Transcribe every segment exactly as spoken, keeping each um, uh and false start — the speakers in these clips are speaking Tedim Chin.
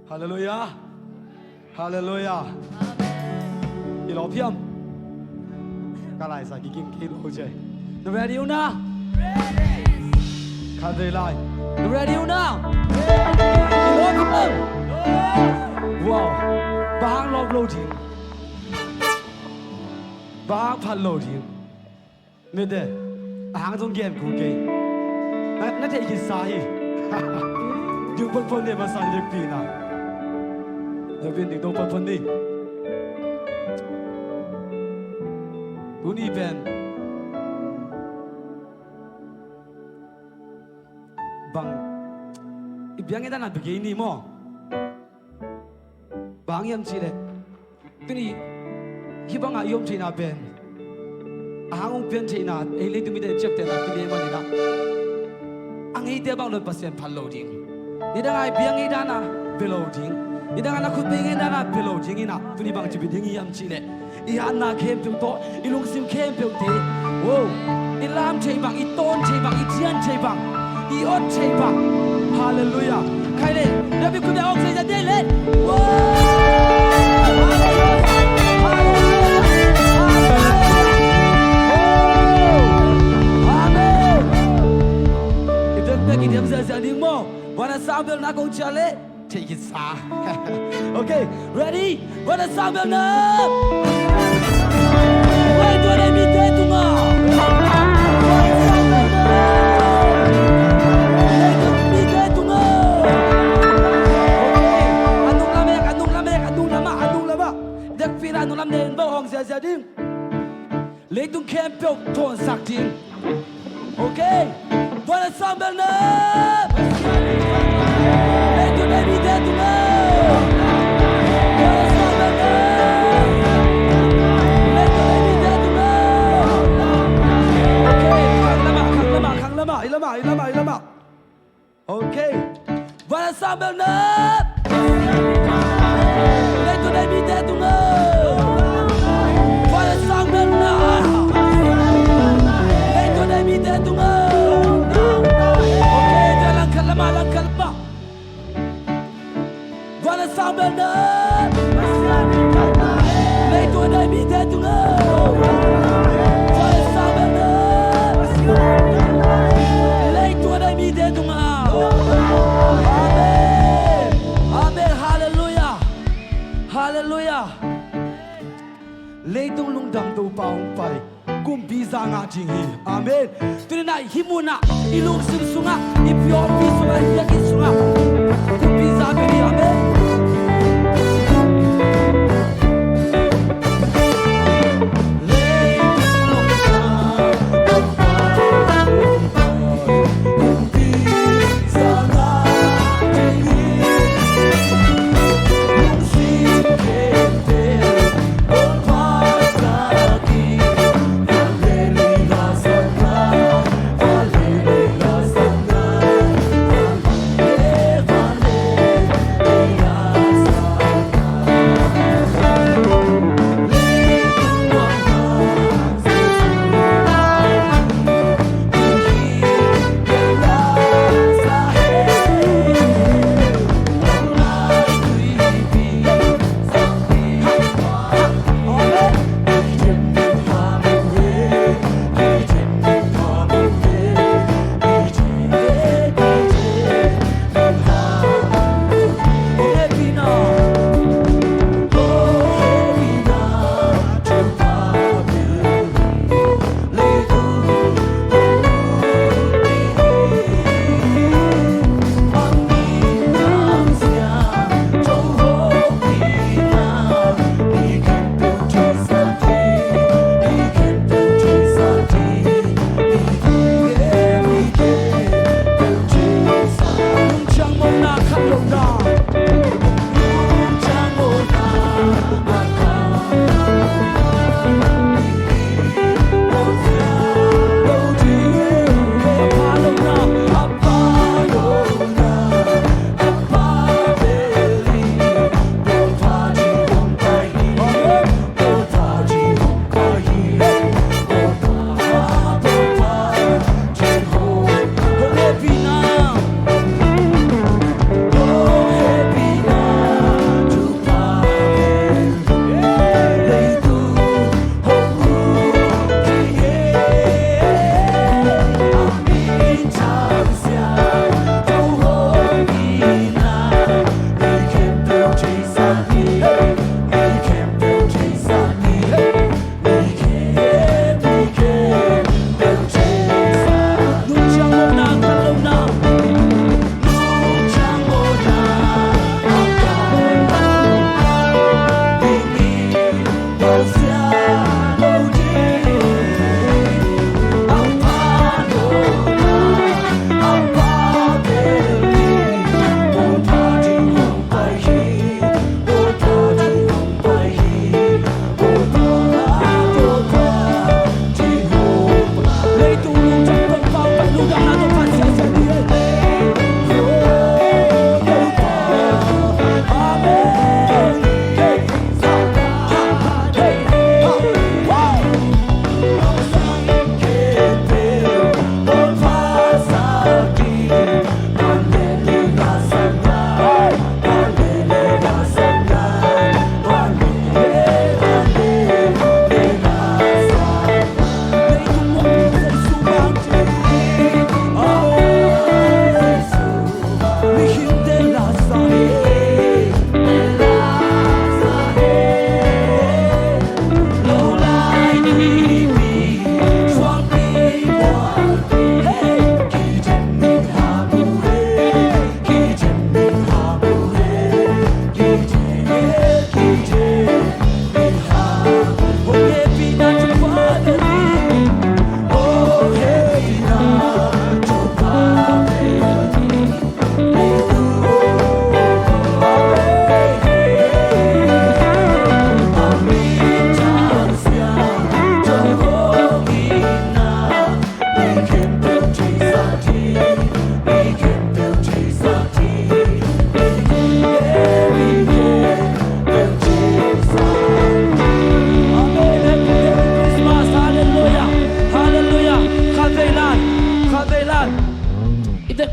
Halleluiah. Halleluiah. I lawp hiam? Ka laisa kikim kei lo ce. Na ready uh na? Khat vei lai. Na ready uh na? I lawp hiam? Wow. Bang hang lawp lo ding? Bang hang phat lo ding? Mete, a hang zong gen kul kei. Na, na theih kisa hi. Ding photphot ni, masa ding pi na. Na bin ding dong photphot ni. Tuni pen bang i biang i dan a bia kei ni maw? Bang hiam cih leh tuni hih bangah i om theihna pen a hang hong pian theihna, ei leitung mite ciaptehna tuni ei manin ah, a ngeite bang lo in Pasian phat lo ding. Nidang a i biang i dan a bia lo ding. Nidang a na khutbeng i dan a bia lo ding in ah, tuni bang ci bia ding hiam cih leh i hatna khempeuh tawh, i lungsim khempeuhte, wow, i lam thei bang, i tawn thei bang, i thian thei bang, i ot thei bang. Halleluiah. Khai le, na bi khut beng hong thei zia dei le. Wow! Halleluiah. Halleluiah. Amen. I bekbek i diam ziahziah ding maw? Van a sang belna kong ciah le. Thei kisa. Okay, ready? Van a sang belna. Leitung a dei mite tungah. Van a sang belna. Leitung a dei mite tungah. Okay. A nung lam ek, a nung lam ek, a nung lam ah, a nung lam ah. Dekpina a nung lam ne in bawh hong ziahziah ding. Leitung khempeuh thawnsak ding. Okay. Van a sang belna. Leitung a dei mite tungah. Van a sang belna. Leitung a dei mite tungah. Okay. Khang lamah, khang lamah, khang lamah, i lamah, i lamah, i lamah. Okay. Van a sang belna. Leitung a dei mite tungah. Van a sang belna. Leitung a dei mite tungah. Okay, tua langkhat lamah, langkhat lamah. Van a sang belna. Leitung a dei mite tungah. Van a sang belna. Leitung a dei mite tungah. Amen. Amen. Halleluiah. Halleluiah. Leitung lungdam Topa hong pai. Kumpi za ngah ding hi. Amen. Tuni-in ah hih munah, i lungsim sungah, i pawlpi sungah, i biakinn sungah kumpi za pia ding hi. Amen.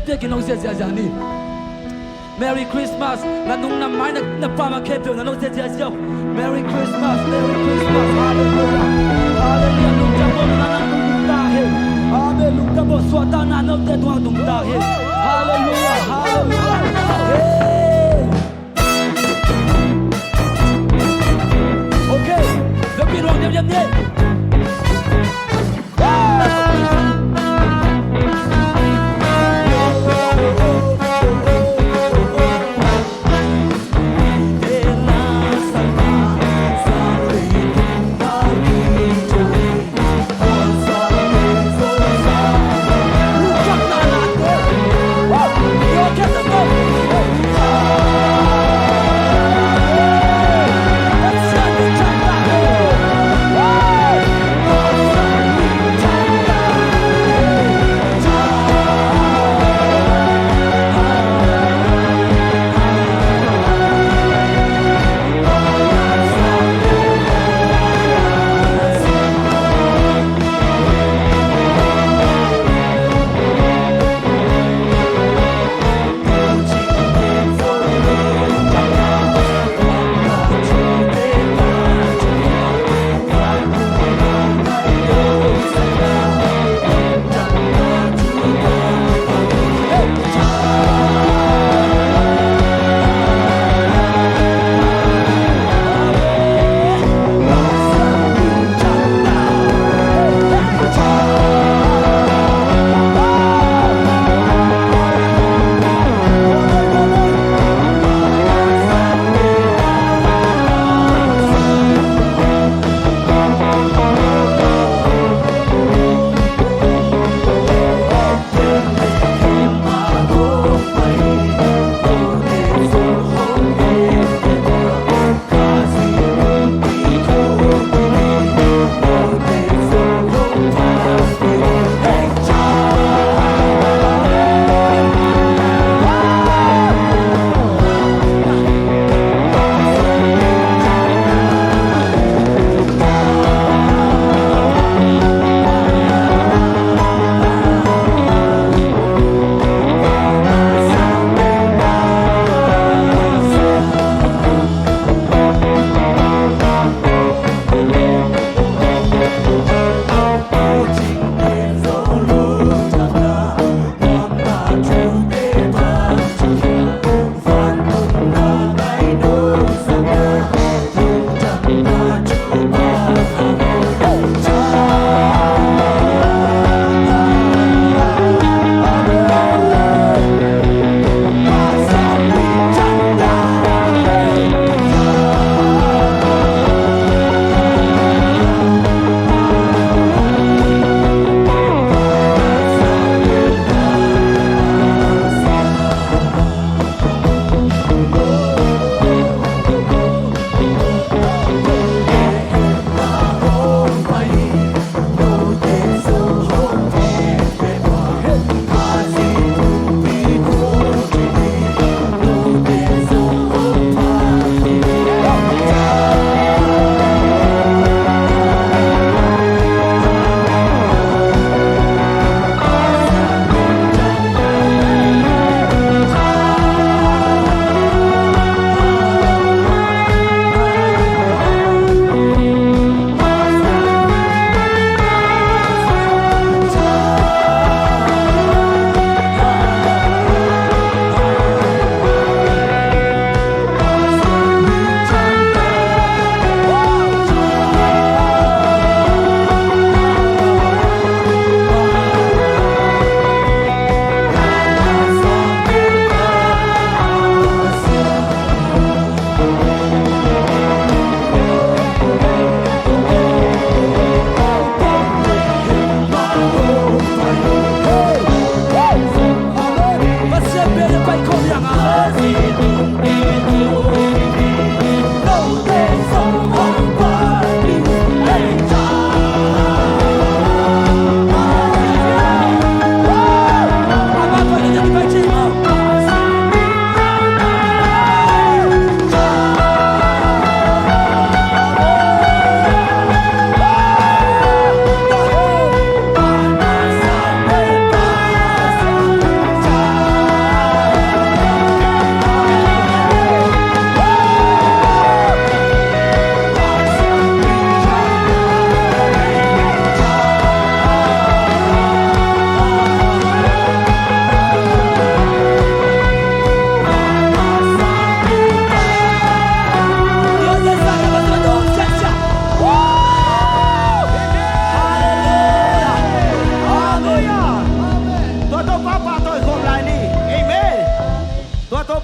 Te ki nong zia zia zia ni. Merry Christmas. Na nung na mai na, na pa ma khe pyo na nong zia zia zia. Merry Christmas, Merry Christmas. Hallelujah. Hallelujah. Lungdam bo na nong tung ta he. Amen. Lungdam bo suata na nong te tuang tung ta he. Hallelujah. Hallelujah. Hey. Okay. Lungdam bo, lungdam bo.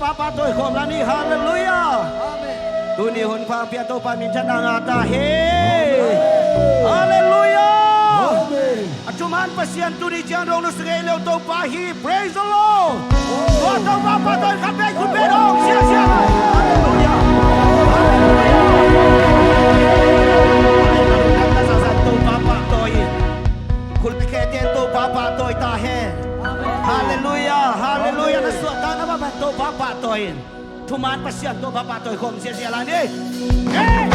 Papa tawi khawm la ni. Halleluiah. Amen. Tuni hun pha pia Topa minthanna ngah ta hen. Halleluiah. Amen. A thuman Pasian tuni ciang dong nusia ngei lo Topa hi. Praise the Lord. Tua Topa pahtawi khat vei khut beng dong. Siasia lai. Halleluiah. Halleluiah. Topa pahtawi. Khut beng khete Topa pahtawi ta hen. Halleluiah. Halleluiah. Na suahtakna mah bang Topa pahtawi in. Thuman Pasian Topa pahtawi khawm siasia lai ni. Hey!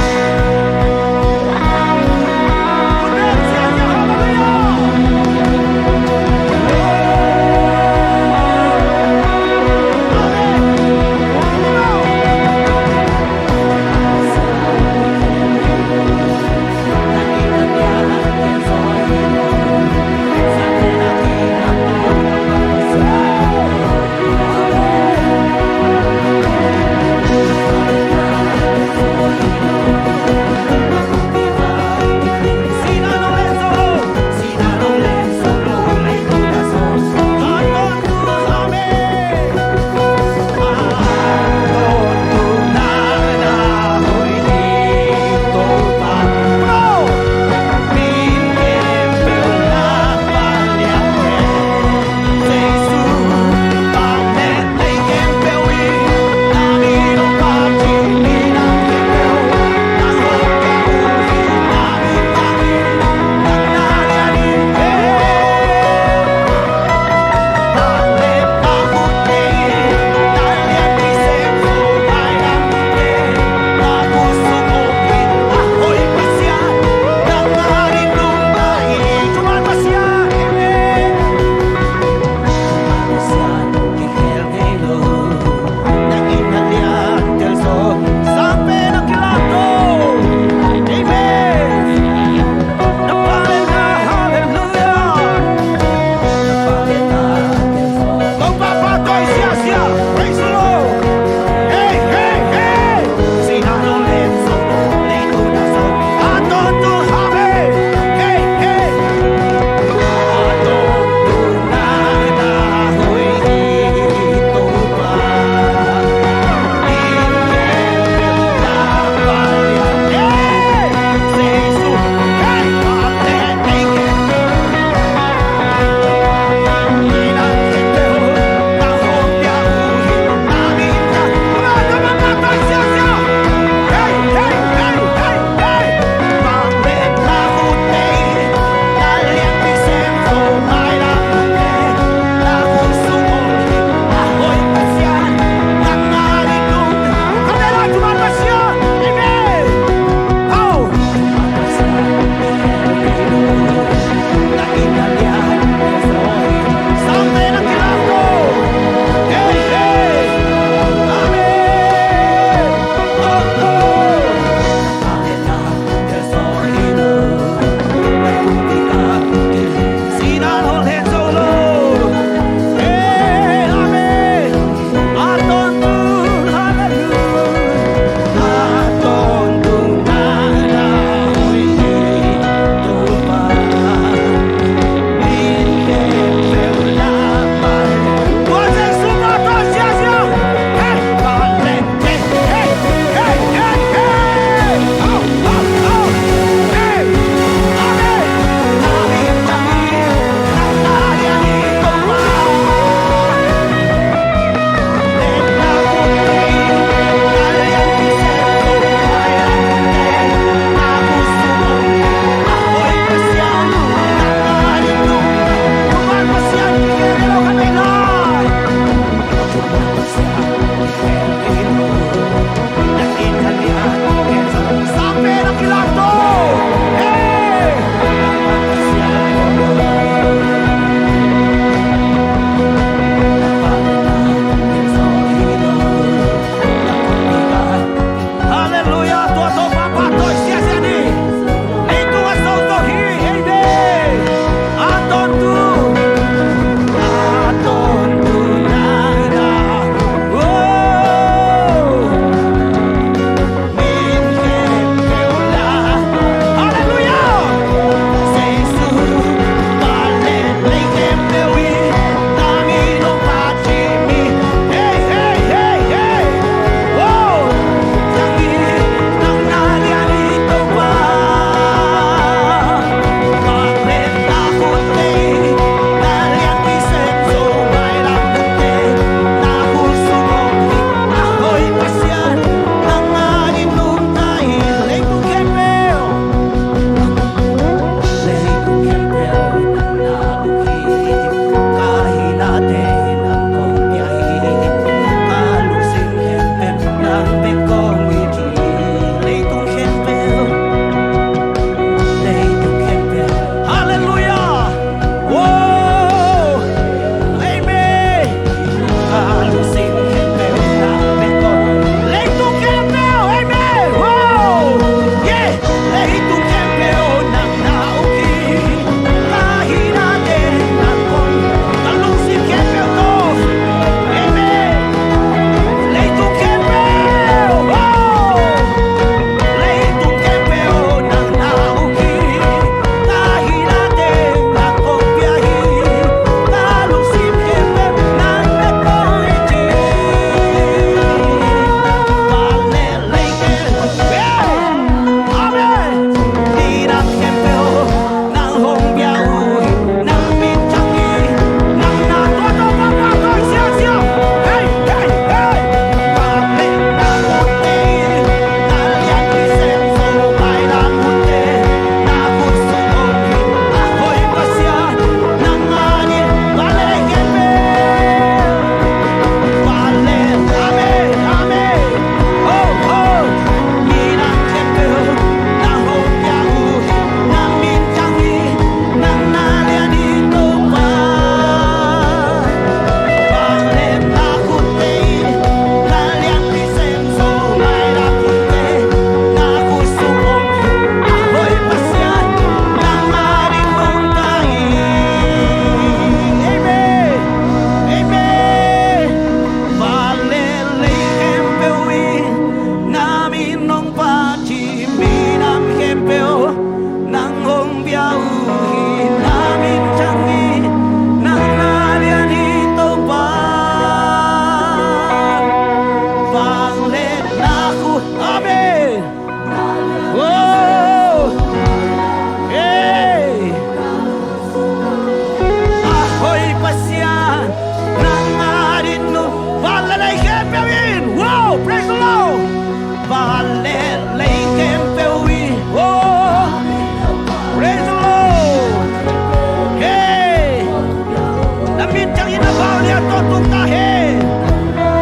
Tung ta hen.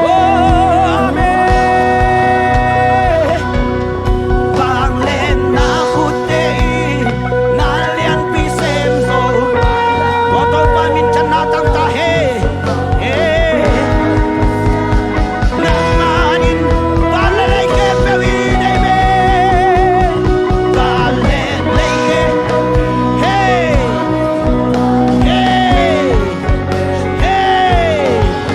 Oh, amen. Vangliatna khutte in na lianpi sem zo. Tua Topa minthanna tang ta hen. Nangmah in van le lei khempeuh i deih ve. Van le lei khempeuh. Hey. Hey. Hey.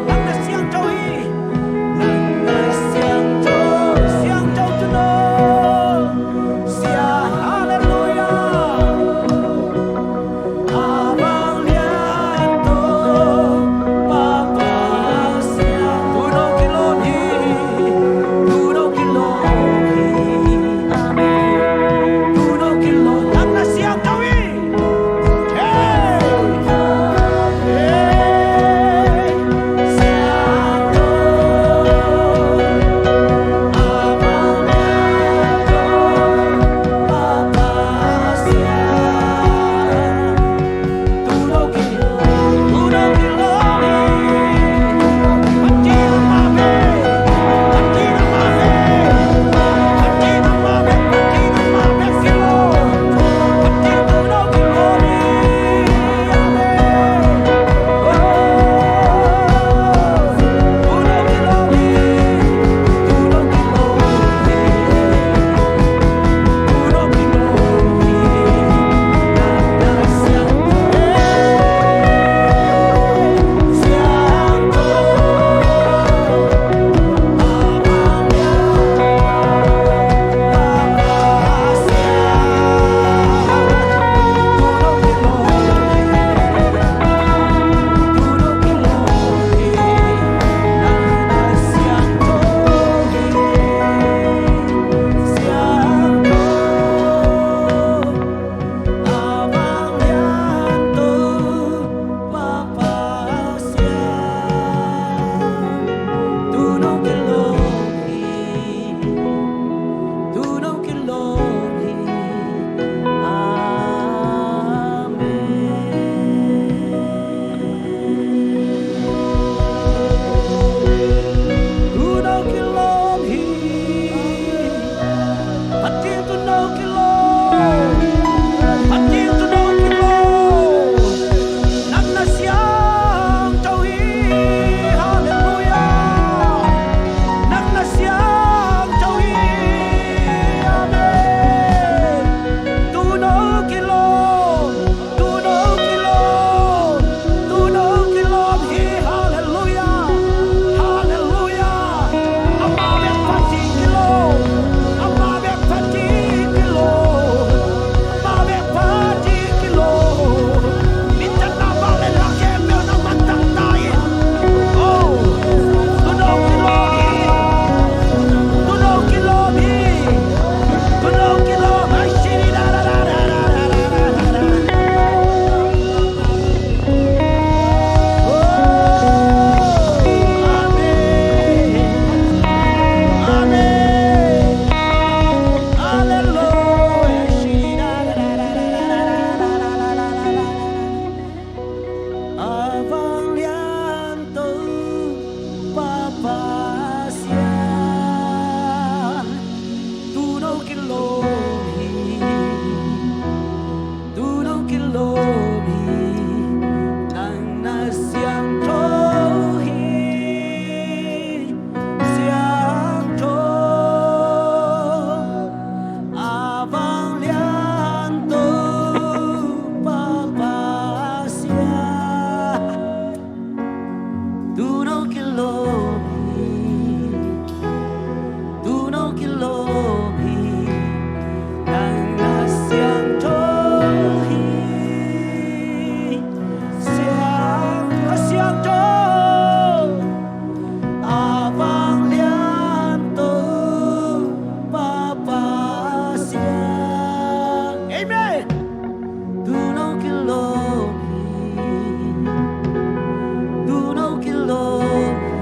Nang na siangtho hi. Nang na siangtho, siangtho Tuuno. Sia, halleluiah. A vanglian Topa, Papa siang. Tuuno kilawm hi. Tuuno kilawm hi. Amen. Tuuno kilawm. Nang na siangtho hi. Tuuno kilawm hi. Amen. Tuuno kilawm hi. Pathian Tuuno kilawm. Pathian Tuuno kilawm. Nang na siangtho hi. Halleluiah. Nang na siangtho hi. Amen. Tuuno kilawm. Tuuno kilawm. Tuuno kilawm hi. Halleluiah. Halleluiah. Amah bek Pathian kilawm. Amah bek Pathian kilawm. Amah bek Pathian kilawm. Minthanna, vak le la khempeuh nangmah tang ta in. Oh. Tuuno kilawm hi. Tuuno kilawm hi. Tuuno kilawm hi. Oh. Amen. Amen. Halleluiah. A vanglian Topa, Papa siang. Tuuno kilawm hi. Tuuno kilawm hi. Nang na siangtho hi. Siangtho. A vanglian Topa, Papa siang. Tuuno kilawm hi. Tuuno kilawm hi. Nang na siangtho hi. Siang, a siangtho. A vanglian Topa, Papa siang. Amen. Tuuno kilawm hi. Tuuno kilawm hi.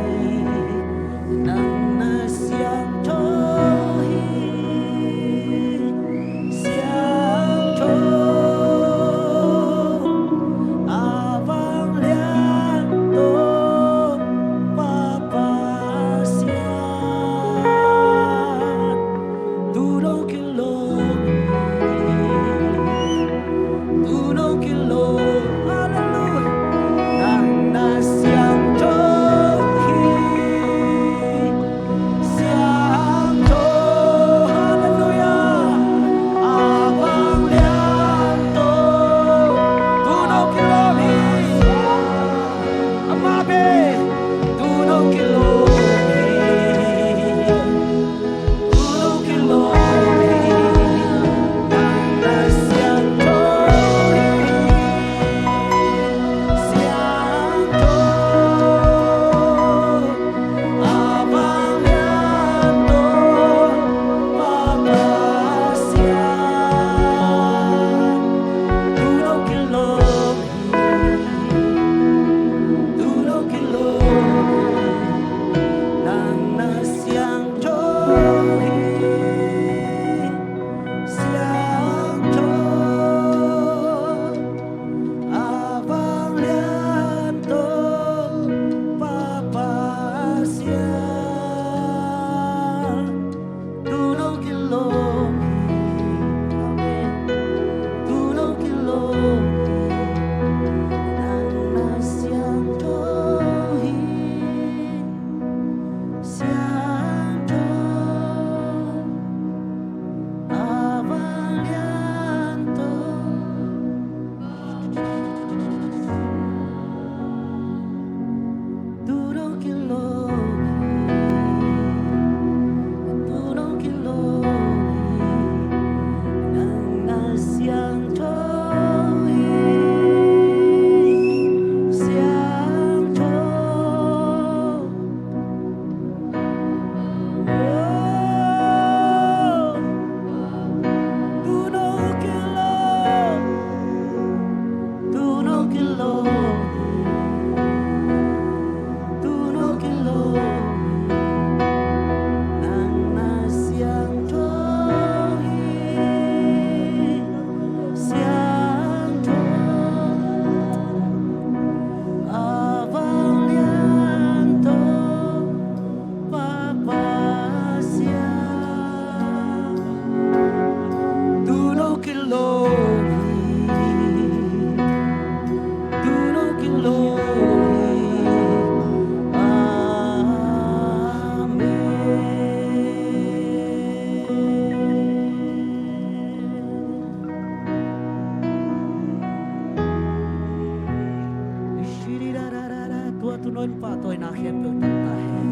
Pahtawina khempeuh tang ta hen.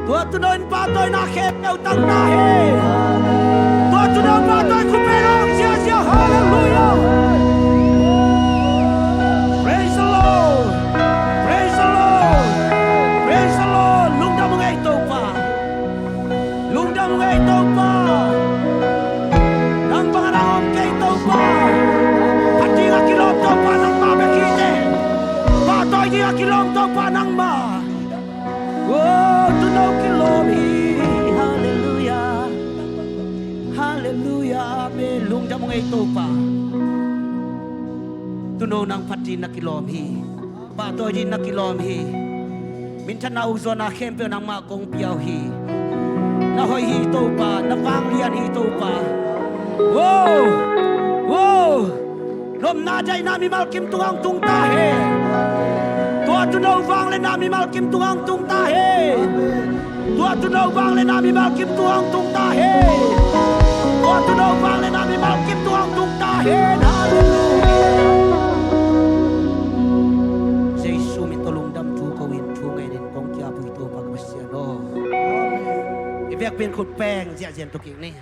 Tua tuuno in pahtawina khempeuh tang ta hen. Tua tuuno pahtawina khut beng hong ziahziah. Halleluiah. Praise the Lord. Praise the Lord. Praise the Lord. Lungdam ung ei Topa. Lungdam ung ei Topa. Nang bangin a om kei Topa. Phat dingin a kilawm Topa nangmah bek hi teh. Pahtawi dingin a kilawm Topa nangmah. Oh, tuuno kilawm hi. Halleluiah. Halleluiah. Amen. Lungdam ung ei Topa. Tuuno nang phat dingin na kilawm hi. Pahtawi dingin na kilawm hi. Minthanna ukzuanna khempeuh nangmah kong pia uh hi. Na hoih hi Topa, na vanglian hi Topa. Wow! Wow! Lawmna daihna mimal kim tungah hong tung ta hen. Tua tuuno vanglianna mimal kim tungah hong tung ta hen. Tua tuuno vanglianna mimal kim tungah hong tung ta hen. Tua tuuno vanglianna mimal kim tungah hong tung ta hen. Halleluiah. Jesu min tawh lungdam thu ko-in thu ngenin kong ki-ap uh hi Topa ka Pasian aw. I biakpiak in khut beng ziahziah in tuk kik ni.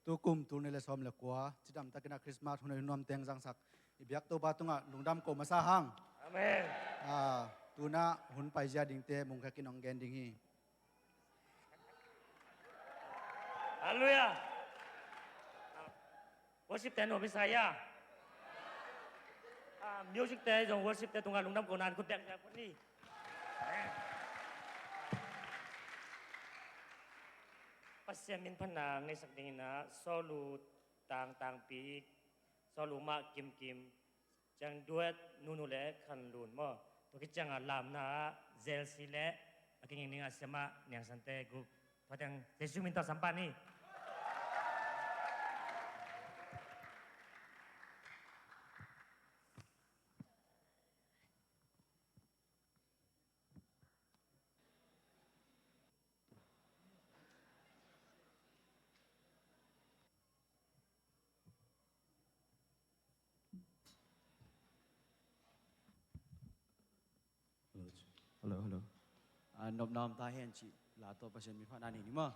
Tu kum tul nih le sawm le kua cidam takin a Christmas hun a i nuam teng zangsak i biak Topa tungah lungdam ko masa hang. Amen. Ah, tu-in a hun paizia dingte mungkhekin hong gen ding hi. Halleluiah. Worship te nuam hi sa hia? Ah, music te zong worship te tungah lungdam ko-in khut beng ziahziah ni. Pasian min phatna ngeisak dingin a Sawlu Tang Tangpi, Sawlu Mah Kim Kim, ciang duet Nunu le Khan Lun maw. Tua khit ciangah lamna ah Zelsi le a kinging dingah siamah Niang Sante group. Tua ciang Jesu min tawh sam pah ni. Hello, hello. Ah, nopna om ta hen cih la tawh Pasian min phatna nei ni maw.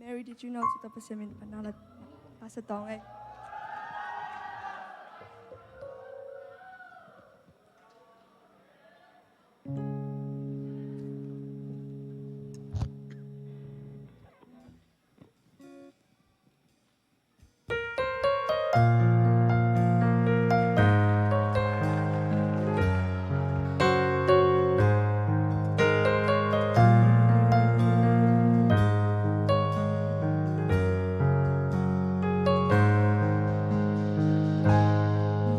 Mary, did you know? Ci tawh Pasian min phatna la, la sa tawng ei.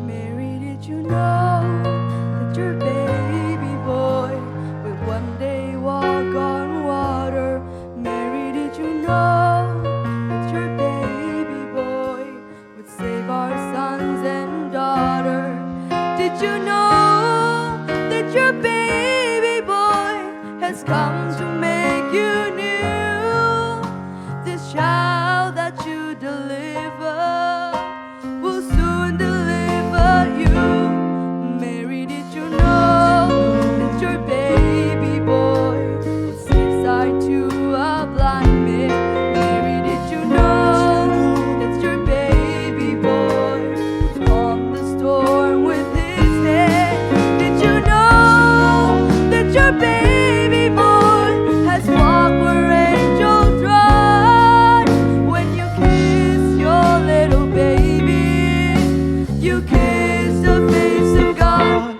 Mary, did you know that your baby boy will one day walk on water? Mary, did you know that your baby boy would save our sons and daughters? Did you know that your baby boy has come to make you new? This child that you deliver will soon deliver you. Mary, did you know that your baby boy is inside to a blind man? Mary, did you know that your baby boy calmed the storm with his hand? Did you know that your baby boy has walked where angels trod? When you kiss your little baby, you kiss the face of God.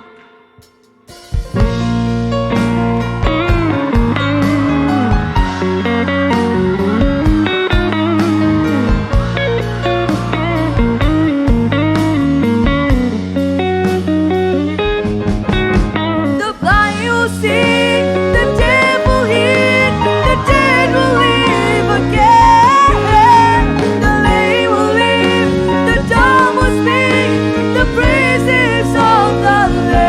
The blind will see, the deaf will hear, the dead will live again, the lame will live, the dumb will speak, the praises of the Lamb.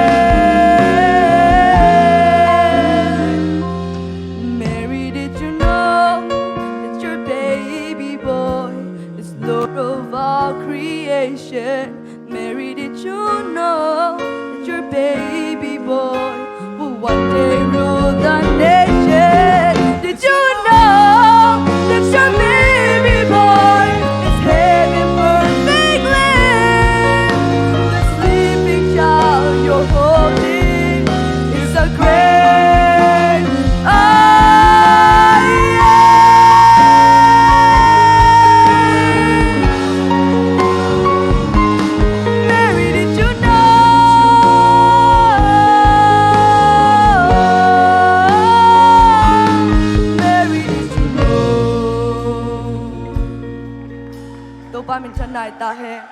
Mary, did you know that your baby boy is Lord of all creation? Mary, did you know that your baby boy will one day rule the nation? Did you know that your baby boy is heaven perfect Lamb? The sleeping child you're holding is a great I am. Mary, did you know? Mary, did you know? Topa min thang nai ta hen.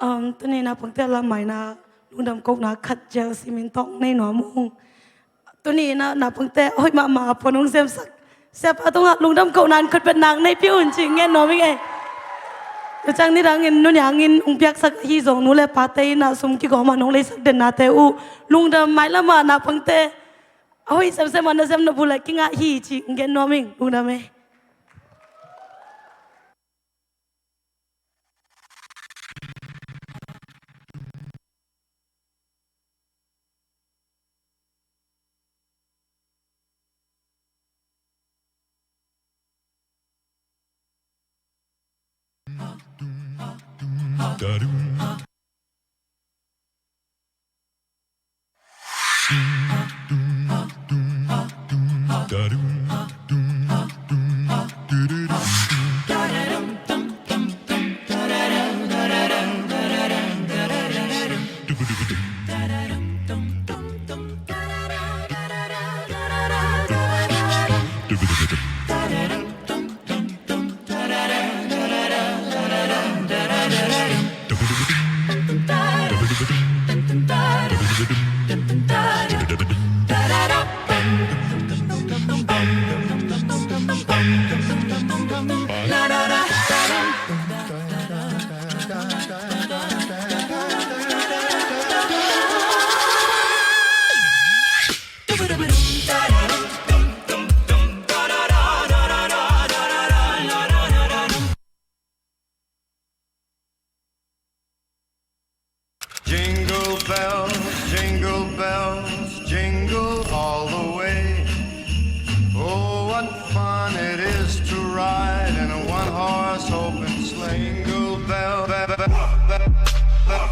Um, tuni naupangte lam maina lungdam kohna khat J L C min tawh nei nuam ung. Tuni na, naupangte hoih mahmah a puan hong semsak Siapa tungah lungdam kohna in khutbetna nei pih un ci ngen nuam ing ei. Tua ciang nidangin nuniangin hong piaksak ahi zong nu le pate in a sum kigawm a nong leisak dennate uh lungdam mailam a naupangte a hoih semsem a na sem na bu le kingah hi ci ngen nuam ing. Lungdam ei. Jingle bells, jingle bells, jingle all the way. Oh, what fun it is to ride in a one-horse open sleigh. Jingle bell, bell, bell, bell, bell.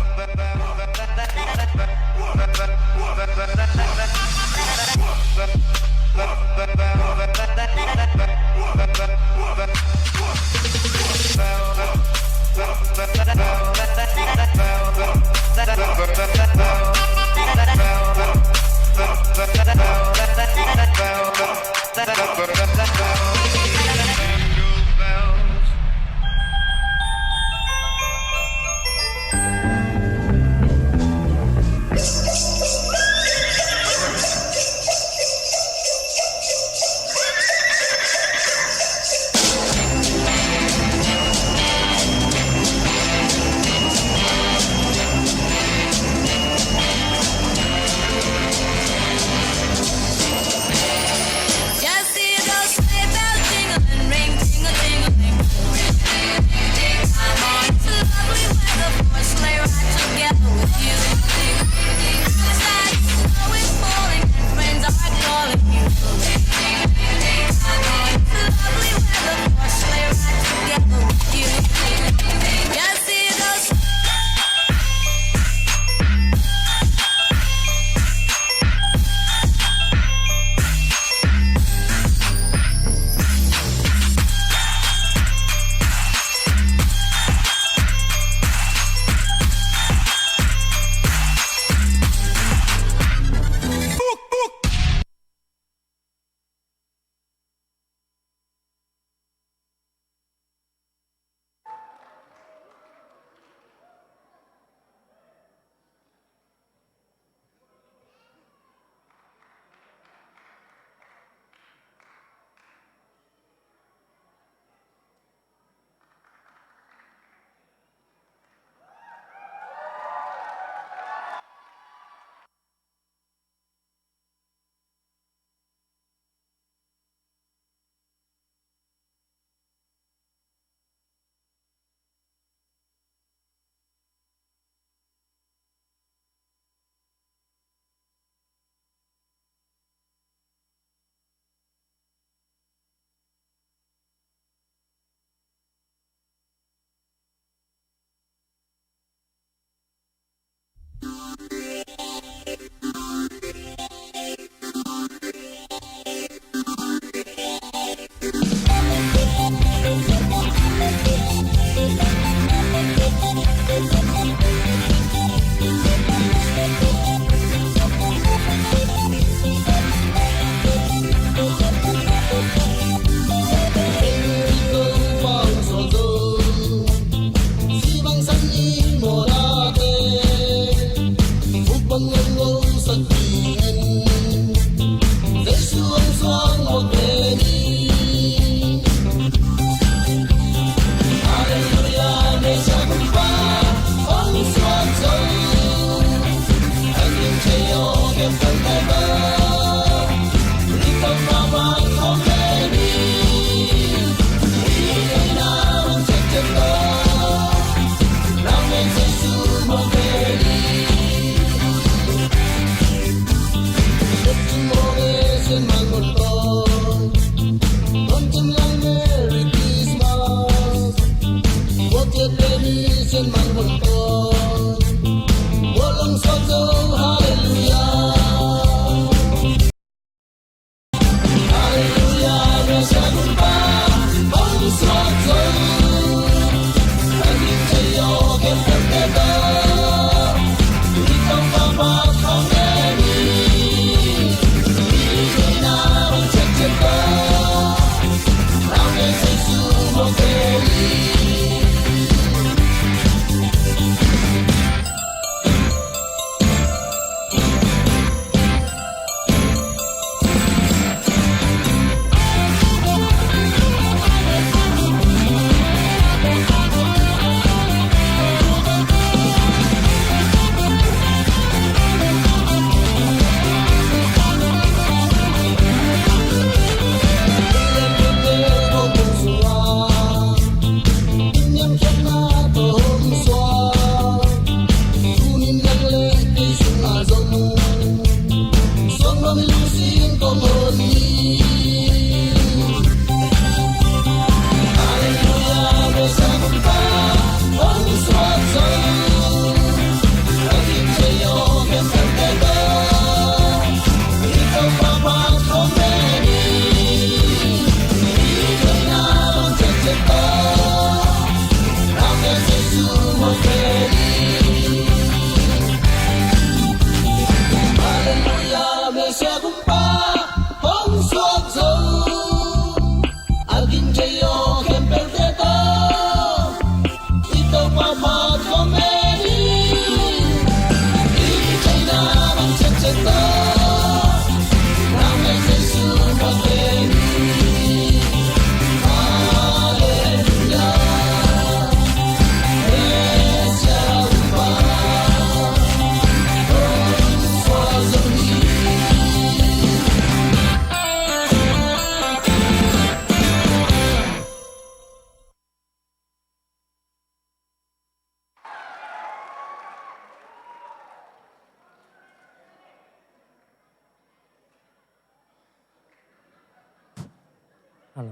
Hello.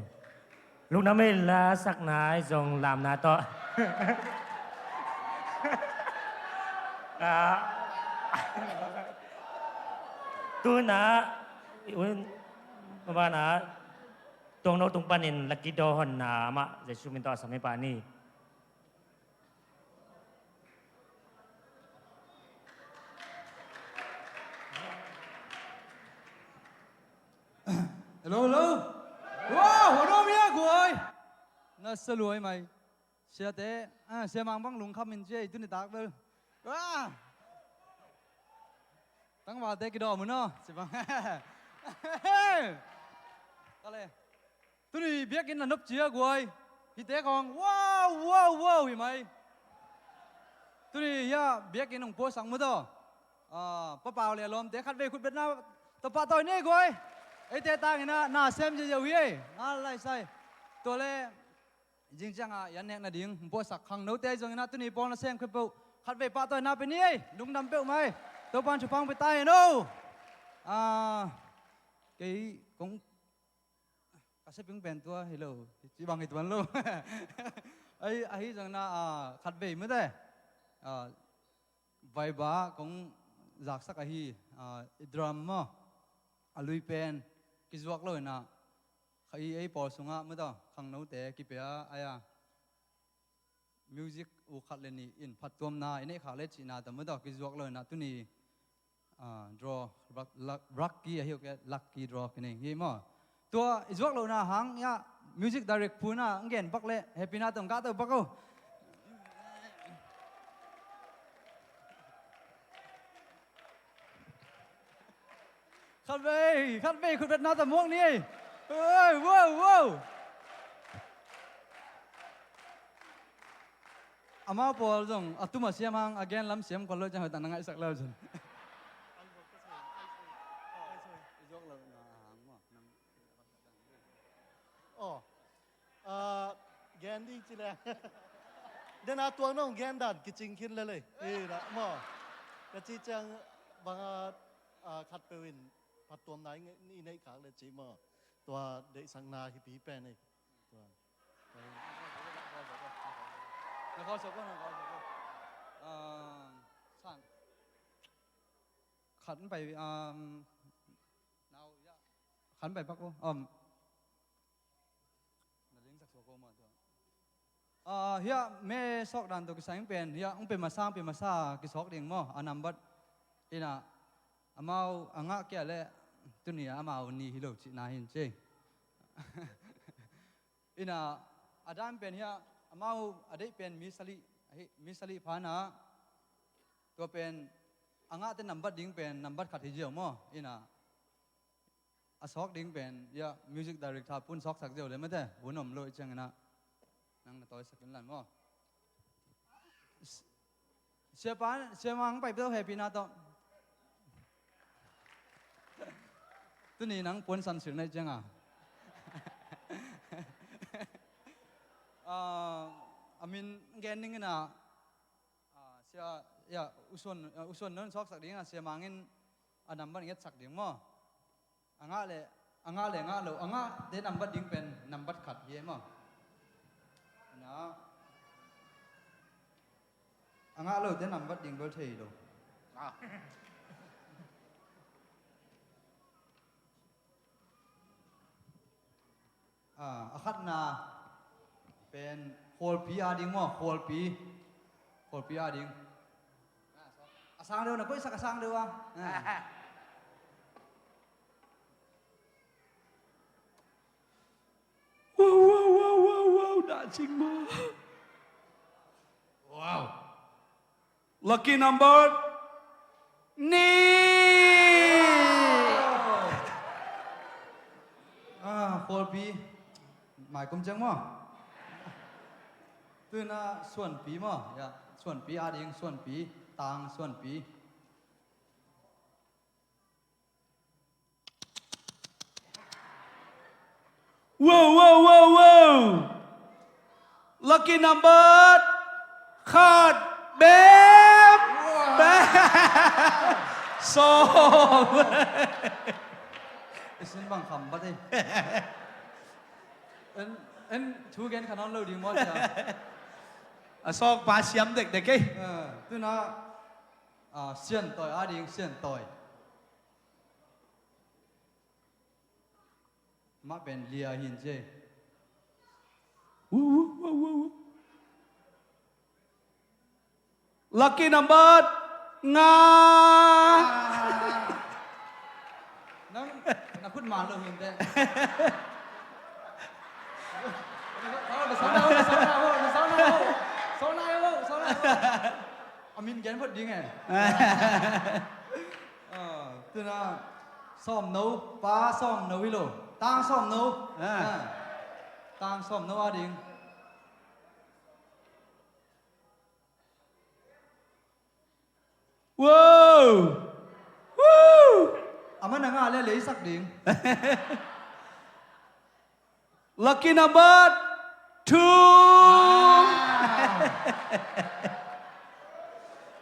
Lungdam ei, la sakna ei zong lamna tawh. Ah. Tuna un mabana tuangno tung panin lucky draw honna mah Jesu min tawh a sam hi pah ni. Hello, hello. Wow, hua dawm hia guai. Na sa luai mai. Siate, ah, sia mang bang lungkham in cia i tuni tak bel. Wow. Tangvalte kidawm un aw, ci bang. Tale. Tuni biakinn a nop cia guai. Hihte khawng, wow, wow, wow, hi mai. Tuni hia biakinn hong puasak mu taw. Ah, Pa Pau le a lawmte khatvei khutbetna tawh pahtawi ni ei guai. Eite tangin ah na sem ziazia uh hi ei. Ngal lai sai. Tua le Zing ciangah i an nek nading hong puaksak khangnote zongin ah tuni pawl nasem khempeuh khatvei pahtawina pia ni ei. Lungdam peuhmah ei. Topa'n thupha hong pia ta hen aw. Ah, kei kong ka seping pen tua hi lo. Ci bang hi tuan lo. Ahi, ahi zongin ah, ah, khatvei mate. Ah, vaiba kong zaksak ahi, ah, i drum maw. A lui pen kizuak lo in ah, kha i ei pawl sungah mataw khangnote kipia ai-a music u khat le nih in phattuamna i neih khak le cihna ta mataw kizuak lo in ah tuni, ah, draw, luck-, luck-, lucky ahi uh ke, lucky draw kinei hi maw. Tua i zuak lohna hang iah music direct phun ah hong gen bak le happy na tawh hong kahto bak o. Khatvei, khatvei khutbetna ta muak ni ei. Oi, wow, wow. Amau pawl zong a tum a siam hang a gen lam siam khol lo ciang hoih tak na ngaihsak lo cin. Aw. Ah, gen ding ci leng. Den a tuang nong gen dan kicing khin lelei. Ei, na maw. Ka ci ciang bang a, ah, khatpeuh in phattuamna i neih khak le ci maw. Tua deihsakna hi pi pen ei. Tua. Na kau sawk ko, na kau sawk ko. Ah, sang. Khat in pai, um, nau, ya. Khat in pai pak ko. Um, na ding sak sawk ko ma tua. Ah, hiah me sawk dan tawh kisai hong pen, hiah hong pen masa, hong pen masa kisawk ding maw. A nambat ina amau a ngah kia le tuni a amau ni hi lo cihna hin ci. Ina a dan pen hiah amau a deih pen mi salih, ahi, mi salih pha na. Tua pen a ngahte nambat ding pen nambat khat hi ziau maw. Ina a sawk ding pen, ya, music director pun sawksak ziau le mate, pun om lo i ciang ina. Nang na tawisak in lan maw. S-, siapa, siapa ang pai pito happy na to. Tuni nang pun san sir na i ciang a. Ah, a min gen ning ina. Ah, sia, ya, usuan, ah, usuan non sawksak ding a, sia mangin a nambat ngetsak ding maw. A ngah le, a ngah le ngah lo, a ngahte nambat ding pen nambat khat hi e maw. Na, a ngah lote nambat ding bel thei lo. Ah. Ah, a khatna pen khualpi a ding maw, khualpi. Khualpi a ding. A sang deuh na koihsak a sang deuh a. Ah. Wow, wow, wow, wow, wow, dah cing maw. Wow. Lucky number ni. Ah, khualpi. Mai kum ciang maw. Tuna suanpi maw. Ya, suanpi a ding, suanpi. Tang suanpi. Wow, wow, wow, wow. Lucky number khat bem. Wow. Bem. Sawm. I sin bang kham bat hi. En, en thu gen kha nawn lo ding maw sia. A sawk pa siam dekdek ei. Eh, tuna, ah, Sian Tawi a ding, Sian Tawi. Mah pen lia hin ci. Wu, wu, wu, wu, wu. Lucky number nga. Ah. Nang, na khut man lo hin te. Sawm na ho, sawm na ho, sawm na ho. A min gen phot ding e. Ah, tuna sawmno, pa sawmno hi lo. Tang sawmno. Ah. Ah. Tang sawmno a ding. Wow! Woo! A man a ngah le leisak ding. Lucky number two. Ah.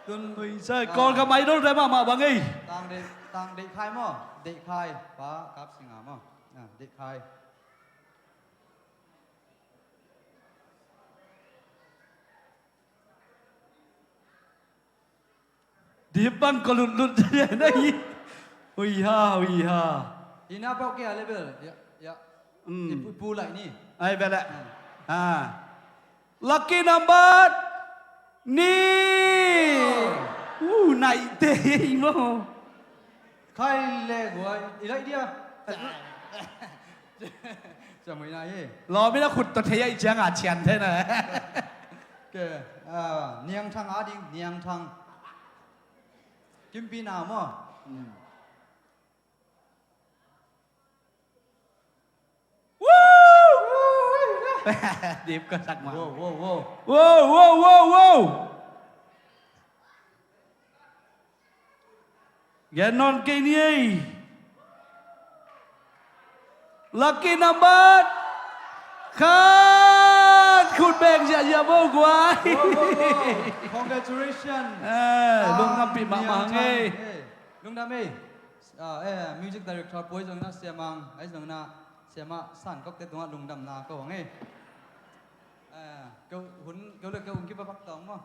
Tun, ui, sai, ah, Kawlgam Idol te mahmah bang ei. Tang Deih, Tang Deih Khai maw? Deih Khai, pa Kap Singa maw? Ah, Deih Khai. Dip bang ko lutlut na hi. Hui ha, hui ha. Ina pau kia level. Ya, ya. Hmm. Ipu, ipu lai ni. Ai, bele. Hmm. Ha. Lucky number ni. Oh. Uh, nai te mo. Khai le guai. Ilai dia. Ciamui na hi. Lawm in a khut tawh thei a i ciang a cian thei na. Ke, ah, Niang Thang a ding, Niang Thang. Kimpi na maw? Hmm. Woo! Dip ko sak ma. Wow, wow, wow. Wow, wow, wow, wow. Gen nawn kei ni ei. Lucky number khat. Khut beng ziahziah bo guai. Wow, wow, wow. Congratulations. Eh, ah, lungdampih mahmah hang ei. Lungdam ei. Ah, eh, music director Pu ahi zongin ah, Sia Mang ahi zongin ah, Sia Mang San Kok te tungah lungdamna ko hang ei. Eh, keu hun, keu le keu hun kipapak tawng maw.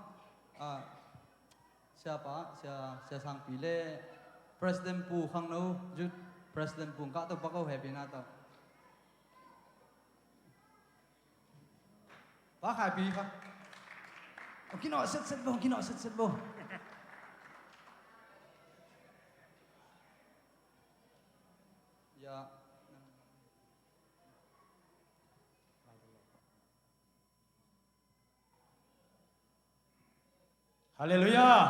Ah, Siapa, Sia, Sia Sangpi le President Pu Khangno, Youth President Pu Kah to pa ko happy na to. Pa khai pi kha. O kino set set bo, kino set set bo. Ya. Halleluiah.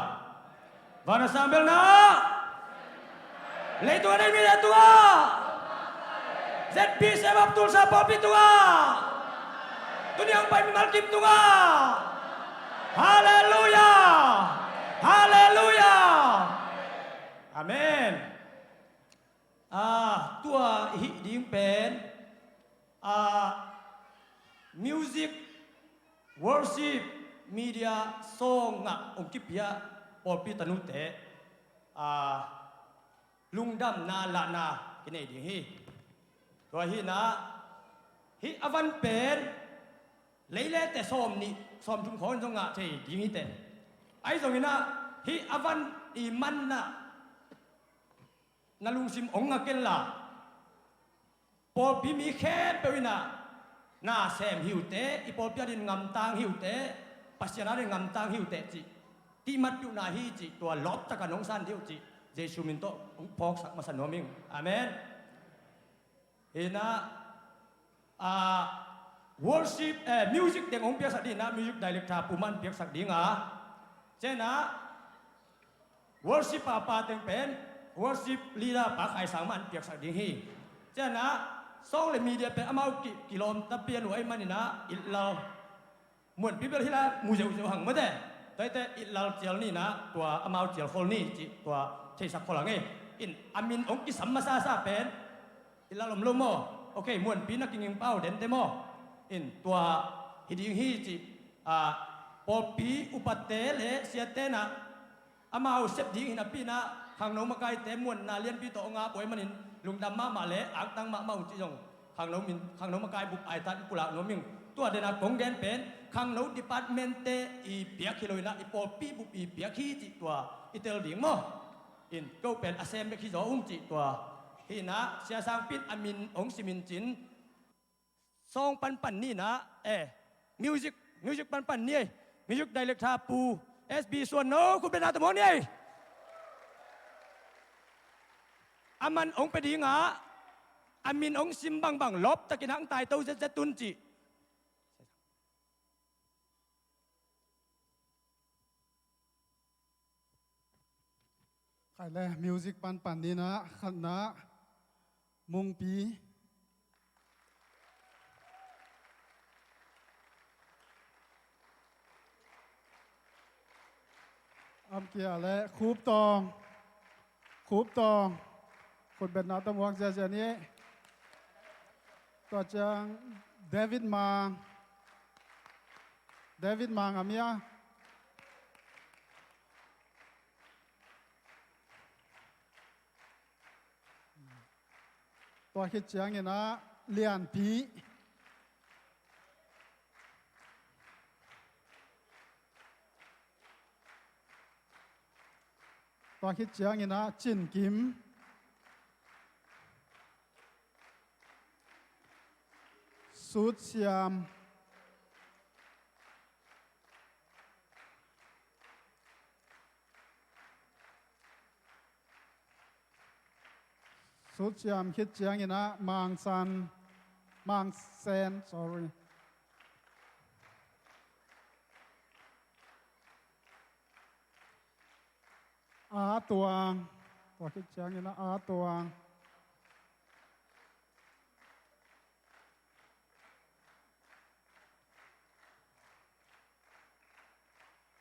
Van a sang bel na. Leitung a nei mi le tungah. Z P Sebap Tulsa pawlpi tungah. Tuni a hong pai mimal kim tungah. Halleluiah. Halleluiah. Amen. Ah, tua i hih ding pen, ah, music, worship, media, song ah hong kipia pawlpi tanute, ah, lungdamna lahna kinei ding hi. Tua hi in ah, hih a van pen lei le te sawm nih, sawm thum khawng in zong ngah thei ding hi teh. Ahi zongin ah, hih a van i manna na lungsim hong ngak kenla, pawlpi mi khempeuh in ah na sem hi uh teh, i pawlpi adingin ngamtang hi uh teh, Pasian adingin ngamtang hi uh teh cih, tihmatpihna hi cih, tua lawptakin hong san dih uh cih, Jesu min tawh hong phawksak masa nuam ing. Amen. Hi in ah, ah, worship, eh, music teng hong piaksak ding in ah, music director Pu Mang piaksak ding a. Ciangin ah, worship pa, pa teng pen, worship leader pa Khai Sang Mang piaksak ding hi. Ciangin ah, song le media pen amau ki, kilawm ta pian uh ahih manin ah, it lal. Muanpi bel hi la mu zeuhzeuh hang mate. Tua hi teh it lal cial ni in ah, tua amau cial khol ni cih tua theisak khol hang ei. In a min hong kisam masasa pen it lal om lo maw. Ok, muanpi na kinging pau dente maw. In tua hi ding hi cih, ah, pawlpi upate le siate in ah amau sep ding hi napi in ah, khangno makaite muanna lianpi tawh hong ap uh ahih manin lungdam mahmah le angtang mahmah uh cih zong khangno min, khangno makai bup aitat in pulak nuam ing. Tua den a kong gen pen khangno department te i piak hi lo in ah, i pawlpi bup i piak hi cih tua i tel ding maw. In ko pen a sem bek hi zaw ung cih tua. Hi in ah, Sia Sangpi in a min hong simin cin, song panpan ni in ah, eh, music, music panpan ni ei. Music director Pu S B Suan No, khut beng na tawh mawk ni ei. A man hong pia ding a, a min hong sim bangbang lawptakin hong taito zetzet un cih. Khai le music panpan ni in ah, khatna, Mungpi. Amkia le Khup Tawng. Khup Tawng. Khut beng na tawh muak ziahziah ni. Tua ciang David Mang. David Mang a mia. Tua khit ciangin ah Lianpi. Tua khit ciangin ah Cin Kim. Sut Siam. Sut Siam khit ciangin ah Mang San, Mang Sen, sorry. A Tuang. Tua khit ciangin ah A Tuang.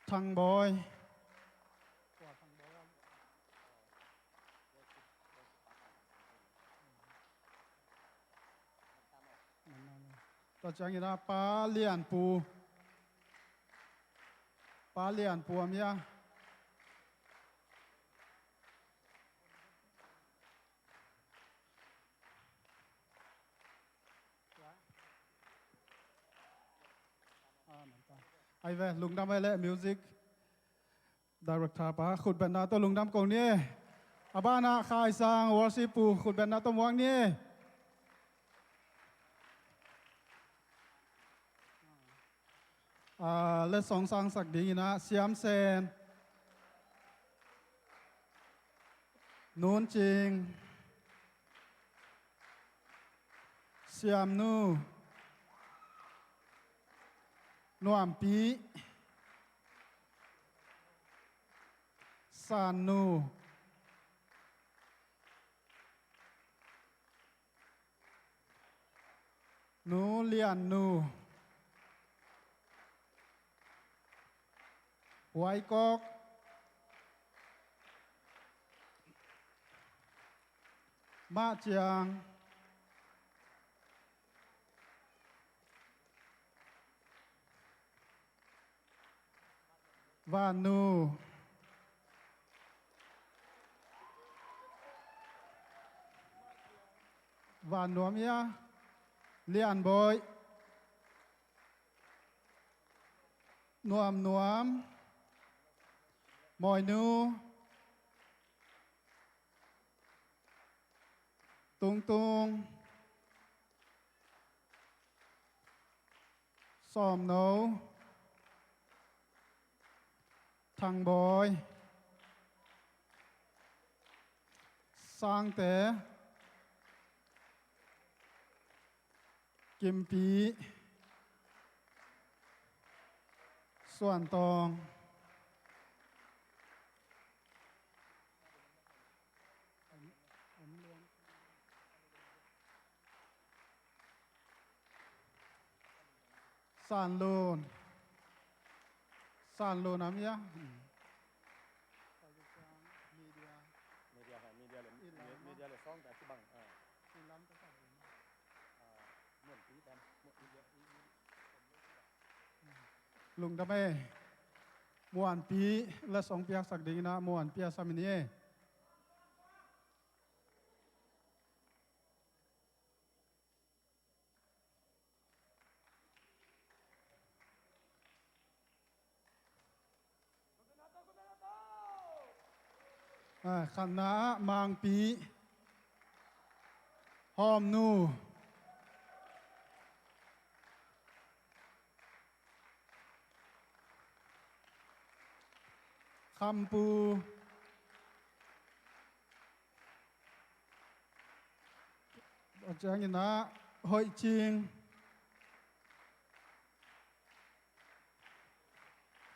Thang Bawi. Tua Thang Bawi. Tua ciangin ah Pa Lian Pu, Pa Lian Pu a mi a. Ai ve, lungdam ai leh music director pa khutbetna tawh lungdam ko ni. A banah Khai Sang worship pu khutbetna tawh muak ni. A, letsong sangsak dingin ah Siam Sen, Nun Cing, Siam Nu, Nuam Pi, San Nu, Nu Lian Nu, Huai Kok, Mah Ciang, Van Nu, Van Nuam ia, Lian Bawi, Nuam Nuam, Mawi Nu, Tung Tung, Sawm No, Thang Bawi, Sang Te, Kim Pi, Suan Tawng, San Lun. San Lun a mi a. Media, media le, media le sawng ta ci bang. Lungdam e. Muanpi letsong piaksak dingin ah Muanpi a sam i ni e. A, khatna ah Mangpi, Hawm Nu, Khampu, a ciangin ah Hoih Cing,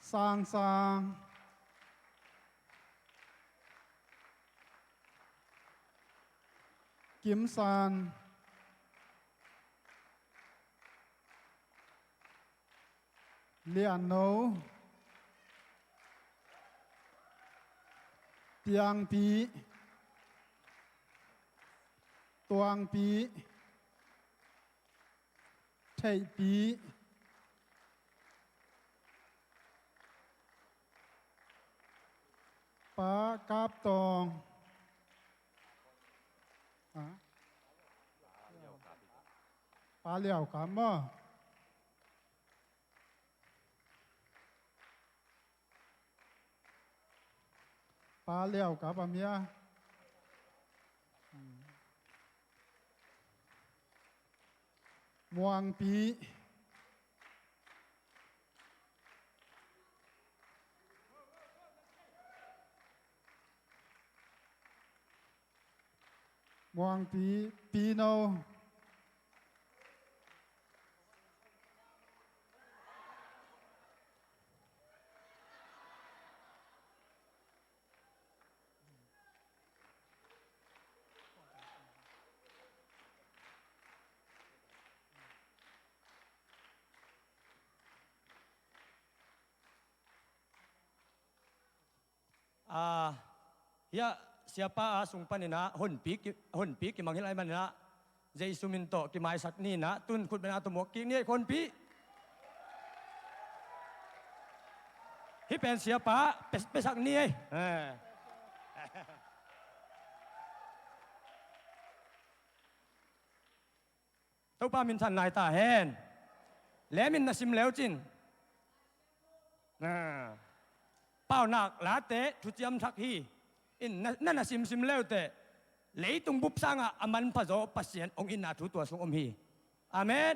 Sang Sang, Kim San, Lian No, Tiang Pi, Tuang Pi, Theih Pi, Pa Kap Tawng, a? Pa Liau Kap maw? Pa Liau Kap a mi a. Muangpi. Muangpi, Pino. A, hiah siapa a sung panin ah honpi ki, honpi kimang hi lai manin ah, Jesu min tawh kimaisak ni in ah, tun khutbetna tawh muak kik ni ei, khuanpi. Hih pen siapa pe, pesak ni ei. Eh. Topa minthan lai ta hen. Lem in na sim leu cin. Ah. Paunak late thuciam thak hi. In na, na, na simsim leuteh, leitung bup sangah a manphazaw Pasian hong itna thu tua sung om hi. Amen.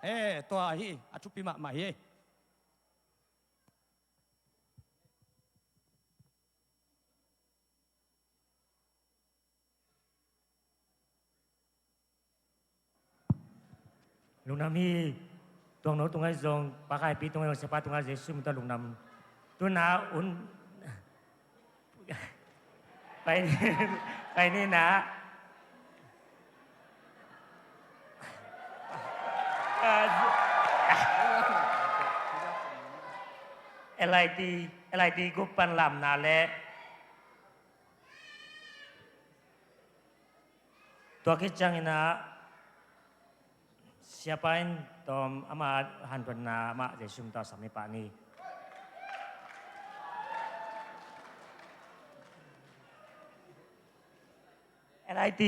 Eh, tua hi, a thupi mahmah hi. Lungdam hi. Tuangno tungah zong Pa Kaipi tungah zong Siapa tungah Jesu min tawh lungdam. Tuna un pai, pai ni na. L I T, L I T group pan lamna le tua khit ciangin ah Siapa in tawm ama hanthotna mah Jesu min tawh sam hi pah ni. L I T.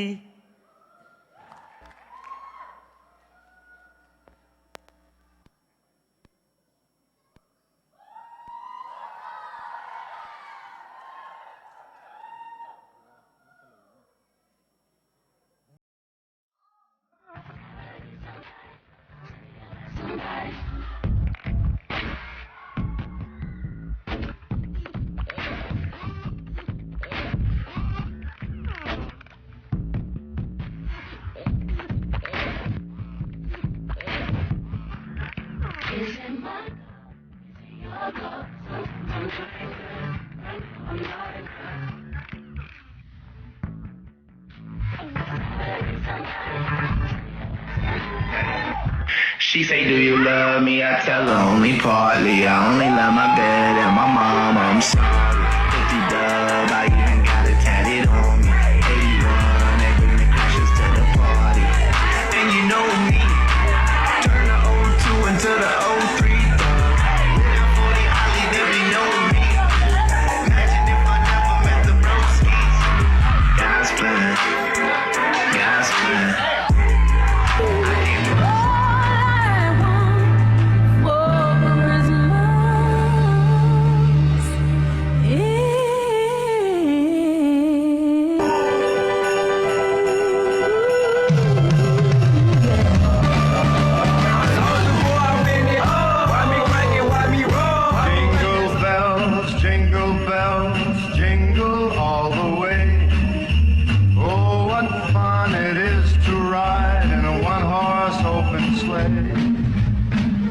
She say, "Do you love me?" I tell her, "Only partly. I only love my bed and my mama. I'm sorry." Fifty dub, I even got it tatted on me. Eighty-one, they bring the crashers to the party. And you know me, turn the oh two into the oh three. With a forty Ollie, there be no me. Imagine if I never met the broskies. God's plan. God's plan. All I want for Christmas is Jingle bells, jingle bells, jingle all the way. Oh, what fun it is to ride in a one-horse open sleigh.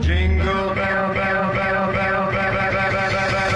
Jingle bell, bell, bell, bell, bell, bell, bell, bell, bell.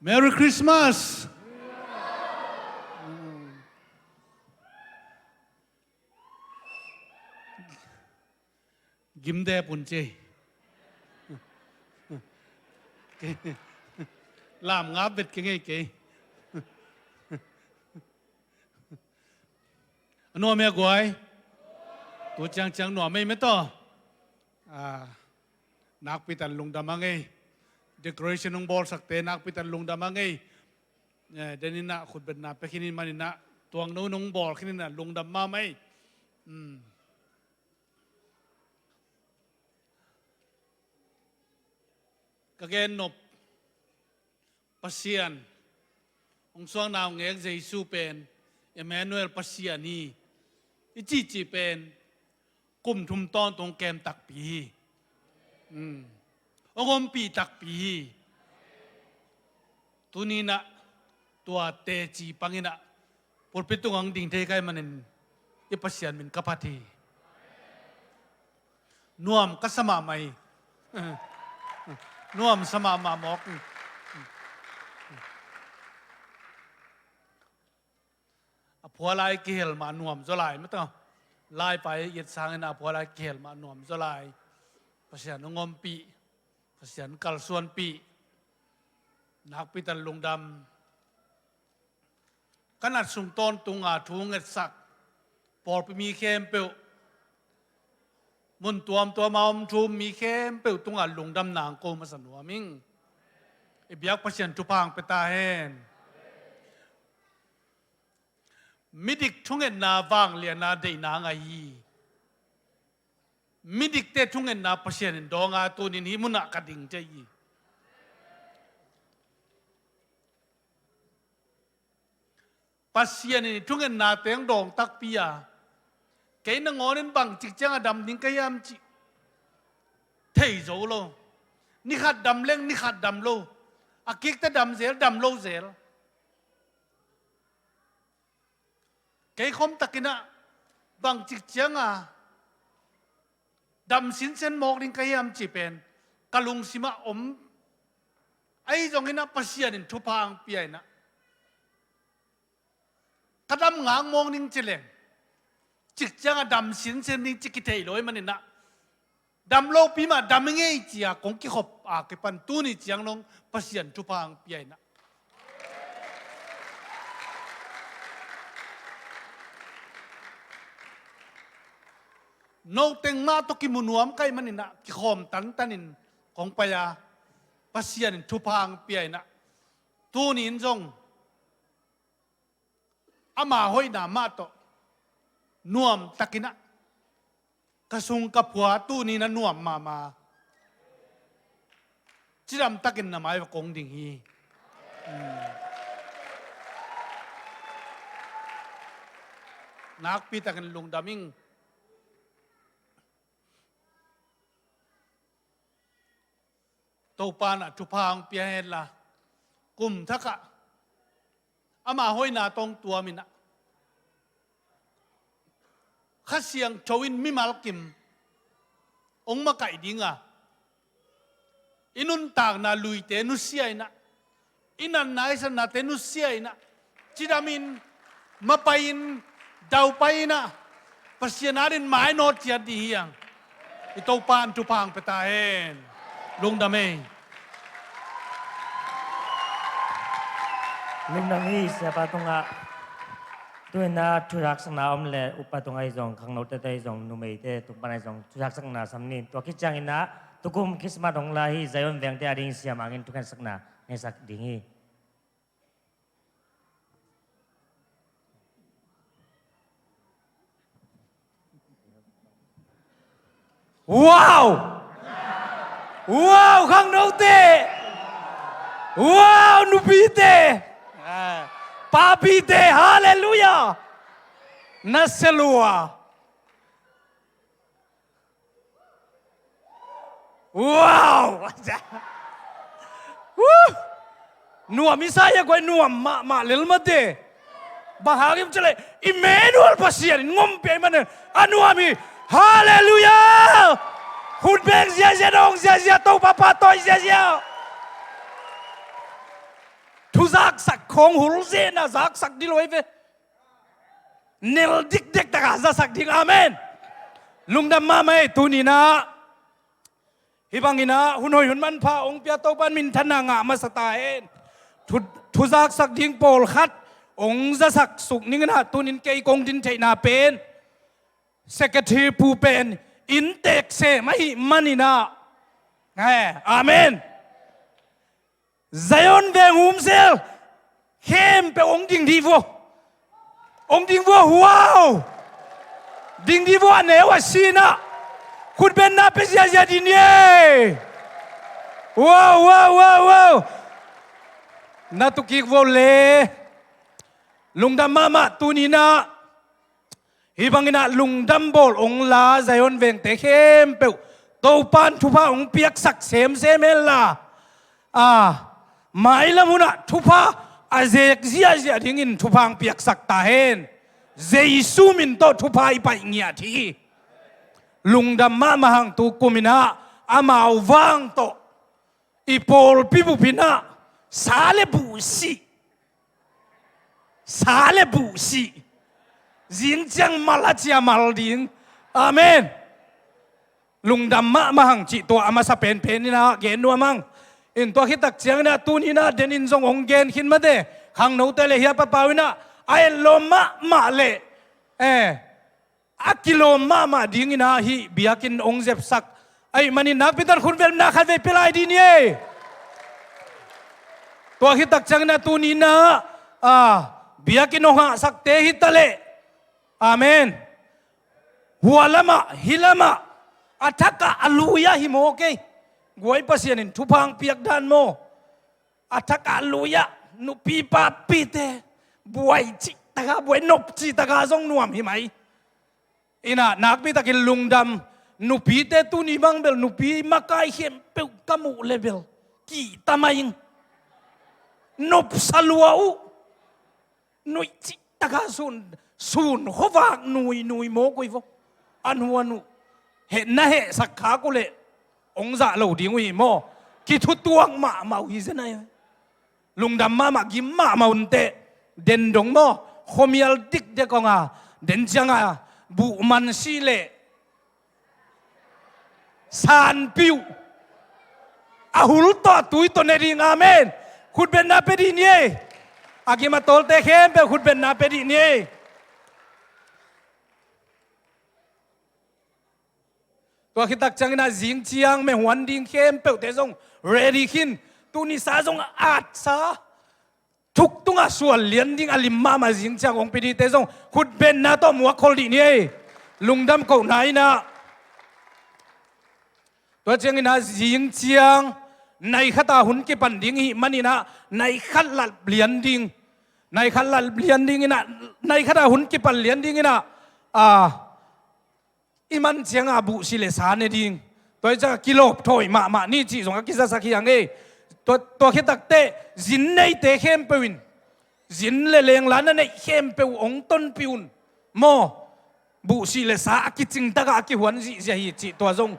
Merry Christmas. Gimdep un ci. Lam nga bet kei ngei kei. A nuam e guai. Tu ciangciang nuam ei metaw. Nakpi tan lungdam a ngei. Decoration hong bawlsakte nakpi tan lungdam a ngei. Deninah khutbetna pia khinin maninah tuang no nong bawl khininah lungdam mahmah ei. Ka gen nop Pasian hong suakna hong ngek Jesu pen Emmanuel Pasian hi. I cihcih pen kum thum tawntung kem takpi hi. Hong ompih takpi hi. Tuninah tua teci panginah pulpit tungah hong ding thei kai manin i Pasian min ka phat hi. Nuam ka sa mahmah hi. Nuam sa mahmah mawk. A phualai kihel mah nuam zaw lai mataw. Laipai i et sangin a phualai kihel mah nuam zaw lai. Pasian hong ompih. Pasian kalsuanpih. Nakpi tan lungdam. Ka nat sung tawntunga thu ngetsak pawlpi mi khempeuh, mun tuamtuama om thu mi khempeuh tunga lungdam nang ko masa nuam ing. I biak Pasian thupha hong pia ta hen. Midik thungetna vangliana deihna ngai hi. Midikte thungetna Pasian in dawnga tunin hih munah ka ding thei hi. Pasian in i thungetna teng dawng takpi a, kei nangawnin bang cikcianga dam ding ka hiam cih thei zo lo. Nikhat dam leng nikhat dam lo. A kikte dam zel, dam lo zel. Kei khom takinah bang cikcianga dam sinsen mawk ding ka hiam cih pen ka lungsimah om. Ahi zonginah Pasian in thupha ang pia inah ka dam ngak mawk ning ci leng cikcianga dam sinsen ning ci kithei lo i maninah dam lopi mah dam i ngei cia kong kikhop a kipan tuni ciang long Pasian thupha ang pia inah noteng mah tawh kimu nuam kai maninah kikhawm tantanin kong pai a Pasian in thupha ang pia inah tuni in zong ama hoihna mah tawh nuam takinah ka sung ka phua tuni na nuam mahmah. Cidam takin na mai va kong ding hi. Nakpi takin lungdam ing. Topa na thupha hong pia henla kum thakah ama hoihna tawh hong tuam inah Kha Siangtho in mimal kim hong makaih dinga i nuntakna luite nusia inah i natna i satnate nusia inah cidamin mapai-in daupai inah Pasian adin mainawt ciat dih hiang. I Topa in thupha ang pia ta hen. Lungdam ei. Lungdam hi siapa tungah. Tuinah thuzaksakna om le upa tungah i zong khangnote tungah i zong numeite tung panah i zong thuzaksakna sam ni. Tua khit cianginah tukum Christmas hong la hi Zion vengte ading siamangin thukhensak na ngeisak ding hi. Wow! Wow, khangnote! Wow, nupite! Papite, halleluiah! Na selua. Wow! Nuam i sa ia guai nuam mahmah lel mate. Bang hangim cile Emmanuel Pasian in ngom pia i manen a nuam hi. Halleluiah! Hun beng ziazia dong ziazia Topa pahtawi ziazia. Thu zaksak khawng hulzena zaksak dih lo hi ve. Nel dikdek taka zasak ding. Amen. Lungdam mahmah ei. Tuninah hih banginah hun hoi hun manpha hong pia Topan minthanna ngah masa ta hen. Thu, thu zaksak ding pawlkhat hong zasak suk ninginah tunin kei kong din theihna pen secretary pu pen inntek sem ahih maninah. Eh, amen. Zion veng umsel khempeuh hong ding dih vua. Hong ding vua, wow. Ding dih vua, a neu a sinah khutbenna pia ziazia dih ni ei. Wow, wow, wow, wow. Na tukik vua le. Lungdam mahmah. Tuninah hih banginah lungdam bawl hong la Zion vengte khempeuh Topan thupha hong piaksak semsem henla, a, mailam hunah thupha a zek ziahziah dingin thupha hong piaksak ta hen. Jesu min tawh thupha i paih ngiat hi. Lungdam mahmah hang. Tu kuminah amau vang tawh i pawlpi bupinah sa le buhsih, sa le buhsih, zing ciang mal a cia mal ding. Amen. Lungdam mahmah hang cih tua a masa penpeninah gen nuam hang. In tua khittak cianginah tuninah denin zong hong gen khin mate. Khangnote le hia papau inah a etlawm mahmah le, eh, a kilawm mahmah dinginah hih biakinn hong zepsak ahih manin nakpitak khunvelna khatvei pia lai dih ni ei. Tua khittak cianginah tuninah, a, biakinn hong hahsakte hi taleh, amen, hua lamah hih lamah a thakah a lui-ah hi maw kei. Guai Pasian in thupha hong piak dan maw. A thakah a lui-ah nupi papite buai cihtaka, buai nop cihtaka zong nuam hi mai. Inah nakpitakin lungdam. Nupite tuni bang bel nupi makai khempeuh ka muh le bel kihta mai ing. Nopsa lua uh. Nuih cihtaka sun, sun khuavak nuinui mawk uh hi vaw. A nu a nu hehna hehsak khak uh leh hong zah lo ding uh hi maw. Kithutuak mahmah uh hi zen ahi. Lungdam mahmah, gim mahmah unteh. Den dong maw, khuamial dikdek hong a, den cianga buhman sih leh sanpi uh a hul tawh a tui tawh ne ding. Amen. Khutbetna pia dih ni ei. A gim a tawlte khempeuh khutbetna pia dih ni ei. Tua khittak cianginah zing ciang mehuan ding khempeuhte zong ready khin. Tuni sa zong a atsa thuk tungah sual lian ding a lim mahmah zing ciang hong pia dihte zong khutbetna tawh muak khol dih ni ei. Lungdam kohna inah. Tua cianginah zing ciang nai khata hun kipan ding ihih maninah nai khat lap lian ding. Nai khat lap lian dinginah, nai khata hun kipan lian dinginah, a, i man cianga buhsih le sa ne ding. Tua hi cianga kilawpthawi mahmah ni cih zong a kizasak hi hang ei. Tua, tua khittakte zin neite khempeuh in, zin le lengla na neih khempeuh hong tonpih un maw. Buhsih le sa a kicingtakah a kihuan zihziah hi cih tua zong.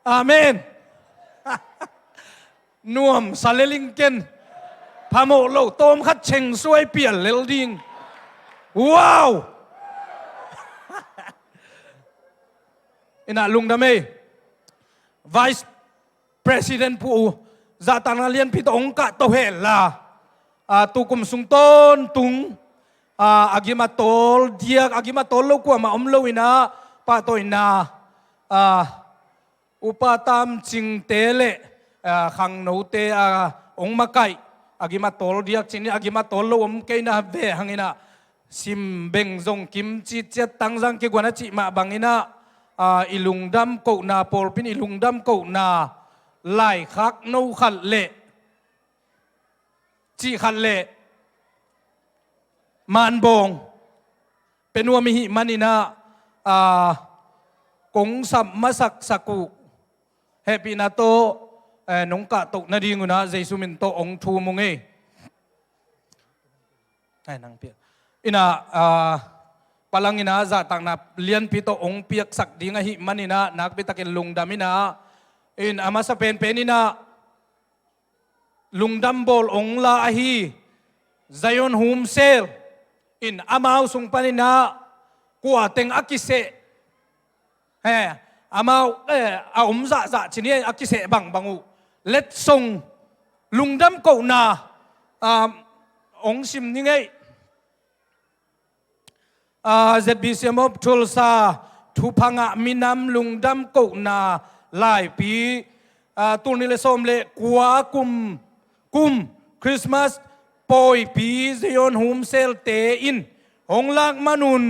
Amen. Nuamsa le lingken. Phamawh lo tawm khat chengsuai pial lel ding. Wow. Inah lungdam ei. Vice President pu uh zahtakna lianpi tawh hong kahto hehla, a, tukum sung tawntung, a, a gim a tawl diak, a gim a tawl lo kuamah om lo inah pahtawina, a, upa tamcingte le, a, khangnote, a, hong makaih, a gim a tawl diak cin, a gim a tawl lo om keina ve hanginah simbeng zong kimci ciat tangzang kiguan a cih mah banginah, a, i lungdam kohna, pawlpi in i lungdam kohna laikhak no khat le cih khat le manbawng pia nuam ihih maninah, a, kong sap masaksak uh hehpihna tawh, eh, nong kahtoh nadingunah Jesu min tawh hong thum ung ei. Ai, nang pia. Inah, ah, palanginah zahtakna lianpi tawh hong piaksak ding ahih maninah nakpitakin lungdam inah, in a masa penpen inah lungdam bawl ong la ahi Zion Home Cell in amau sung panin ah kua teng a kiseh, he, amau, eh, a om zahzah ci ni ei, a kiseh bangbang uh letsong lungdam kohna, ah, ong sim ni ngei. Ah, Z B C M of Tulsa thupha ngah minam lungdam kohna laipi, ah, tul nih le sawm le kua kum, kum Christmas pawipi Zion Home Cell te in hong lak man un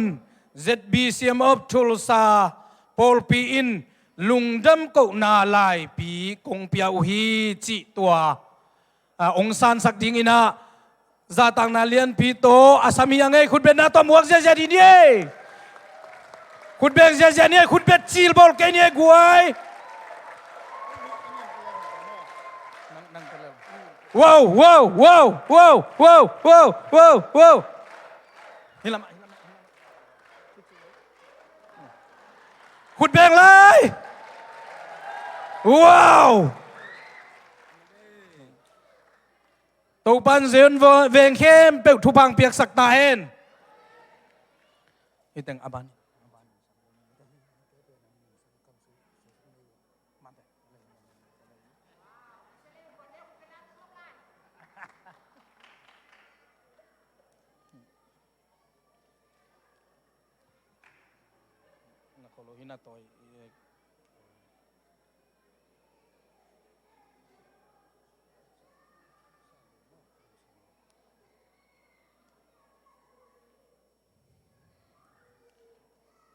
Z B C M of Tulsa pawlpi in lungdam kohna laipi kong pia uh hi cih tua, ah, ong sansak dingin ah, zahtakna lianpi tawh a sam hi a ngei. Khutbetna tawh muak ziahziah dih ni ei. Khutbeng ziahziah ni ei. Khutbet cil bawl kei ni ei guai. Wow, wow, wow, wow, wow, wow, wow, wow. Hi lam ah, hi lam ah. Khutbeng lai. Wow. Topan Zion veng khempeuh thupha piaksak ta hen. Hiteng a ban. Na kholo hi na toi.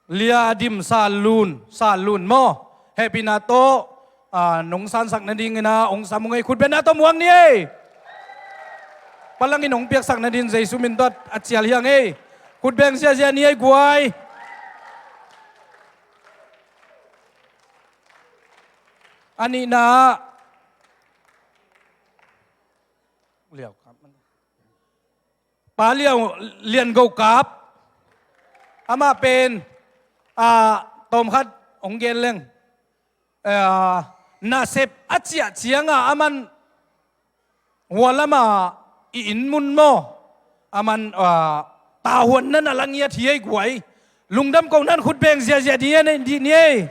Lia Dim Salun, Salun maw? Hehpihna tawh, ah, nong sansak nadingin ah ong sam uh ngei. Khutbetna tawh muak ni ei. Palangin ong piaksak nadin Jesu min tawh a cial hi a ngei. Khutbeng ziahziah ni ei guai. A nihna ah Liau Kap man. Pa Liau Lian Go Kap. Amah pen, ah, tawmkhat ong gen leng, ah, nasep a ciah ciangah aman hua lamah i inn mun maw, aman, ah, tahuan nan a la ngiat hi ei guai. Lungdam kohna in khutbeng ziahziah dih ni ei.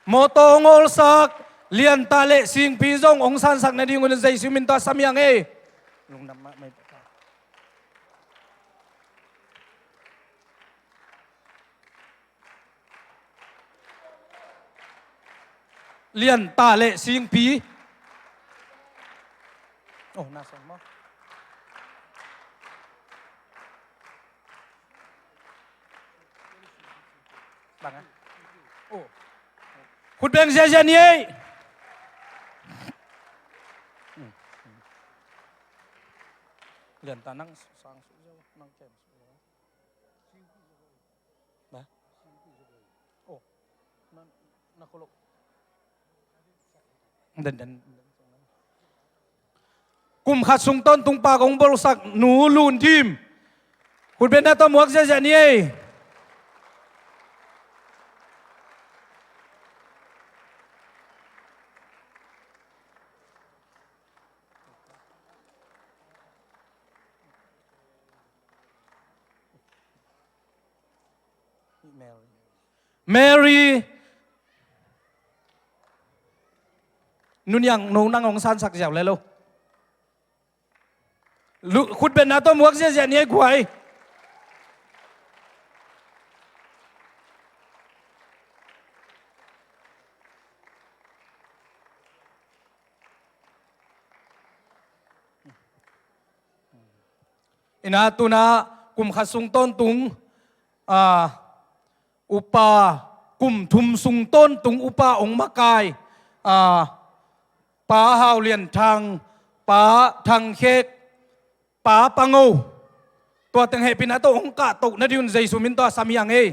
Mawtaw hong awlsak Lian Tah le Singpi zong hong sansak nadingun Jesu min tawh a sam hi a ngei. Lungdam mahmah. Lian Tah le Singpi. Oh, na sang maw. Bang ah. Oh. Khutbeng ziahziah ni ei. Lian Tah nang sang su ziau, nang kem su ziau. Kum khat sung tawntung pa kong bolsak Nu Lun Thim. Khutbetna tawh muak ziahziah ni ei. Mary. Nuniang, no nang hong sansak ziau le lo. Khutbetna tawh muak ziahziah ni ei guai. Ina tuna kum khat sung tawntung, ah, upa, kum thum sung tawntung upa hong makai, ah, Pa Hau Lian Thang, Pa Thang Khek, Pa Pango. Tua teng hehpihna tawh hong kahtoh nadingun Jesu min tawh a sam hi a ngei.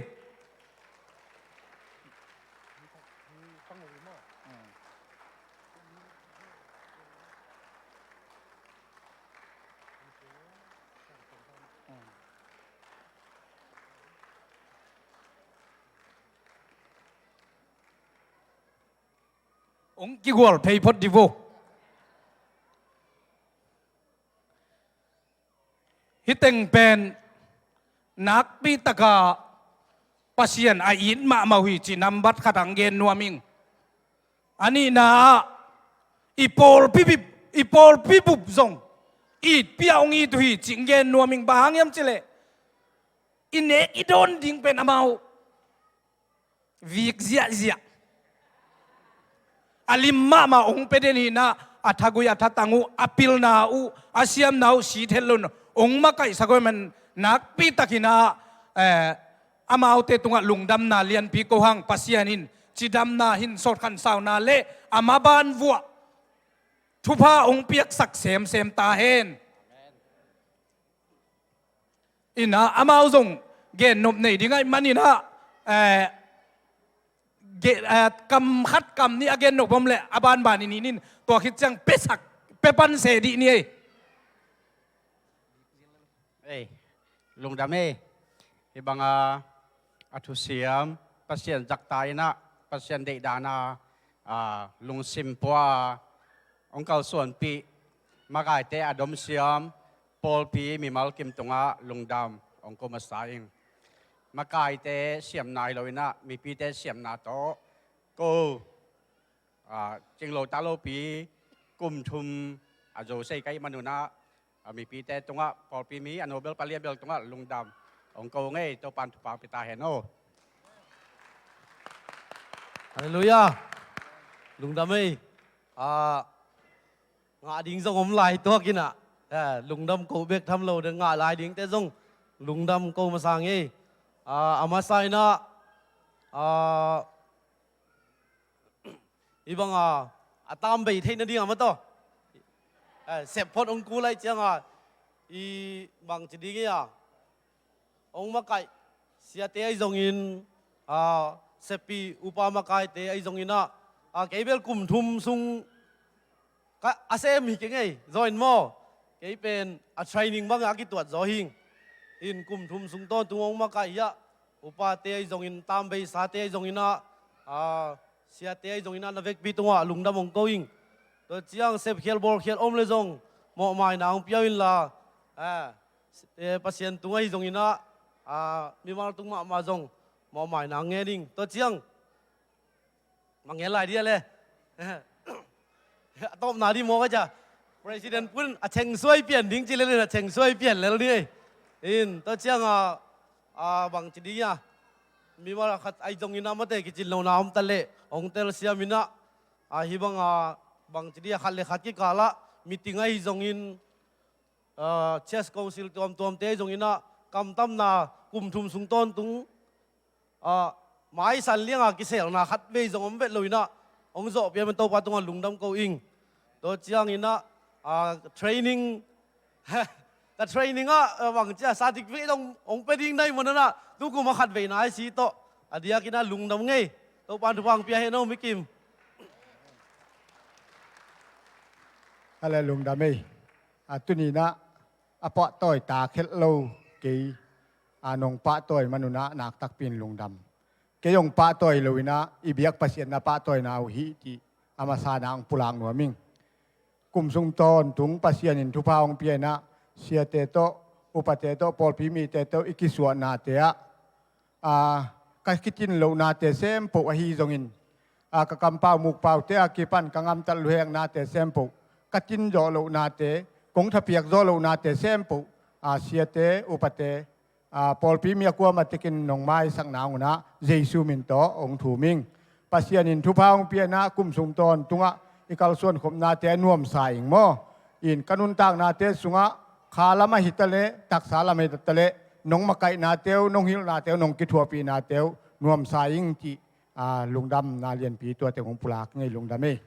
Hong kigual phei phot di vo. Hih teng pen nakpi taka Pasian a it mahmah uh hi cih nambat khat hong gen nuam ing. A nihna ah i pawlpi bip, i pawlpi bup zong itpih a hong it uh hi cih hong gen nuam ing. Bang hang hiam cih leh i nek i dawn ding pen amau vik ziahziah. A lim mahmah hong pia den hi in ah, a thagui a thatang uh, a pilna uh, a siamna uh sit het lo in hong makaihsak uh ahih man nakpi takin ah, eh, amaute tungah lungdamna lianpi ko hang. Pasian in cidamna, hinsawt khansauna le a maban vuah thupha hong piaksak semsem ta hen. In ah amau zong gennop nei ding ahih manin ah, eh, ge-, eh, kam khat kam nih a gennop om leh a banban in, in, in tua khit ciang pesak, pepan se dih ni ei. Ei, lungdam ei. Hih banga a thusiam, Pasian zakta in ah, Pasian deihdan a, a, lungsim pua a hong kalsuanpih makaite a domsiam pawlpi mimal kim tungah lungdam hong ko masa ing. Makaite siamna hi lo in ah, mipite siamna tawh ko, a, cinglo talopi kum thum a zo sei ka hih manun ah, a, mipite tungah, pawlpi mi a no bel pali a bel tungah lungdam hong ko ngei. Topa'n thupha pia ta hen aw. Halleluiah. Lungdam ei. A, ngah ding zong om lai tuak in ah, eh, lungdam ko bek tham lo, den ngah lai dingte zong lungdam ko masa ngei. A, a masa in ah, a, hih banga a tambei theih nading a mataw, eh, sep phot hong kul lai cianga, i bangci ding hi a, hong makaih siate ahi zongin, a, seppi upa makaite ahi zongin ah, a, kei bel kum thum sung ka, a sem hi keng ei, zaw in maw. Kei pen a training bangah a kituat zaw hing. In kum thum sung tawntung hong makaih hi ah, upate ahi zongin, tambeisate ahi zongin ah, a, siate ahi zongin ah, na vekpi tungah lungdam hong ko ing. Tua ciang sepkhial bawlkhial om le zong mawhmaina hong pia inla, a, eh, Pasian tung ahi zongin ah, a, mimal tung mahmah zong mawhmaina hong ngen ing. Tua ciang, mangel lai dia le. A tawpna di maw ka cia. President pun a cheng suai pian ding ci lel in a cheng suai pian lel ni ei. In, tua cianga, a, bangci ding a, mimal a khat ahi zongin ah mate kicin lohna om ta leh hong telsiam in ah, a, hih banga bangci ding a, khat le khat kikalah meeting ahi zongin, a, church council tuamtuamte ahi zongin ah, kamtamna kum thum sung tawntung, a, maisan lianga kiselna khat vei zong om vet lo in ah, hong zawhpih ahih man Topa tungah lungdam ko ing. Tua ciangin ah, a, training, ka training ah, a, bangci a, certificate hong, hong pia ding na hih manun ah, tukum a khat veina ahi si tawh, a diakin ah lungdam ngei. Topa'n thupha hong pia hen aw, mikim. Hale, lungdam ei. A, tuni in ah a pahtawi ta khelh lo kei, a, nong pahtawi manun ah naktakpi in lungdam. Kei hong pahtawi lo in ah i biak Pasian na pahtawina uh hi cih a masa in ah hong pulak nuam ing. Kum sung tawntung Pasian in thupha hong pia in ah, siate tawh, upate tawh, pawlpi mite tawh i kisuahnate ah, a, ka kitin lohnate sempoh ahi zongin, a, ka kampau mukpaute a kipan ka gamtat luheknate sempoh, ka tin zawh lohnate, kong thapiak zawh lohnate sempoh, a, siate, upate, a, pawlpi mi a kuamah tekin nong maisakna hong un ah Jesu min tawh hong thum ing. Pasian in thupha hong pia in ah kum sung tawntungah i kalsuan khopnate a nuamsa ing maw. In ka nuntaknate sungah kha lam ahi ta leh, taksa lam ahi ta leh, nong makaihnate uh, nong hilhnate uh, nong kithuahpihnate uh nuamsa ing cih, a, lungdamna lianpi tuate hong pulak ngei, lungdam ei.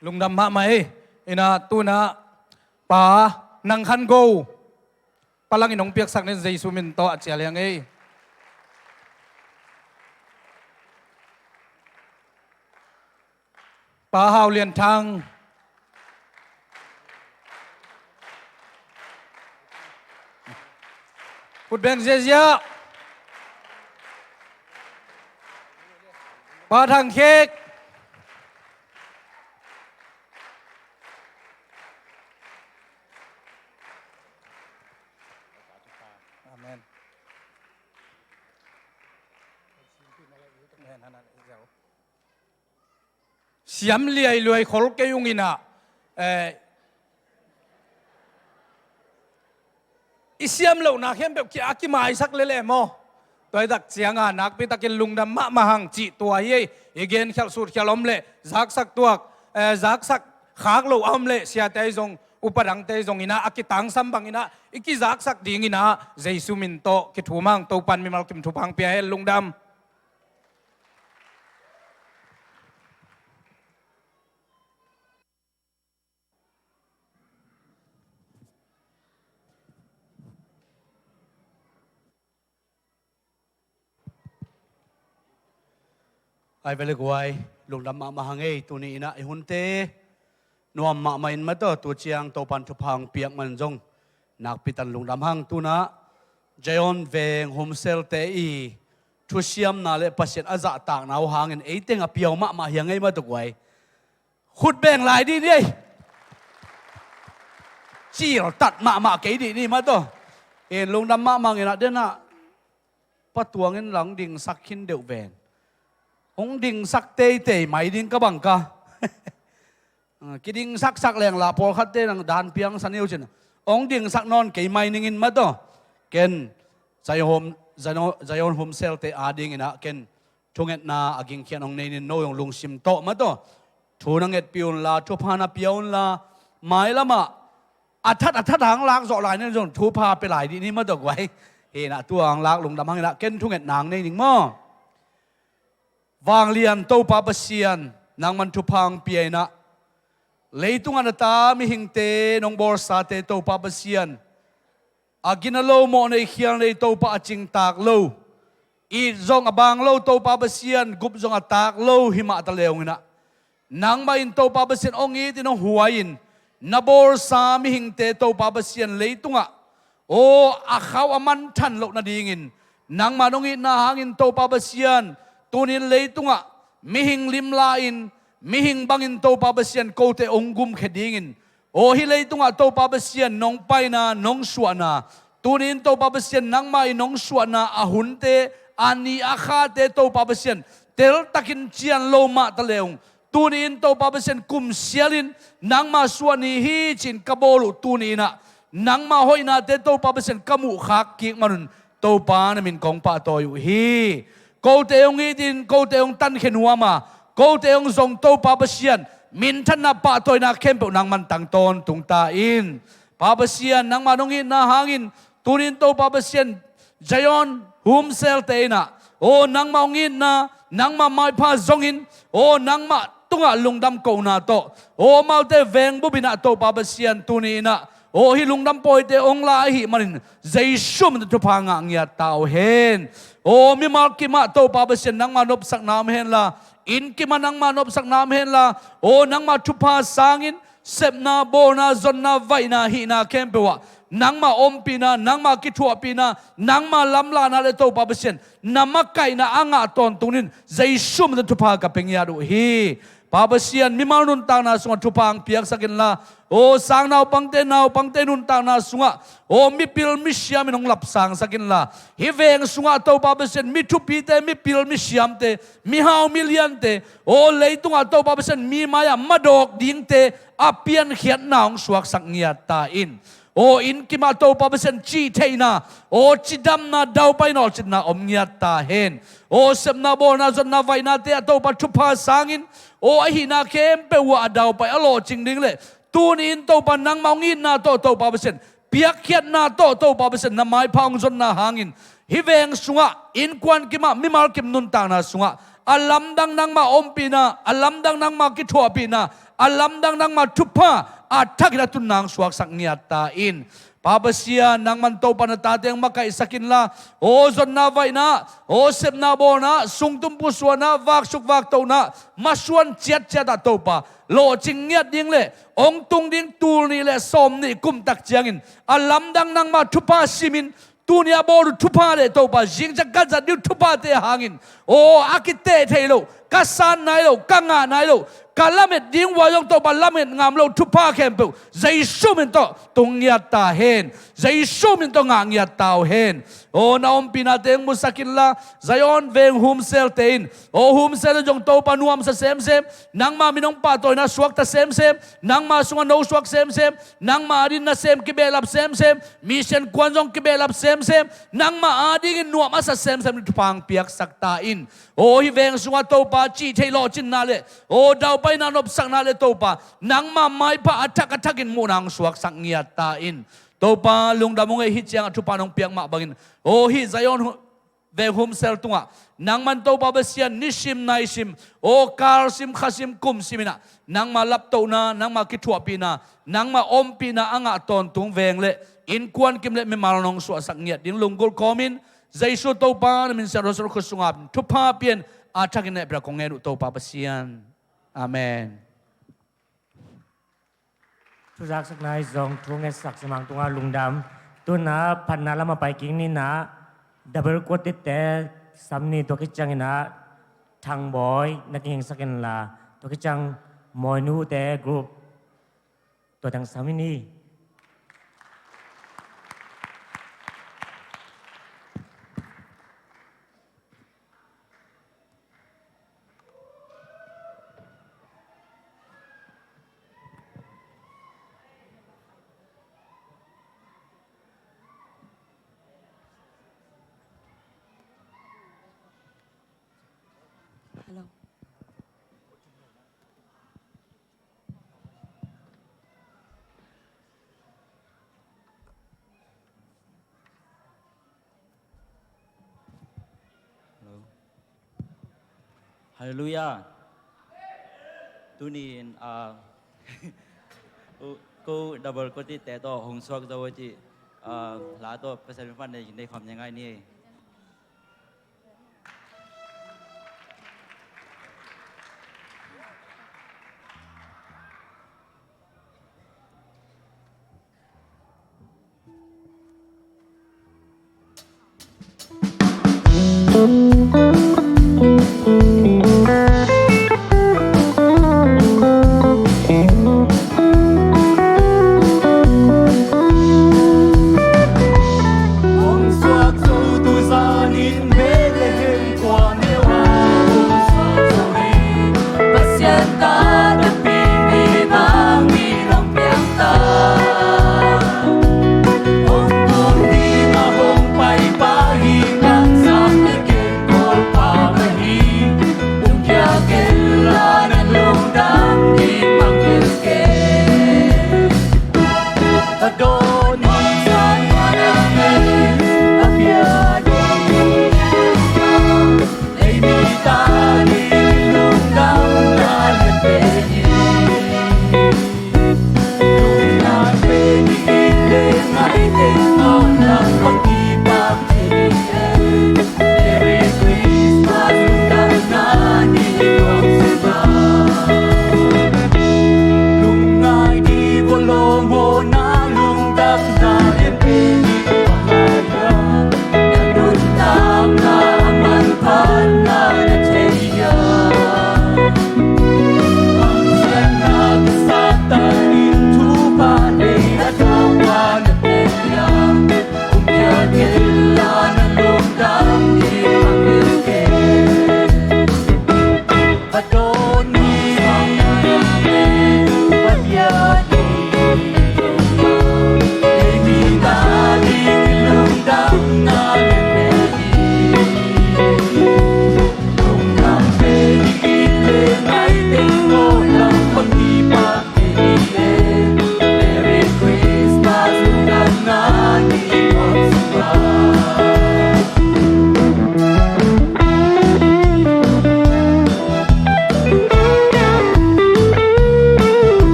Lungdam mahmah ei. In ah tu in ah Pa Nang Khan Go, Pa Lang in hong piaksak ning, Jesu min tawh a cial hi ing ei. Pa Hau Lian Thang. Khut beng ziahziah. Pa Thang Khek. Amen. Siam liailuai khol kei ung inah, eh, i siam lohna khempeuh kia a kimaisak lel e maw? Tua i tak cianga nakpi takin lungdam mahmah hang cih tua hi ei. I gen khialh sut khialh om leh zaksak tuak, eh, zaksak khak lo a om leh siate ahi zong upa dangte ahi zong inah a kitangsam bang inah i kizaksak ding inah Jesu min tawh kithum hang. Topan mimal kim thupha hong pia hen. Lungdam. Ai vele guai, lungdam mahmah hang ei. Tuni inah i hunte nuam mahmah in mataw, tu ciang Topan thupha hong piak man zong nakpi tan lungdam hang. Tunah Zion veng humselte i thusiamna le Pasian a zahtakna uh hangin eiteng a piau mahmah hi hang ei mataw guai. Khut beng lai dih ni ei. Ciltat mahmah kei dih ni mataw. In lungdam mahmah inah denah patuangin la hong dingsak khin deuh ven. Hong dingsak teitei mai ding ka bang ka. Kidingsaksak leng lah pawlkhatte nang dan piangsa ni uh cin. Hong dingsak nawn kei mai ningin mataw. Ken Zion, Zion, Zion humselte ading inah ken thungetna a gingkhian hong nei nin no zong lungsim tawh mataw thu na ngetpih unla, thupha na pia unla, mailamah a that a that hang lak zawh lai nin zong thupha pia lai dih ni mataw guai. Hinah tu hang lak lungdam hang inah ken thungetna hong nei ning maw? Vanglian Topa Pasian, nangman thupha hong pia inah leitungah na ta mihingte nong bawlsate Topa Pasian, a gina lo, mawh nei khial nei Topa, a cingtak lo, it zong a bang lo Topa Pasian, gup zong a tak lo hi mah ta leunginah nangmah in Topa Pasian hong itin hong huai-in na bawlsa mihingte Topa Pasian leitungah aw a khauh a manthan loh nadingin nangmah nong itna hangin Topa Pasian tunin leitungah mihing limla-in mihing bangin Topa Pasian kote hong gumkhia dingin aw hih leitungah Topa Pasian nong paina nong suahna tunin Topa Pasian nangmah in nong suahna a hunte a ni a khate Topa Pasian teltakin cian lo mah ta leung. Tuni-in Topa Pasian kum sialin nangma suah ni hi cin ka bawl uh tuni-inah nangma hoihnate Topa Pasian ka muhkhak kik manun Topa na min kong pahtawi uh hi. Kote hong itin kote hong tankhia nuam a kote hong zong Topa Pasian minthanna pahtawina khempeuh nangman tang tawntung ta in. Pa Pasian nangma nong itna hangin tunin Topa Pasian Zion humselte inah aw nangmah hong itna nangmah maipha zongin aw nangmah tungah lungdam kohna tawh aw amaute veng bupinah Topa Pasian tuni-inah aw hih lungdam pawite hong la ahih manin Jesu min thupha ngah ngiat ta uh hen. Aw mimal kimah Topa Pasian nangmah nopsakna om henla, inn kimah nangmah nopsakna om henla, aw nangmah thupha sangin sepna, bawlna, zonna, vaihna, hihna khempeuh ah nangmah ompihna, nangmah kithuahpihna, nangmah lamlahna le Topa Pasian na makaihna a ngah tawntung in Jesu min thupha ka pia ngiat uh hi. Pa Pasian mimal nuntakna sungah thupha hong piaksak inla, aw sangnaupangte naupangte nuntakna sungah aw mipil misiam in hong lapsangsak inla, hih veng sungah Topa Pasian mi thupite, mipil misiamte, mihau miliante, aw leitungah Topa Pasian mi mai-ah madawk dingte a piankhiatna hong suaksak ngiat ta in. Aw inn kimah Topa Pasian cihtheihna, aw cidamna, daupai nawlcinna om ngiat ta hen. Aw sepna, bawlna, zonna, vaihnate ah Topa thupha sangin aw ahihna khempeuh uh ah a daupai a lawhcing ding le tuni-in Topa nangmah hong itna tawh Topa Pasian piakkhiatna tawh Topa Pasian na maipha hong zonna hangin hih veng sungah, innkuan kimah, mimal kim nuntakna sungah a lamdang nangmah ompihna, a lamdang nangmah kithuahpihna, a lamdang nangmah thupha a thakin a tunna hong suaksak ngiat ta in. Pa Pasian nangman Topa na tate hong makaihsak inla, aw zonna vaihna, aw sepna bawlna, sungtum pusuahna, vaksuk vaktohna masuan ciatciat ah Topa lawhcing ngiat ding le hong tung ding tul nih le sawm nih kum tak ciangin a lamdang nangmah thupha simin tuni a bawl uh thupha le Topa zingciang ka zat ding uh thuphate hangin aw a kiteh thei loh, ka san nai lo, ka ngah nai lo, ka lamet ding uh a zong Topa lamet ngam lo thupha khempeuh Jesu min tawh tung ngiat ta hen. Jesu min tawh ngah ngiat ta uh hen. Aw, na ompihna teng musak inla, Zion veng humselte in, aw, humsel in zong Topa nuamsa semsem, nangma min hong pahtawina suakta semsem, nangma sungah no suak semsem, nangma adin nasem kibehlap semsem, mission kuan zong kibehlap semsem, nangma adingin nuam a sa semsem in thupha hong piaksak ta in. Aw, hih veng sungah Topa cih theih lawhcinna le, aw, daupaina nopsakna le Topa nangma maipha a thak a thakin muhna hong suaksak ngiat ta in. Topa lungdam ung ei, hih ciangah thupha nong piak mah bangin, aw, hih Zion hu-, veng humsel tungah nangman Topa Pasian nisim naisim, aw, kalsim khasim kumsim inah nangma laptohna, nangma kithuahpihna, nangma ompihna a ngah tawntung veng le innkuan kim le mimal nong suahsak ngiat ding lunggulh kawmin Jesu Topa na min siangtho khut sungah thupha pian a thakin hehpih a kong ngen uh Topa Pasian. Amen. Thu zaksakna i zong thu ngetsak Siamang tungah lungdam. Tuna phatna lamah pai kik ni nah, double quoted te sam ni, tua khit cianginah Thangbawi na kingsak inla, tua khit ciang Mawinu te group tua teng sam ni. Hello. Hello. Halleluiah. Tuni in, ah, ko, ko double quoted te tawh hong suak zo a cih, ah, la tawh Pasian min phat nei, nei khawm ngai ni.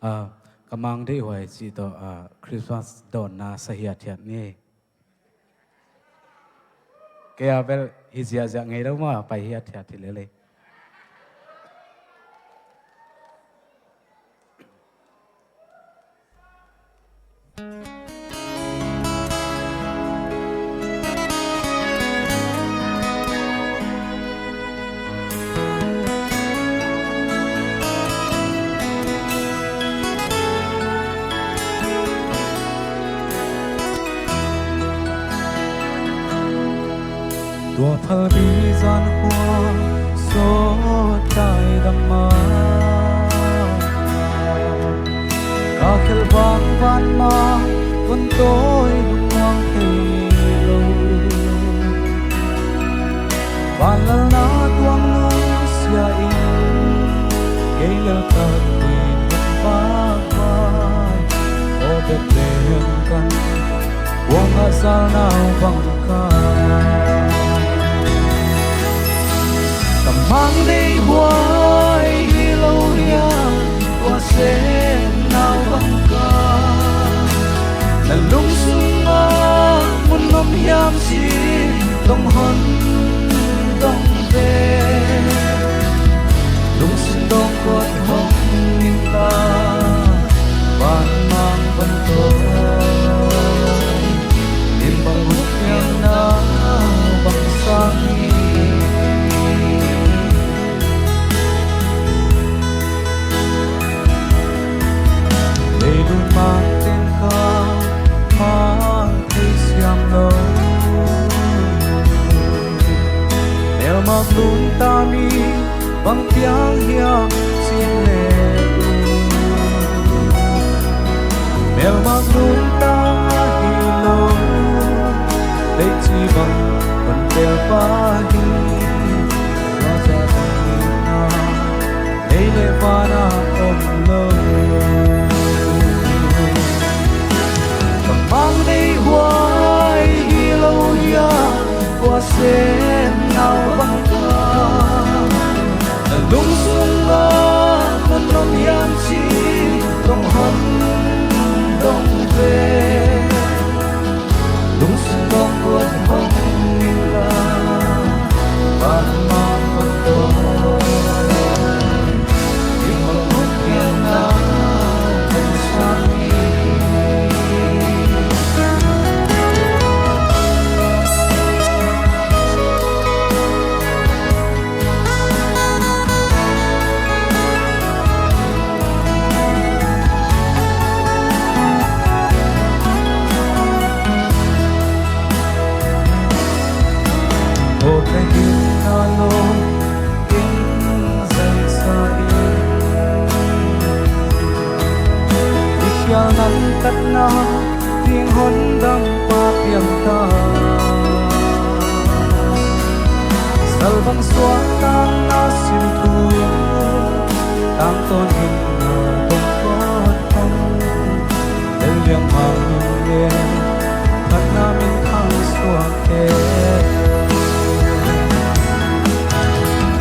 Ah, ka mang deih huai cih tawh, ah, Christmas dawnna sa hiathiat ni. Kei a bel hi ziahziah ngei lo maw, pai hiathiat hi lele. Tua phalbi zan khua sawt kai dam ma, ka khel vang van ma, vun tawi lungmuang thei lo. Vanlalna tuang nusia in, kei lel tak in vakvai, aw Bethlehem kan, kuang a zal nau bang ka. Ka mang nei huai hi lo hiam, tua sen nau bang ka. Na lungsunga mun om hiam ci, dong hon dong ve. Lungsim dong kuat hong ning la, van mang van to. Nin bang ut piang na bang sang hi. Leilung mang ten ka mang thei siam lo. Melmak lungta mi bang piang hiam cih le, melmak lungta hi lo. Teici bang kon tel pa hi. Tua za bang hi na, ei le vana om lo. Ka mang nei huai hi lo hiam, tua sen nau bang ka. Na lungsunga mun om hiam ci, dong hon dong ve. Lungsim dong kuat hong ning la, van mang van to. Nin bang ut piang na bang sang hi. Aw ka hinna lo in zai sa in, i khial nang tatna ding hon dam pa piang ta. Sal bang suak tang na sin thu, tang tawn in na bang kawt hong. Lel liang mang le, khat na min khang suak e.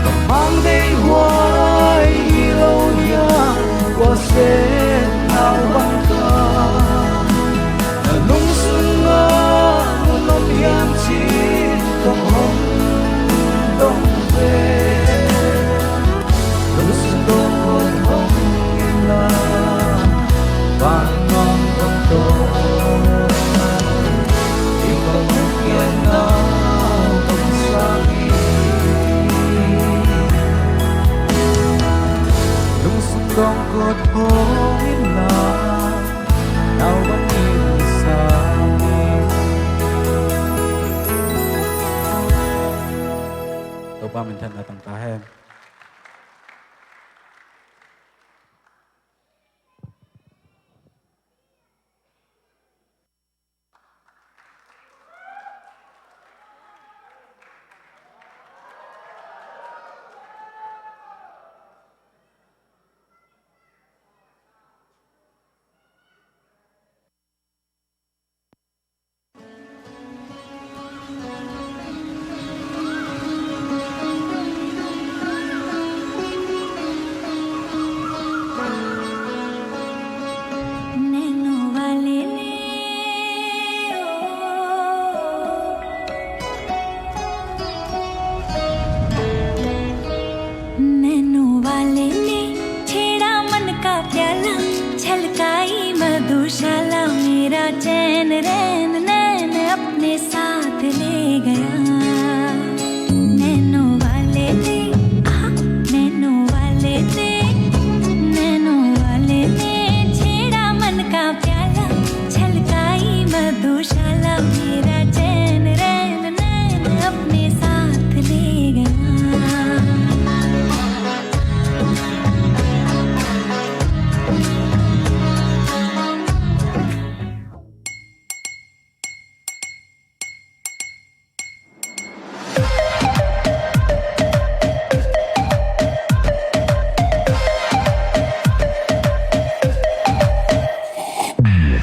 Ka mang nei huai hi lo hiam, kua sen nau bang ka. Na lungsunga mun om hiam cih kong hong dong ve. Lungsim dong kong hong in la, van mang kong to. I kong hong kian na kong sang hi. Lungsim dong kong hong in la, nau bang in sang hi. Topa minthanna tang ta hen.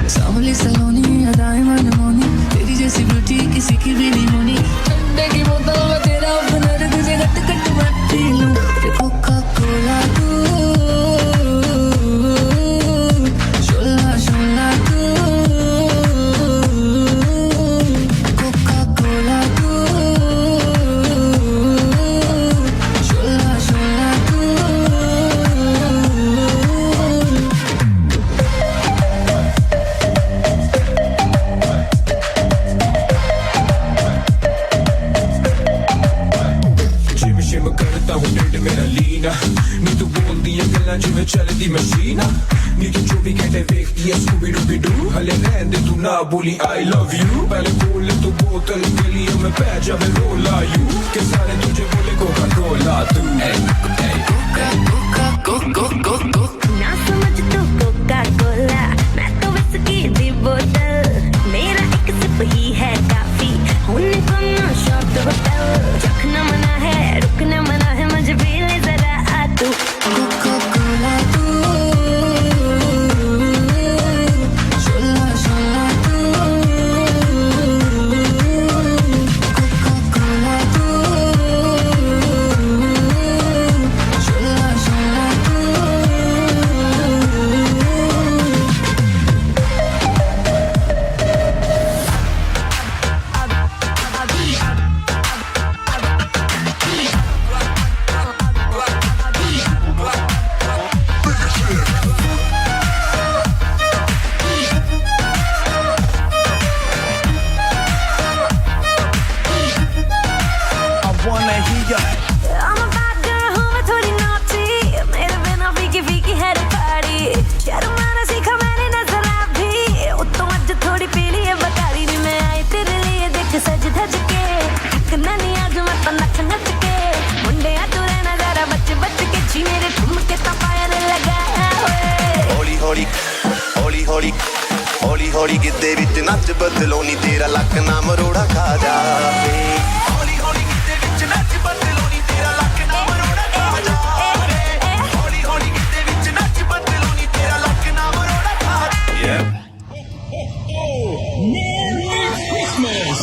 सांवली सलोनी, अदाएं मनमोहनी, तेरी जैसी ब्यूटी किसी की भी नहीं होनी। ठंडे की बोतल में तेरा अपना रख दे, घट घट मैं पी लूं। कोका कोला तू, शोला शोला तू, कोका कोला तू, शोला शोला तू। जिम शिम करता हूँ ढिड मेरा लीन। ਨੀ ਤੂੰ ਬੋਲਦੀ ਏ ਗੱਲਾਂ ਜਿਵੇਂ ਚੱਲਦੀ ਮਸ਼ੀਨ। ਨੀ ਤੂੰ ਚੌਵੀ ਘੰਟੇ ਵੇਖਦੀ ਏ Scooby Dooby Doo। ਹਲੇ ਰਹਿਣ ਦੇ ਤੂੰ ਨਾ ਬੋਲੀ I love you। ਪਹਿਲੇ ਖੋਲ ਤੂੰ ਬੋਤਲ, ਗਲੀਆਂ ਮੈਂ ਪੈ ਜਾਵੇ ਰੋਲਾ। You ਕਿ ਸਾਰੇ तुझे बोले कोका कोला तू। Hey, hey, Coca Coca Coca Coca. ना समझ तू कोका कोला, मैं तो विस्की दी बोतल। मेरा एक सिप ही है काफी, हुन घूमो शॉट होटल। चखना मना है, रुकना मना है, मुझे भी ले जरा आ तू। कोका कोला तू, शोला शोला तू, कोका कोला तू, शोला शोला तू। I wanna hear ya। I'm a bad girl हूँ मैं थोड़ी naughty। मेरे बिना फीकी फीकी है रे party। शर्माना सीखा मैंने नजरा भी। उत्तों अज थोड़ी पीली है बकारी नी मैं आई तेरे लिए देख सज धज के। थकना नहीं आज मैं तो नच नच के। मुंडे तू रहना जरा बच बच के। जी मेरे ठुमके तो पायल लगाया होए। ਹੌਲੀ ਹੌਲੀ, ਹੌਲੀ ਹੌਲੀ, ਹੌਲੀ ਹੌਲੀ ਗਿੱਧੇ ਵਿੱਚ ਨੱਚ ਬਦਲੋ ਨੀ ਤੇਰਾ ਲੱਕ ਨਾ ਮਰੋੜਾ ਖਾ ਜਾਵੇ। ਹੌਲੀ ਹੌਲੀ ਗਿੱਧੇ ਵਿੱਚ ਨੱਚ ਬਦਲੋ ਨੀ ਤੇਰਾ ਲੱਕ ਨਾ ਮਰੋੜਾ ਖਾ ਜਾਵੇ। ਹੌਲੀ ਹੌਲੀ ਗਿੱਧੇ ਵਿੱਚ ਨੱਚ ਬਦਲੋ ਨੀ ਤੇਰਾ ਲੱਕ ਨਾ ਮਰੋੜਾ ਖਾ ਜਾਵੇ। Merry Christmas!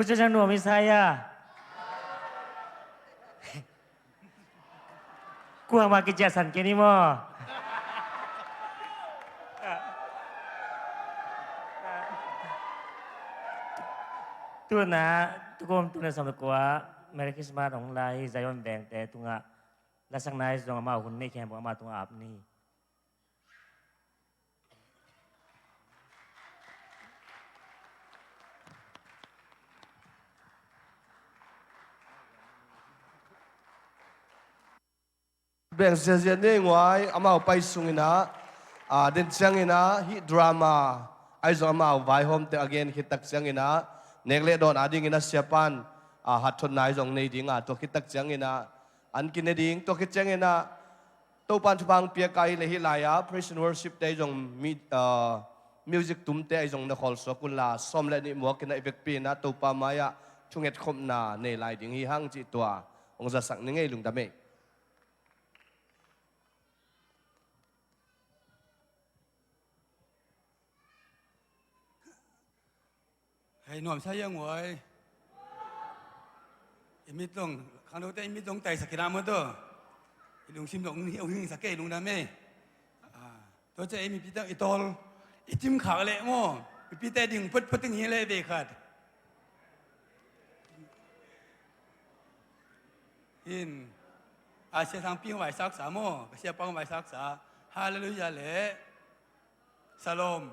Tua ciang nuam i sa hia? Kuamah kiciahsan kei ni maw? Tuna, tukum tuna sawm le kua, Merry Christmas hong la hi Zion vengte tungah. Lasakna hi zong amau hun nei khempeuh amah tungah ap ni. Beng ziazia nei nguai, amau pai sungin ah, a, den ciangin ah, hih drama ahi zong amau vaihawmte a gen khit tak ciangin ah, nek le dawn adingin a siapan, a, hatthotna ahi zong nei ding a, tua khit tak ciangin ah, an kine ding, tua khit ciangin ah, Topan thupha hong piak a hi le hih lai-ah praise and worship te ahi zong mi, ah, music tumte ahi zong na khawlsuak unla, sawm le nih muak in ah i vekpi in ah Topa mai-ah thungetkhopna nei lai ding hi hang cih tua hong zasak ning ei. Lungdam ei. Hei, nuamsa hiang uai. I mit zong, khangnote i mit zong taisak kina maw tawh. I lungsim zong hing, hingsak kei, lungdam ei. Ah, tua ciang ei mipite i tawl, i cimkhak leh maw, mipite ding photphot ding hi leh vei khat. Hin, a, Sia Sangpi hong vaisaksa maw, ka siapa hong vaisaksa. Halleluiah leh Shalom.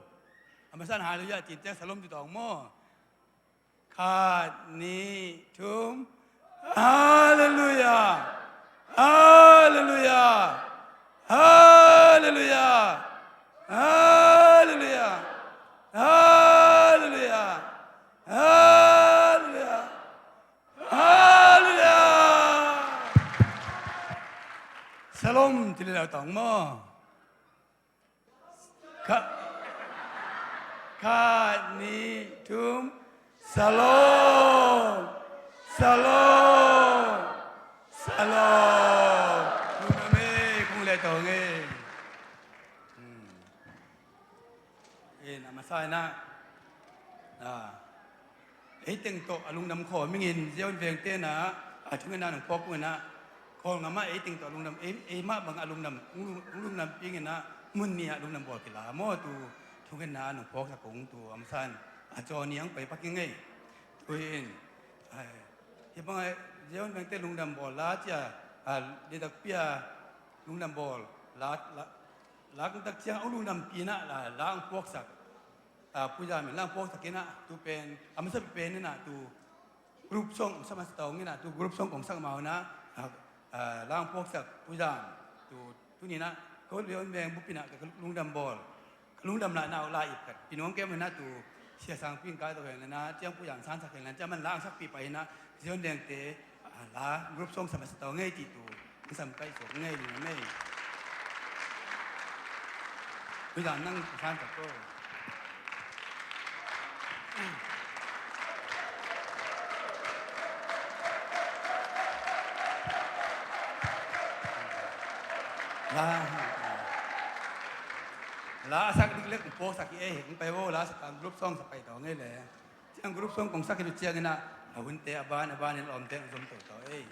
A masa in Halleluiah cih ciang Shalom ci tawh maw. Khat, nih, thum. Halleluiah. Halleluiah. Halleluiah. Halleluiah. Halleluiah. Halleluiah. Halleluiah. Shalom ci leh lau tawh maw. Khat, khat, nih, thum. Shalom. Shalom. Shalom. Lungdam ei, kong leh tawh ei. Hmm. In, a masa in ah, a, ei teng tawh a lungdam khawm ing in, Zion vengte in ah, a, thungetna nong phawk ung in ah, Kawlgam ah ei teng tawh a lungdam, ei, ei mah bang a lungdam, hong lung, hong lungdam ping in ah, mun nih ah lungdam bawl kila maw, tu thungetna nong phawksak ung tu, a masa in, a, Johnny hong pai pak ing ei. Tu in, ai, hih bang ah Zion vengte lungdam bawl la ci a, a, litakpi a lungdam bawl la, la, la tak ciang a lungdampi in ah la, la hong phawksak. A, Pu Zam in la hong phawksak in ah, tu pen, a masa pen in ah, tu group song, sa masa tawh in ah, tu group song kong sak mah in ah, a, a, la hong phawksak, Pu Zam, tu, tuni in ah, ko Zion veng bup in ah, ka lungdam bawl. Ka lungdam lahna uh la ip khat. Pi nuam kei mah in ah tu Sia Sangpi in kai tawh heng le na, ciang Pu Zam sansak heng le na, ciang man la hong sakpih pah in ah, Zion vengte, a, la group song sa masa tawh ei cih tu, hong sam kai suak ei, lungdam ei. Pu Zam nang sansak ko. La, la a sak dik lek hong phawksak hi ei, hong pai vo, la sak a group song sa pai tawh ei le. Ciang group song kong sak hi lo ciangin ah, a hunte a ban, a ban in a lawmte hong zom toto ei.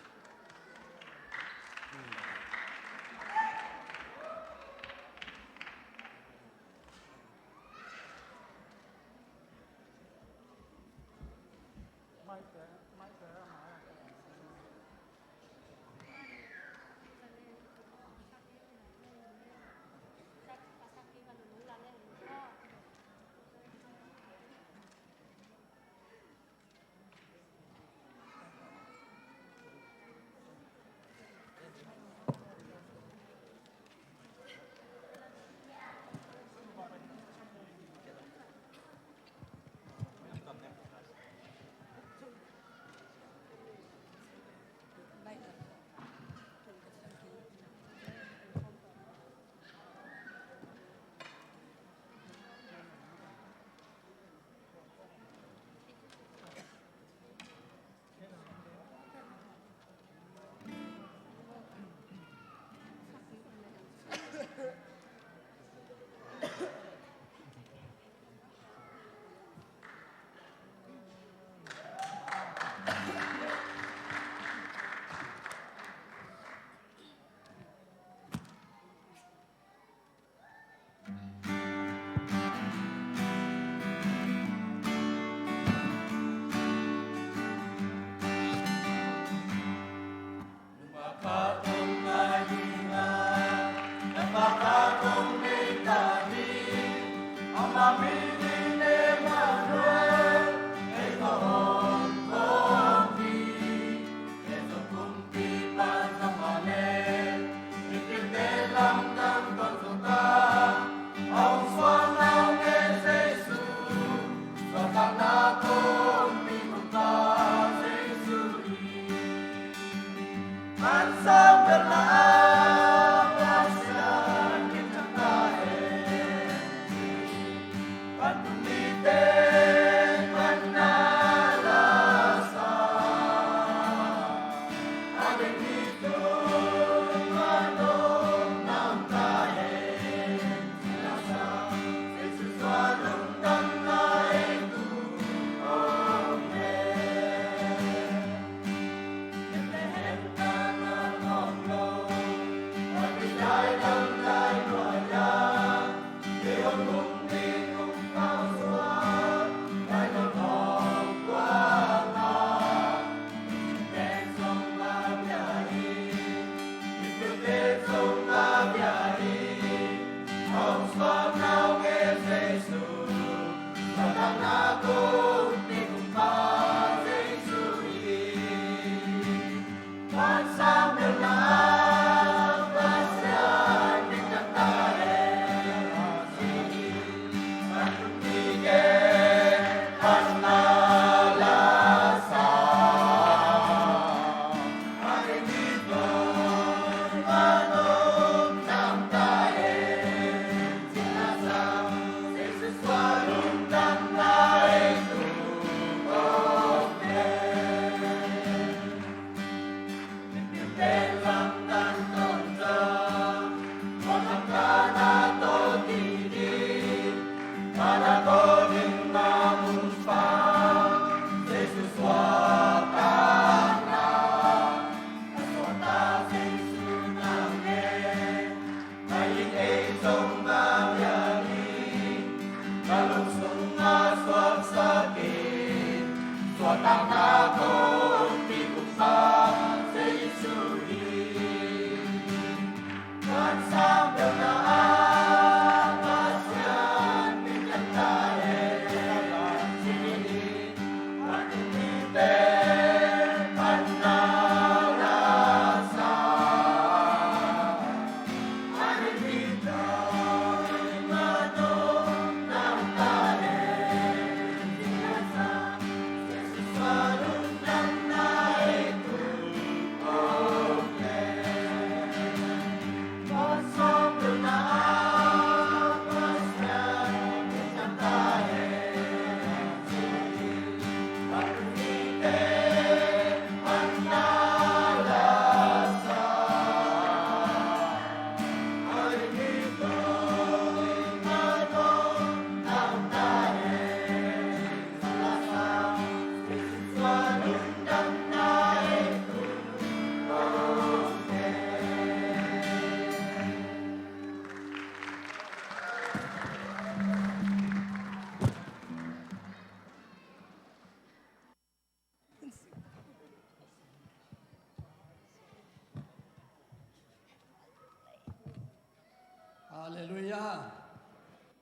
Halleluiah.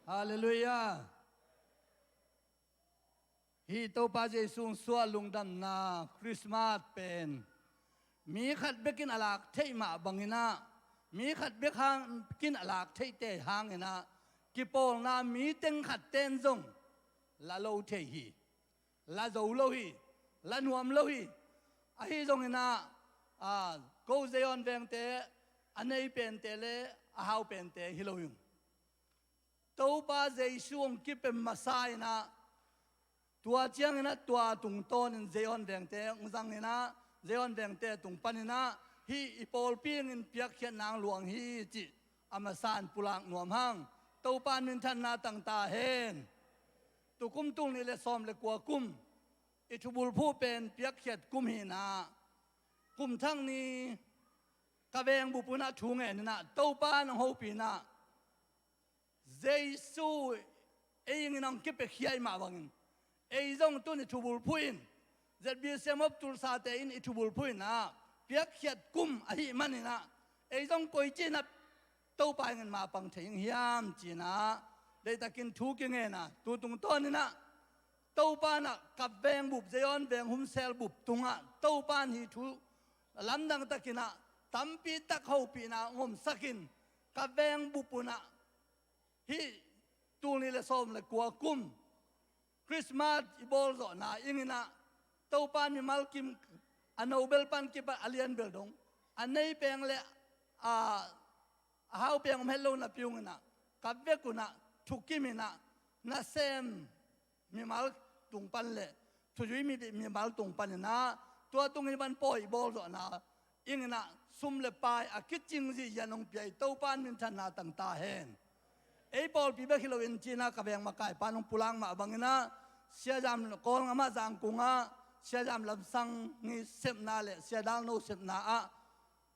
Halleluiah. Hih Topa Jesu suah lungdamna Christmas pen mi khat bekin a lak theih mah banginah, mi khat bek hangin a lak theihte hanginah kipawlna mi teng khat ten zong la lo thei hi. La zo lo hi. La nuam lo hi. Ahi zonginah, a, ko Zion vengte a nei pente le a hau pente hi lo hi. Topa Jesu hong kipia masa inah, tua cianginah tua tungtawnin Zion vengte hong zanginah, Zion vengte tung paninah hih i pawlpi in piakkhiatna hong luang hi cih a masa in pulak nuam hang. Topa in minthanna tang ta hen. Tukum tul nih le sawm le kua kum i thubulphuh pen piakkhiat kum hinah, kum thak ni ka veng bup unah thu ngeninah Topa in hong hopih inah, Jesu ei in hong kipiakhia ahih mah bangin ei zong tun i thubulphuh in, Z B C M of Tulsa-te in i thubulphuh inah piakkhiat kum ahih maninah ei zong koici inah Topa in mapang thei ing hiam cinah deihtakin thu kingena. Tu tungtawninah Topa inah ka veng bup, Zion veng humsel bup tungah Topa in hih thu lamdang takinah tampi tak hopihna hong omsakin, ka veng bup unah hih tul nih le sawm le kua kum Christmas i bawlzawhna inginah Topa in mimal kim, a nobel pan kipat a lianbel dong A nei peng le a, a hau peng om het lo napi ung inah, ka vek unah thukim inah, nasem mimal tung pan le thuzui mi, mimal tung pan inah, tua tung hi ban pawi bawl zawhna ing inah, sum le pai a kicing zihzian hong pia i Topa in minthanna tang ta hen. Ei pawlpi bek hi loin cinah ka veng makai pan hong pulak mah bang inah, Sia Zam Kawlngam ah Zangkung ah Sia Zam Lamsang i sepna le Sia Dal No sepna ah,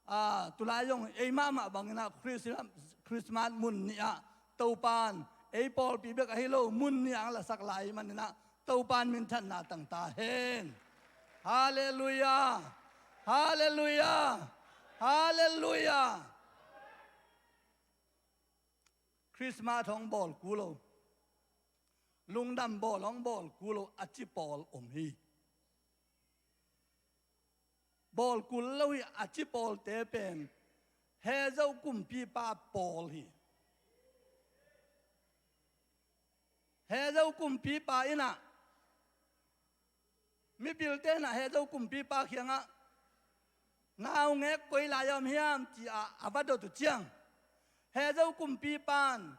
ah, tulai zong ei mahmah bang inah Christmas, Christmas mun ni ah Topa in ei pawlpi bek ahi lo mun ni ah hong lasak lai man inah Topa in minthanna tang ta hen. Halleluiah. Halleluiah. Halleluiah. Christmas hong bawl kul lo, lungdam bawl hong bawl kul lo a ci pawl om hi. Bawl kul lo hi a ci pawlte pen Hezo kumpipa pawl hi. Hezo kumpipa inah mipilte inah Hezo kumpipa kiangah naungek koi lai a om hiam ci-a a va dot uh ciang, Hezo kumpipa in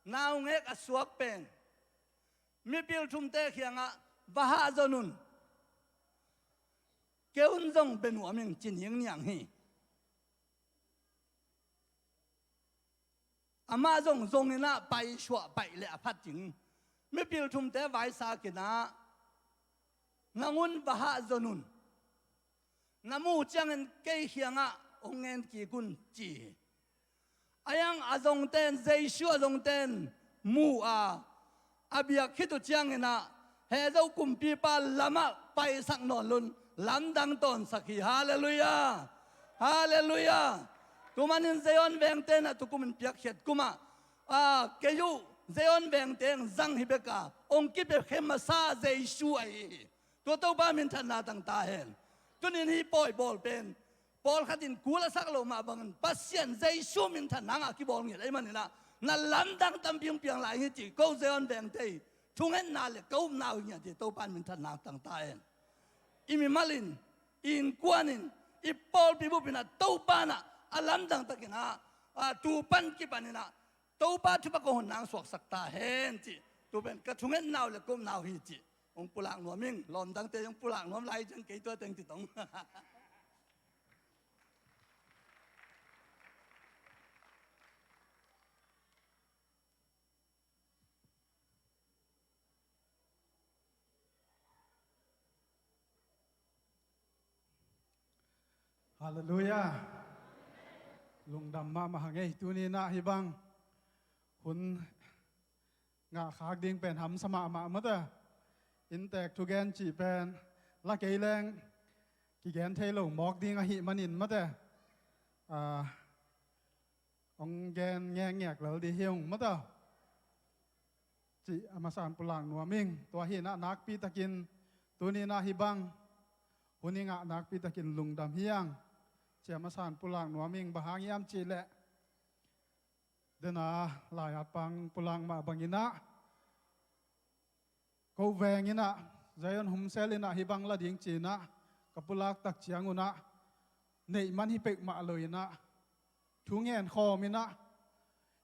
naungek a suak pen mipil thumte kiangah va hahzon un, kei un zong bia nuam ing ci ningniang hi. Amah zong zong inah paisuah paih le a phat ding mipil thumte vaisak inah, nang un va hahzon un, na muh ciangin kei kiangah hong ngen kik un ci hi. A hiang a zongte in, Jesu a zongte in mu a, a biak khit uh ciang inah Hezo kumpipa lamah paisak nawn lo-in lamdang tawnsak hi. Halleluiah. Halleluiah. Tumanin Zion vengte inah tukum in piakkhiat kum ah, a, kei uh Zion vengte in zang hi bek a, hong kipia khem masa Jesu ahi hi. Tua Topa minthanna tang ta hen. Tunin hih pawi bawl pen pawlkhat in kul a sak lo mah bangin Pasian Jesu minthanna ngah kibawl ngiat ahih man inah, na lamdang tampi hong piang lai hi ci, ko Zion vengte, thungetna le ka upna uh hi ngiat hi. Topa in minthanna tang ta hen. I mimal in, i innkuan in, i pawlpi bup inah Topa inah a lamdang tak inah, a, tu pan kipan inah Topa thupha kong honna hong suaksak ta hen ci. Tu pen ka thungetna uh le ka upna uh hi ci. Hong pulak nuam ing. Lawmdangte hong pulak nuam lai ciang kei tua teng ci tong. Halleluiah. Lungdam mahmah hang ei, tuni inah hih bang hun ngahkhak ding pen hamsa mahmah mate. Inntek thugen cih pen la kei leng kigen thei lo mawk ding ahih manin mate, a, hong gen ngekngek lel dih hi ung mate. Cih a masan pulak nuam ing. Tua hi inah nakpi takin tuni inah hih bang hun i ngah nakpi takin lungdam hi ing. Cih a masan pulak nuam ing. Bang hang hiam cih leh, dena lai-at pang pulak mah bang inah, ko veng inah Zion Home Cell inah hih bang la ding ci inah ka pulak tak ciang unah, neih man hi peuhmah lo inah, thu ngen khawm inah,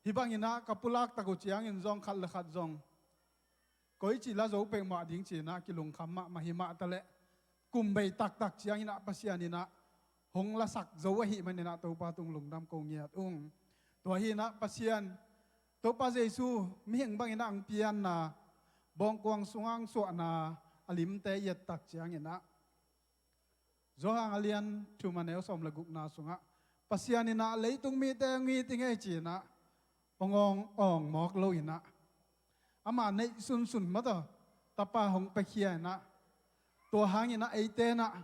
hih bang inah ka pulak tak uh ciangin zong khat le khat zong koici la zo peuhmah ding ci inah kilungkham mahmah hi mah taleh, kum bei taktak ciang inah Pasian inah hong lasak zo ahih man inah Topa tung lungdam ko ngiat ung. Tua hi inah Pasian, Topa Jesu mihing bang inah hong pianna, bawngkuang sungah hong suahna a limte i et tak ciang inah, Johan a lian thum a neu sawm le gukna sungah, Pasian inah leitung mite hong it ing ei ci inah hong awng, awng mawk lo inah, ama neih sunsun mataw Tapa hong piakhia inah, tua hang inah eite inah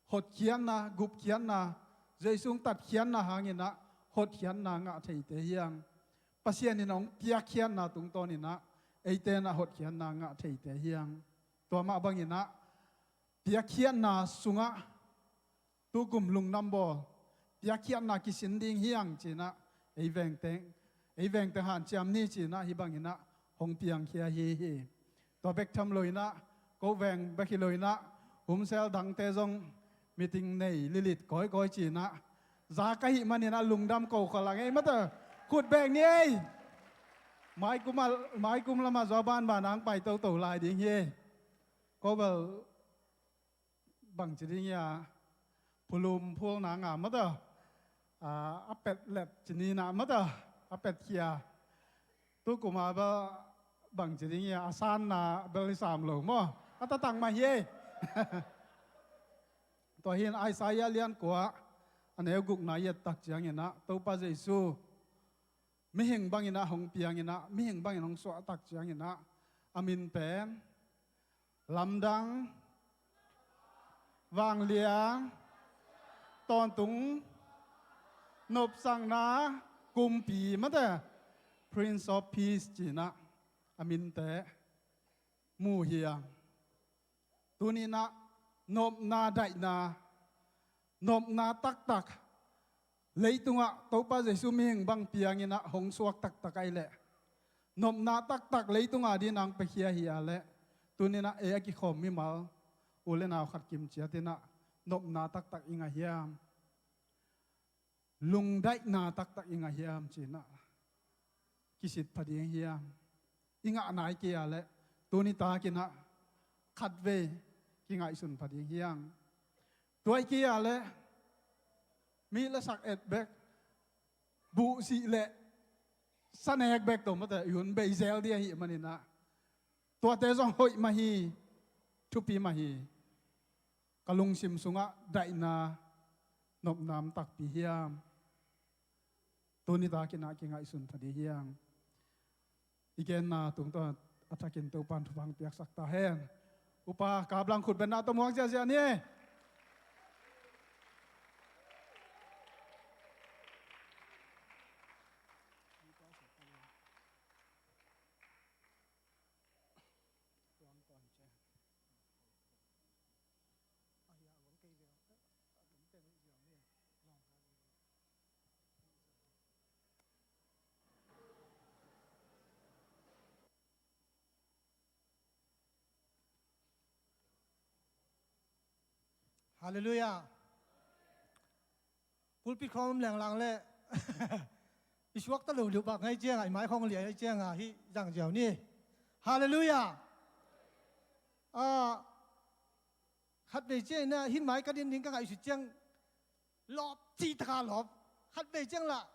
hotkhiatna, gupkhiatna, Jesu hong tatkhiatna hang inah hotkhiatna ngah theite hi ing. Pasian inah hong piakkhiatna tungtawn inah eite inah hotkhiatna ngah theite hi ing. Tua mah bang inah piakkhiatna sungah tukum lungdam bawl, piakkhiatna kisin ding hi ing ci inah ei vengte, ei vengte hanciam ni ci inah hih bang inah hong piangkhia hi hi. Tua bek tham lo inah, ko veng bek hi lo inah, Home Cell dangte zong meeting nei lilit kawikawi cinah za ka hih maninah lungdam ko khol a ngei mata khut bek ni ei. Maikum a, maikum lamah zaw banban ang pai toto lai ding hi. Ko bel bangci ding hia, phulum phulna nga mata, a, a petlet cinina mata, a petkhia. Tukuma bel bangci ding hia, a sanna bel i sam lo maw. A tatang mah hi ei. Tua hin Isaiah lian kua a neu gukna i et tak cianginah Topa Jesu mihing banginah hong pianginah, mihing bangin hong suahtak cianginah a min pen lamdang, vangliang, tawntung, nopsakna, kumpi mate, Prince of Peace cinah a minte mu hiang. Tuninah nopna daihna, nopna taktak leitungah Topa Jesu mihing bang pianginah hong suak taktak aileh nopna taktak leitunga dinang pekhia hi a leh tuninah ei a kikhawm mimal u le nau khat kim ciatinah nopna taktak i ngah hiam? Lungdaihna taktak i ngah hiam cinah kisit pha ding hiam? I ngah nai kei a leh tuni takinah khatvei kingaihsun pha ding hiam? Tua i kei a leh mi le sak et bek, buhsih le sanek bek tawh mate i hun bei zel dih ahih maninah tuate zong hoih mah hi, thupi mah hi. Ka lungsim sungah daihna nopna om takpi hiam? Tuni takinah kingaihsun pha dih hiang. I genna tungtawn a thakin Topan thupha piaksak ta hen. Upa Kap Lang khut benna tawh muang ziahziah ni. Halleluiah. Pulpit khawng om lenglang le i suakta lo liu bak ngai cianga, i mai khawng liai ngai cianga hih zang ziau ni. Halleluiah. Ah, khatvei ciangin ah hih mai ka din ding ka ngaihsut ciang lawp cih taka lawp. Khatvei ciang lah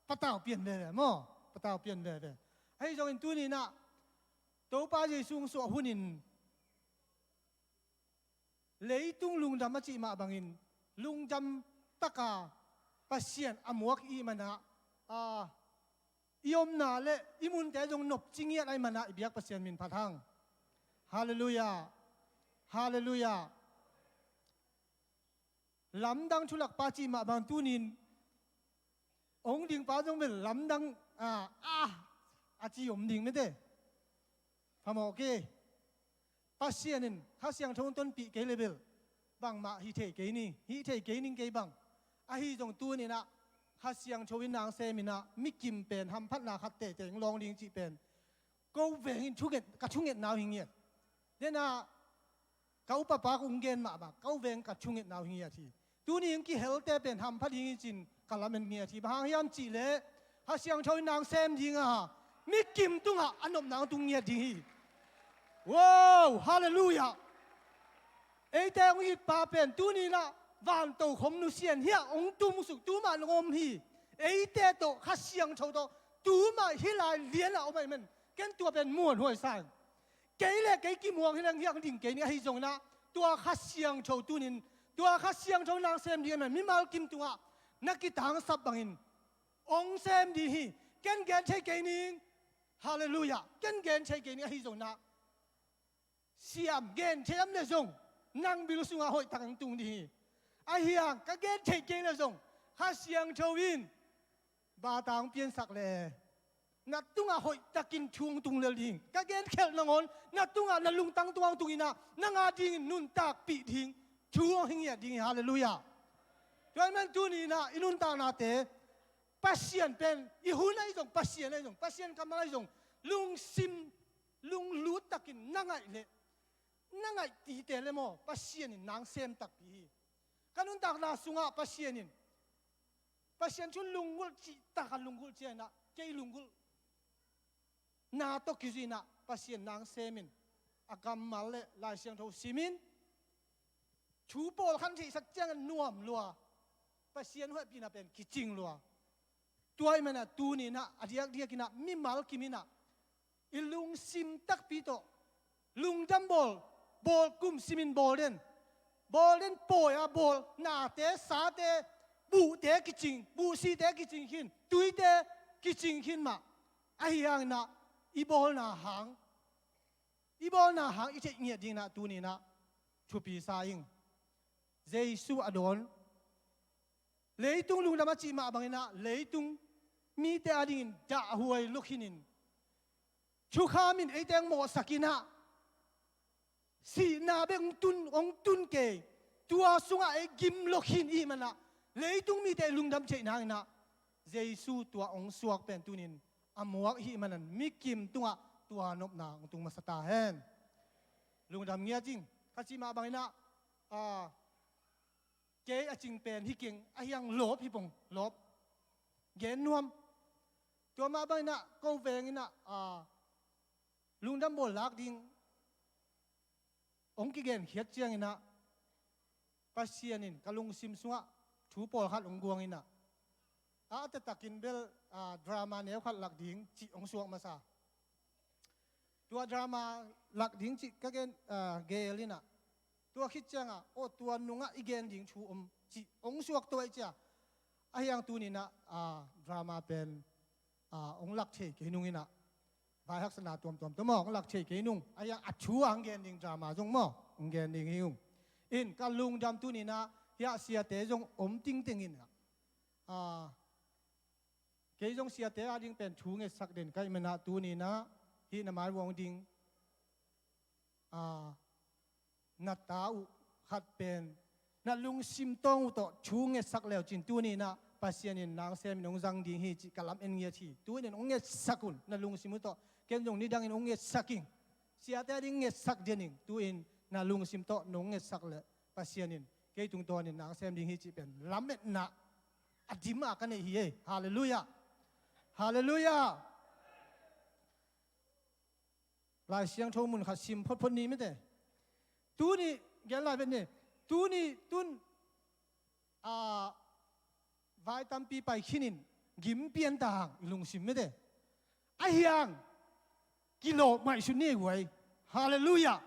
patau pian veve maw? Patau pian veve. Ahi zongin tuni-in ah Topa Jesu hong suah hunin leitung lungdam a cih mah bangin lungdam taka Pasian a muak i hih manah, a, i omna le i munte zong nopci ngiat ahih manah i biak Pasian min phat hang. Halleluiah. Halleluiah. Lamdang thulakpa cih mah bang tunin hong dingpa zong bel lamdang, a, a, a ci om ding mete. Phamawh kei. Pasian in Kha Siangtho hong tonpih kei le bel bangmah hi thei kei ni, hi thei kei ning kei bang. Ahi zong tuninah Kha Siangtho in nang seminah mikim pen hamphatna khat teitei hong lawng ding cih pen ko vengin thunget, ka thungetna uh hi ngiat. Denah ka upapa kong gen mahmah, ko veng ka thungetna uh hi ngiat hi. Tuni hong kihelte pen hampha ding hi cin ka lamen ngiat hi. Bang hang hiam cihleh Kha Siangtho in nang sem dinga mikim tungah a nopna hong tung ngiat ding hi. Wow, halleluiah. Eite hong itpa pen tuninah vanto khom nusian hiah hong tumsuk, tumah nong om hi. Eite tawh Kha Siangtho tawh tumah hih lai lianah om ahih man ken tua pen muanhuai sa ing. Kei le kei kimuang hi leng hiang ding kei ni, ahi zonginah tua Kha Siangtho tunin tua Kha Siangtho nang sem ding ahih man mimal kim tungah na kitangsap bangin hong sem ding hi. Ken gen thei kei ning. Halleluiah. Ken gen thei kei ning, ahi zonginah siam gen thei om le zong nang bil sungah hoihtak hong tung ding hi. Ahi hang ka gen thei kei le zong Kha Siangtho in bata hong piansak le na tungah hoihtakin thu hong tung lel ding. Ka gen khelh nangawn na tungah na lungtang tungah hong tunginah nang a dingin nuntakpih ding thu hong hi ngiat ding hi. Halleluiah. Tua ahih man tuninah i nuntaknate Pasian pen i hun ahi zong, Pasian ahi zong, Pasian kammal ahi zong lungsim lunglut takin na ngaih leh na ngaih tite le maw Pasian in nang sem takpi hi. Ka nuntakna sungah Pasian in, Pasian thu lunggulh cih tak a lunggulh ciangin ah, kei lunggulhna tawh kizuih in ah Pasian nang sem in, a kammal le Lai Siangtho sim in, thu pawlkhat theihsak ciangin nuam lua, Pasian hehpihna pen kicing lua. Tua ahih manin ah tuni in ah a diakdiak in ah mimal kim in ah i lungsim takpi tawh lungdam bawl, bawl kum simin bawl den, bawl den pawi a bawl, nate, sate, buhte kicing, buhsihte kicing khin, tuite kicing khin mah. Ahi hangin ah i bawlna hang, i bawlna hang i theih ngiat dingin ah tuni in ah thupi sa ing. Jesu a dawn, leitung lungdam a cih mah bangin ah leitung mite adingin dahhuai lua khin in, thukham in eite hong mawhsak in ah, sihna bek hong tun, hong tun kei, tua sungah ei gim lua khin i hih manin ah, leitung mite lungdam theihna dingin ah Jesu tua hong suak pen tuni in a muak i hih manin mi kim tungah tua nopna hong tung masa ta hen. Lungdam ngiat ing. Ka cih mah bangin ah, a, kei a cing pen hi keng, ahi hang lawp hi pong, lawp. Gen nuam. Tua mah bangin ah ko veng in ah, a, lungdam bawl lak ding hong kigenkhiat ciangin ah Pasian in ka lungsim sungah thu pawlkhat hong guang in ah, a, a taktakin bel, a, drama neu khat lak ding cih hong suak masa. Tua drama lak ding cih ka gen, a, geel in ah, tua khit ciangah, aw, tua nungah i gen ding thu om cih hong suak to ahih ciang, ahi hang tuni in ah, a, drama pen, a, hong lak thei kei nung in ah, vai haksatna tuamtuam tawh maw, hong lak thei kei nung, ahi hang a thu a hong gen ding drama zong maw, hong gen ding hi ung. In ka lungdam tuni in ah, hiah siate zong om tingteng in ah, a, kei zong siate ading pen thu ngetsak den ka hih manin ah tuni in ah, hih na mai vuang ding, a, na ta uh khat pen na lungsim tawng uh tawh thu ngetsak le uh cin tuni in ah Pasian in nang sem in hong zang ding hi cih ka lamen ngiat hi. Tu-in hong ngetsak un na lungsim uh tawh. Ken zong nidangin hong ngetsak ing. Siate ading ngetsak den ing. Tu-in na lungsim tawh nong ngetsak leh Pasian in kei tungtawnin nang sem ding hi cih pen lametna a dim a ka neih hi ei. Halleluiah. Halleluiah. Lai Siangtho mun khat sim photphot ni mete. Tuni, gen lai vet ni. Tuni tun, a, vai tampi pai khinin gim pian ta hang i lungsim mete. Ahi hang kilawm ngaihsun ni ei guai. Halleluiah.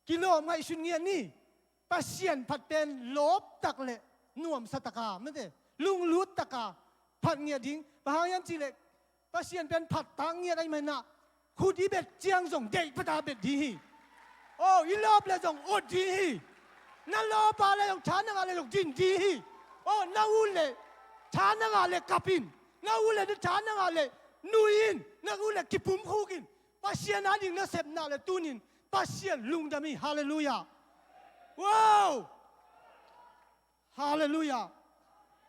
Kilawm ngaihsun ngiat ni. Pasian phat pen lawp tak le nuamsa taka mete, lunglut taka phat ngiat ding. Bang hang hiam cih leh Pasian pen phat tak ngiat ahih manin ah, khut i bet ciang zong deih pata bet ding hi. Aw, i lawp le zong ot ding hi. Na lawp a le zong tha na ngah le zong din ding hi. Aw, na ut le tha na ngah le kap in. Na ut le tha na ngah le nui in. Na ut le kipumkhuk in. Pasian ading nasepna le tunin Pasian lungdam hi. Halleluiah. Wow. Halleluiah.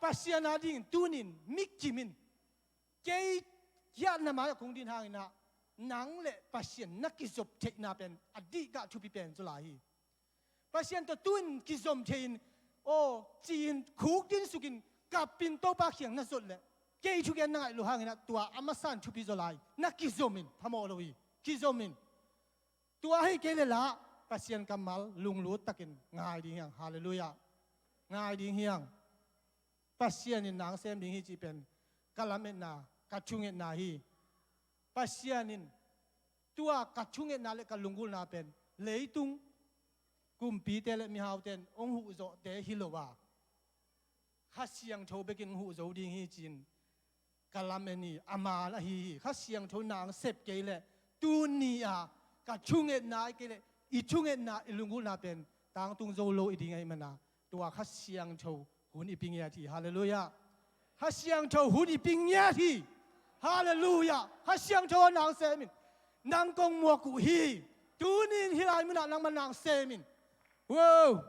Pasian ading tunin mi kim in. Kei hiah na mai-ah kong din hangin ah, nang le Pasian na kizop theihna pen a dihgah thupi pen zaw lai hi. Pasian tawh tu-in kizom thei-in, aw, ci-in khuk dinsukin kap in Topa kiang na zot leh, kei thugen na ngaih loh hangin ah tua a masa in thupi zaw lai. Na kizom in, phamawh lo hi. Kizom in. Tua hi kei leh lah Pasian kammal lunglut takin ngai ding hi hang. Halleluiah. Ngai ding hi hang. Pasian in nang sem ding hi cih pen ka lametna, ka thungetna hi. Pasian in tua ka thungetna le ka lunggulhna pen leitung kumpite le mihaute in hong huhzawhte hi lo a, Kha Siangtho bekin hong huh zo ding hi ci-in ka lamen hi. A man ahi hi. Kha Siangtho nang sep kei leh tuni-a ka thungetna ahih kei leh i thungetna, i lunggulhna pen tangtung zo lo i ding ahih manin tua Kha Siangtho hun i pi ngiat hi. Halleluiah. Kha Siangtho hun i pi ngiat hi. Halleluiah. Kha Siangtho nang sem in. Nang kong muak uh hi. Tuni-in hih lai munah nangmah nang sem in. Wow.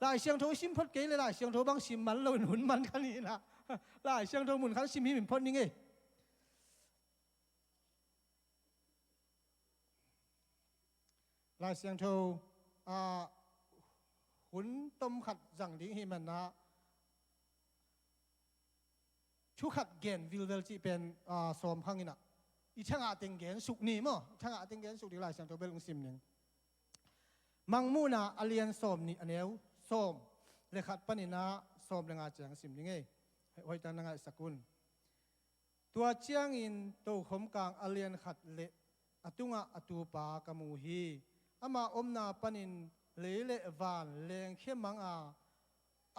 Lai Siangtho i sim phot kei leh Lai Siangtho bang sim man loin hun man kha ni na. Lai Siangtho mun khat sim himhim phot ning ei. Lai Siangtho, ah, hun tom khat zang ding hi manah, thu khat gen vilvel cih pen, aa, sawm khang inah, i thangah teng gen suk ni maw? I thangah teng gen suk ding Lai Siangtho bel hong sim ning. Mangmuhna a lian sawm nih a neu sawm le khat paninah sawm le nga ciang sim ning ei. Hoih tak na ngaihsak un. Tua ciangin tokhom kang a lian khat le a tungah a tupa ka mu hi. Ama omna panin lei le van lengkhia manga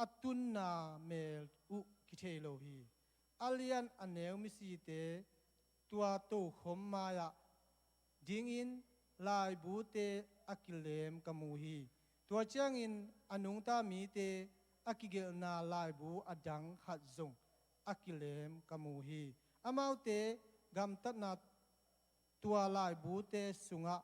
a tunna mel uh kithei lo hi. A lian a neu misite tua tokhom mai-ah dingin laibute a kilem ka mu hi. Tua ciangin a nungta mite a kigelhna laibu a dang khat zong a kilem ka mu hi. Amaute gamtatna tua laibute sungah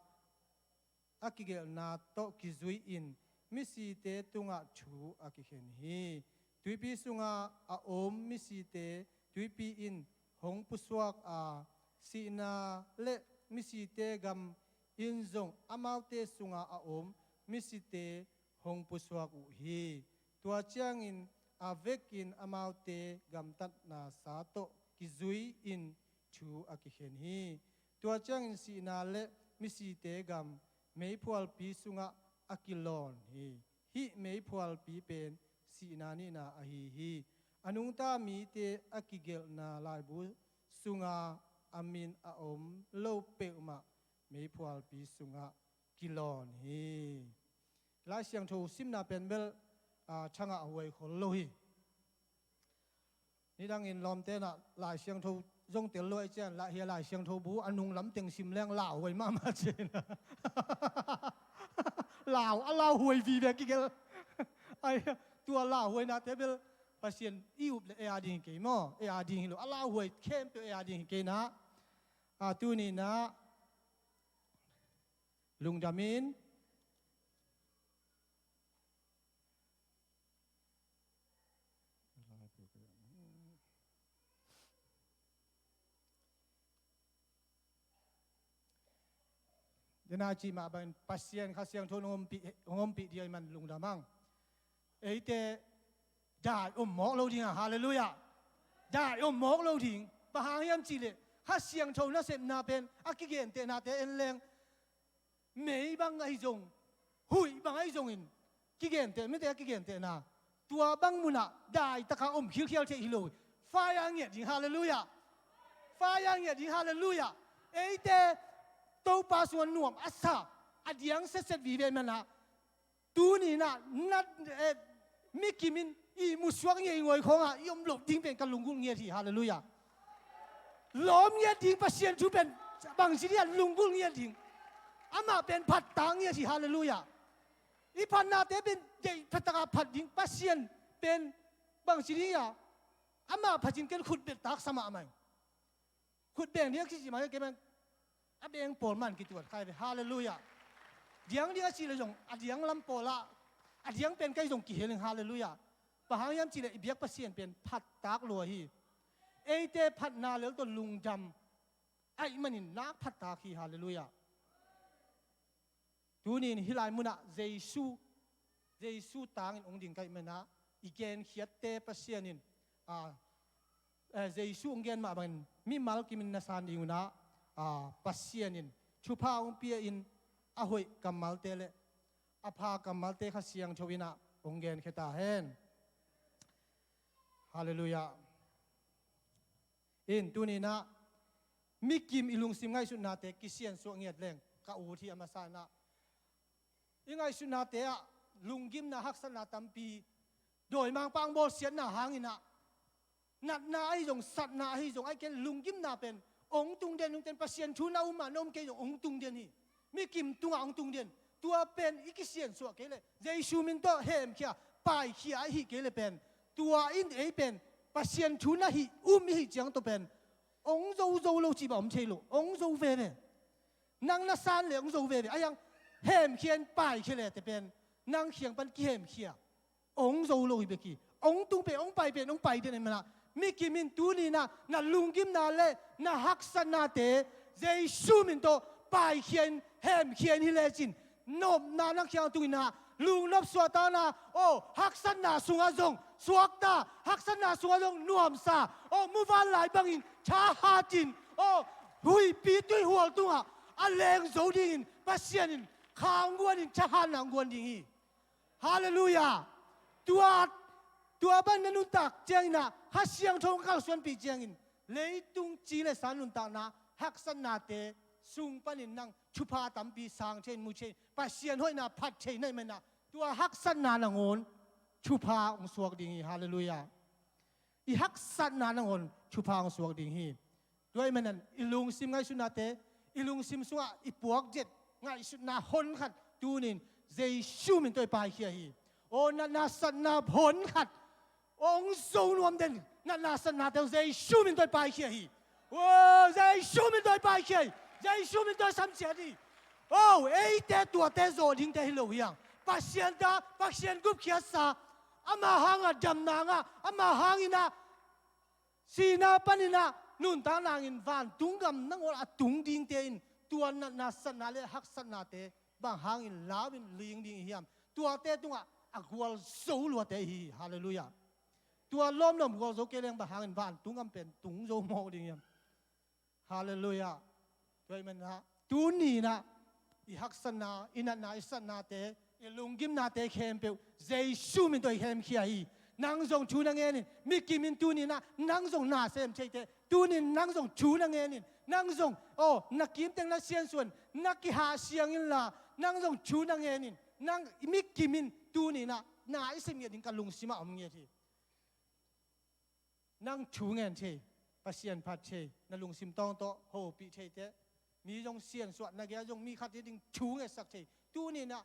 a kigelhna tawh kizui-in misite tungah thu a kikhen hi. Tuipi sungah a om misite tuipi in hong pusuak a, sihna le misite gam in zong amaute sungah a om misite hong pusuak uh hi. Tua ciangin a vekin amaute gamtatna sa tawh kizui-in thu a kikhen hi. Tua ciangin sihna le misite gam meiphualpi sungah a kilawn hi. Hih meiphualpi pen sihna nihna ahi hi. A nungta mite a kigelhna laibu sunga a min a om lo peuhmah meiphualpi sungah kilawn hi. Lai Siangtho simna pen bel, aa, thangah huai khol lo hi. Nidangin lawmte inah Lai Siangtho zong tel lo ahih ciang, la, hia Lai Siangtho bu a nung lam teng sim leng lauhuai mahmah ciang inah. Lau, a lauhuai vive kigel. Ai, tua lauhuainate bel Pasian i up le ei a ding hi kei maw? Ei a ding hi lo. A lauhuai khempeuh ei a ding hi kei inah. A, tuni inah lungdamin Dena cih mah bangin Pasian Kha Siangtho in hong ompih, hong ompih ding ahih man lungdam hang. Eite dai om mawk lo ding a, halleluiah. Dai om mawk lo ding. Bang hang hiam cihleh Kha Siangtho nasepna pen a kigentehnate en leng mei bang ahi zong, huih bang ahi zongin, kigenteh, mite a kigentehna tua bang munah daitaka om khilkhial thei hi lo hi. Fire ngiat ding, halleluiah. Fire ngiat ding, halleluiah. Eite Topa sungah nuam a sa, a diang setset vive manah, tuni inah na, eh, mikim in ihmu suak ngiat, i ngawi khawngah i om loh ding pen ka lunggulh ngiat hi, halleluiah. Lawm ngiat ding, Pasian thu pen bangci dingah lunggulh ngiat ding. Amah pen phattak ngiat hi, halleluiah. I phatnate pen deih phattaka phat ding, Pasian pen bangci dingah amah phatin ken khut bettak sa mahmah ing. Khut beng ding a kici mah kei pen a beng pawl man kituat khai ve, halleluiah. Diang ding a cih le zong a diang lam pawlah a diang pen kai zong kihel ing, halleluiah. Bang hang hiam cihleh i biak Pasian pen phattak lua hi. Eite phatna lel tawh lungdam ahih manin nak phattak hi, halleluiah. Tuni in hih lai munah Jesu, Jesu tangin hong ding ka hih manah i genkhiatte Pasian in, a, eh, Jesu hong gen mah bangin mimal kimin na san ding unah, a, Pasian in thupha hong pia in a hoih kammalte le a pha kammalte Kha Siangtho inah hong genkhia ta hen. Halleluiah. In tuni inah mikim i lungsim ngaihsutnate kisiansuah ngiat leng ka ut hi. A masa inah i ngaihsutnate ah lunggimna haksatna tampi, dawimangpa hong bawlsiatna hang inah natna ahi zong, satna ahi zong, ahih kei leh lunggimna pen hong tungden, hong ten, Pasian thu na um mah na um kei zong hong tungden hi. Mikim tungah hong tungden. Tua pen i kisiansuah kei leh Jesu min tawh hemkhia, paikhia ahih kei leh pen, tua in ei pen Pasian thu na hih um i hih ciang tawh pen hong zo zo lo cih bang om thei lo, hong zo veve. Nang na san leh hong zo veve. Ahi hang hemkhia in paikhia leh te pen nang kiang pan kihemkhia, hong zo lo hi bek hi. Hong tung pen hong pai pen hong pai den ahih manah mikim in tuni inah na lunggimna le na haksatnate Jesu min tawh paikhia in, hemkhia in hi lecin, nopna nang kiang tung inah Lungnop suahtakna, aw, haksatna sungah zong suakta, haksatna sungah zong nuamsa, aw, muvanlai bangin thahatin, aw, huihpi tuihual tungah a leng zo dingin Pasian in khang guanin thahatna hong guan ding hi. Halleluiah. Tua, tua bang na nuntak ciangin ah Kha Siangtho hong kalsuanpih ciangin leitung ci le sa nuntakna haksatnate sung panin nang thupha tampi sang thei in, mu thei in, Pasian hoihna phat thei na hih manin ah tua haksatna nangawn thupha hong suak ding hi. Halleluiah. I haksatna nangawn thupha hong suak ding hi. Tua hih manin ah i lungsim ngaihsutnate, i lungsim sungah i puakzet ngaihsutna hon khat tuni-in Jesu min tawh i paikhia hi. Aw, natna satna hon khat hong zo nuam den, natna satnate Jesu min tawh i paikhia hi. Aw, Jesu min tawh i paikhia hi. Jesu min tawh i samsiat hi. Aw, eite tuate zawh dingte hi lo hi hang. Pasian ta, Pasian gupkhiatsa, ama hangah damna ngah, ama hangin ah sihna panin ah nuntakna ngah in vantung gam nangawn a tung dingte in tua natna satna le haksatnate bang hangin lau-in ling ding i hiam? Tuate tungah a gualzo luate i hi hi. Halleluiah. Tua lawmlawm gualzo kei leng bang hangin vantung gam pen tung zo mawk ding hiam? Halleluiah. Tua hih manin ah tuni-in ah i haksatna, i natna, i satnate, i lunggimnate khempeuh Jesu min tawh i hemkhia hi. Nang zong thu na ngen in, mi kim in tuni-in ah nang zong na sem thei teh, tuni-in nang zong thu na ngen in, nang zong, aw, na kim teng na siansuah in, na kihahsiang inla, nang zong thu na ngen in, nang mi kim in tuni-in ah na i sem ngiat ding ka lungsimah om ngiat hi. Nang thu ngen thei, Pasian phat thei, na lungsim tawng tawh hopih thei teh, mi zong siansuah, na gei-ah zong mi khat i ding thu ngetsak thei. Tuni-in ah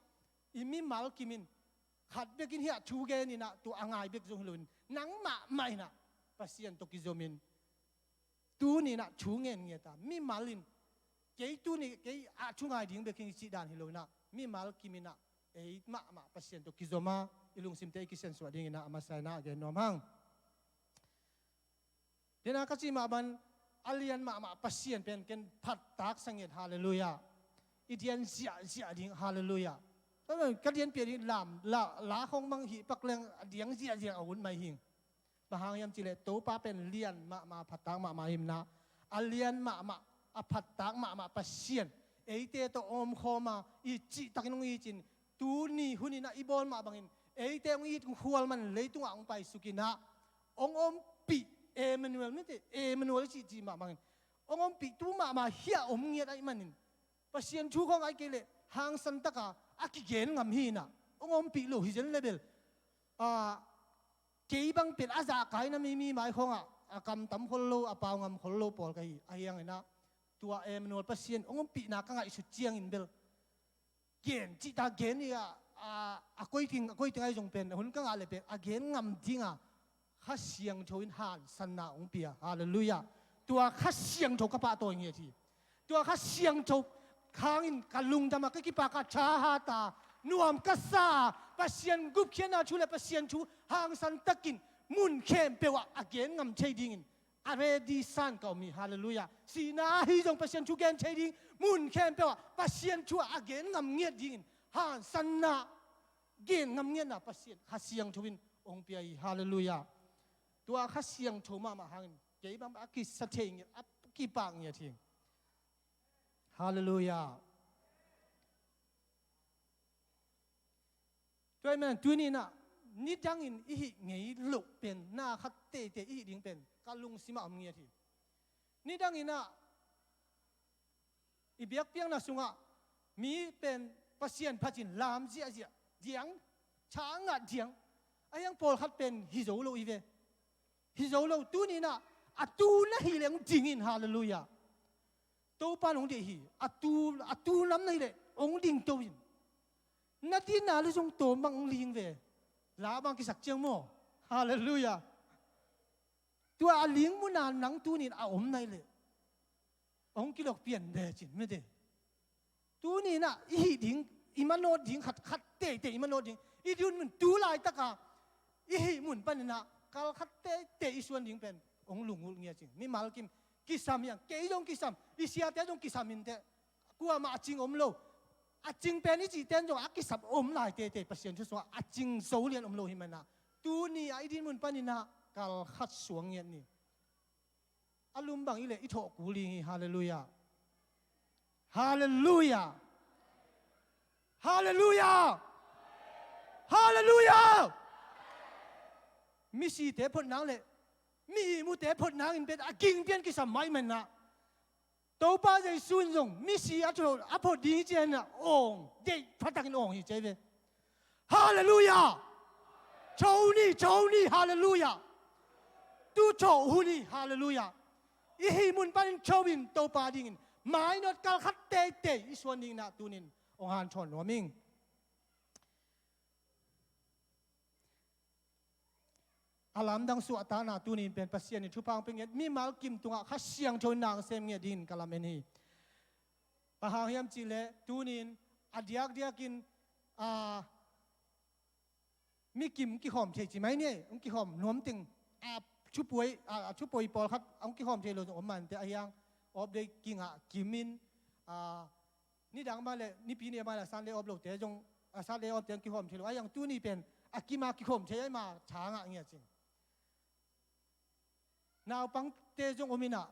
i mimal kim in khat bek in hiah thu gen in ah tua a ngai bek zong hi loin nang mahmah in ah Pasian tawh kizom in tuni-in ah thu ngen ngiat a, mimal in kei tuni kei a thu ngai ding bek hi ing cih dan hi lo in ah mimal kim in ah ei mahmah Pasian tawh kizom a, i lungsimte i kisiansuah dingin ah a masa in ah gen nuam hang. Tua ka cih mah bang a lian mahmah Pasian pen ken phattak sa ngiat, halleluiah. I dian ziahziah ding, halleluiah. Ka dian piak ding lam, la, la khong mang hih pak leng a diang ziahziah a ut mai hi ing. Bang hang hiam cih leh Topa pen lian mahmah, phattak mahmah hi in ah, a lian mahmah, a phattak mahmah Pasian eite tawh omkhawm a, i cihtakin hong it in, tuni hun in ah i bawl mah bangin eite hong it khual man leitungah hong paisuk in ah hong ompih, Emmanuel, mite Emmanuel i cih cih mah bangin hong ompih tu mahmah hiah om ngiat ahih manin Pasian thu khawng ahih kei leh hangsan taka a kigen ngam hi in ah hong ompih lo hi zen le bel, a, kei bang pen a zahkaina mi, mi mai khawngah a kamtam khol lo, a pau ngam khol lo pawl ka hi. Ahi hangin ah tua Emmanuel Pasian hong ompihna ka ngaihsut ciangin bel gen cihta gen hi a, a, a koiting, a koiting ahi zong pen, a hun ka ngah leh pen a gen ngam ding a, Kha Siangtho in hansanna hong pia. Halleluiah. Tua Kha Siangtho ka pahtawi ngiat hi. Tua Kha Siangtho hangin ka lungdam a, ka kipak a, thahat a, nuam ka sa a, Pasian gupkhiatna thu le Pasian thu hangsan takin mun khempeuh ah a gen ngam thei dingin a ready san ka om hi. Halleluiah. Sihna ahi zong Pasian thu gen thei ding, mun khempeuh ah Pasian thu a gen ngam ngiat dingin hansanna, gen ngam ngiatna Pasian Kha Siangtho in hong pia hi. Halleluiah. Tua Kha Siangtho mahmah hangin kei bang a kisa thei ngiat, a kipak ngiat hi. Halleluiah. Tua ahih manin tuni in ah nidangin i hih ngei loh pen, na khat teitei i hih ding pen ka lungsimah om ngiat hi. Nidangin ah i biakpiakna sungah mi pen Pasian phat in lam ziahziah, diang, tha ngah diang. Ahi hang pawlkhat pen hi zo lo hi ve. Hi zo lo, tuni in ah a tu na hih leh hong ding in, halleluiah. Topa in hong deih hi. A tu, a tu nam na hih leh hong dingto in. Na dinna le zong tawm bang hong ling ve. La bang kisak ciang maw. Halleluiah. Tua a ling muna nang tuni in a om na hih leh hong kilok pian lecin, mite. Tuni in ah i hih ding, i manawh ding khat, khat teitei i manawh ding. I dinmun tu laitaka i hih mun panin ah kal khat teitei i suan ding pen hong lunggulh ngiat cing. Mimal kim kisam hi hang, kei zong kisam, i siate zong kisam hi inteh. Kuamah a cing om lo. A cing pen i cihten zong a kisap om lai teitei, Pasian thu sungah a cing zo lian om lo hi manah, tuni a i din mun paninah kal khat suang ngiat ni. A lum bang i leh i thawh kul ding hi. Halleluiah. Halleluiah. Halleluiah. Halleluiah. Misite phot nang le mi ihmute phot nangin pen a ging pian kisam mah i manah, Topa Jesu in zong misi a tho a phot ding hi cianah awng deih phatakin awng hi cia hi ve. Halleluiah. Tho ni, tho ni. Halleluiah. Tu tho hun hi. Halleluiah. I hih mun panin tho in Topa dingin mainawt kal khat teitei i suan dinginah tunin hong hanthawn nuam ing. A lamdang suahtakna tunin pen Pasian in thupha hong pia ngiat, mimal kim tungah Kha Siangtho in na hong sem ngiat dingin ka lamen hi. Bang hang hiam cihleh tunin a diakdiakin, a, mi kim hong kikhawm thei ci mai ni ei, hong kikhawm nuam teng, a, thupuai, a, a thupuai pawlkhat hong kikhawm thei lo zong om mante, a hiang awp dei kingah kimin, a, nidang mah le nipi ni mah le a Sunday awp lote zong, a, Sunday awpte hong kikhawm thei lo. A hiang tuni pen a kima kikhawm thei a, i ma tha ngah ngiat cin. Naupangte zong om inah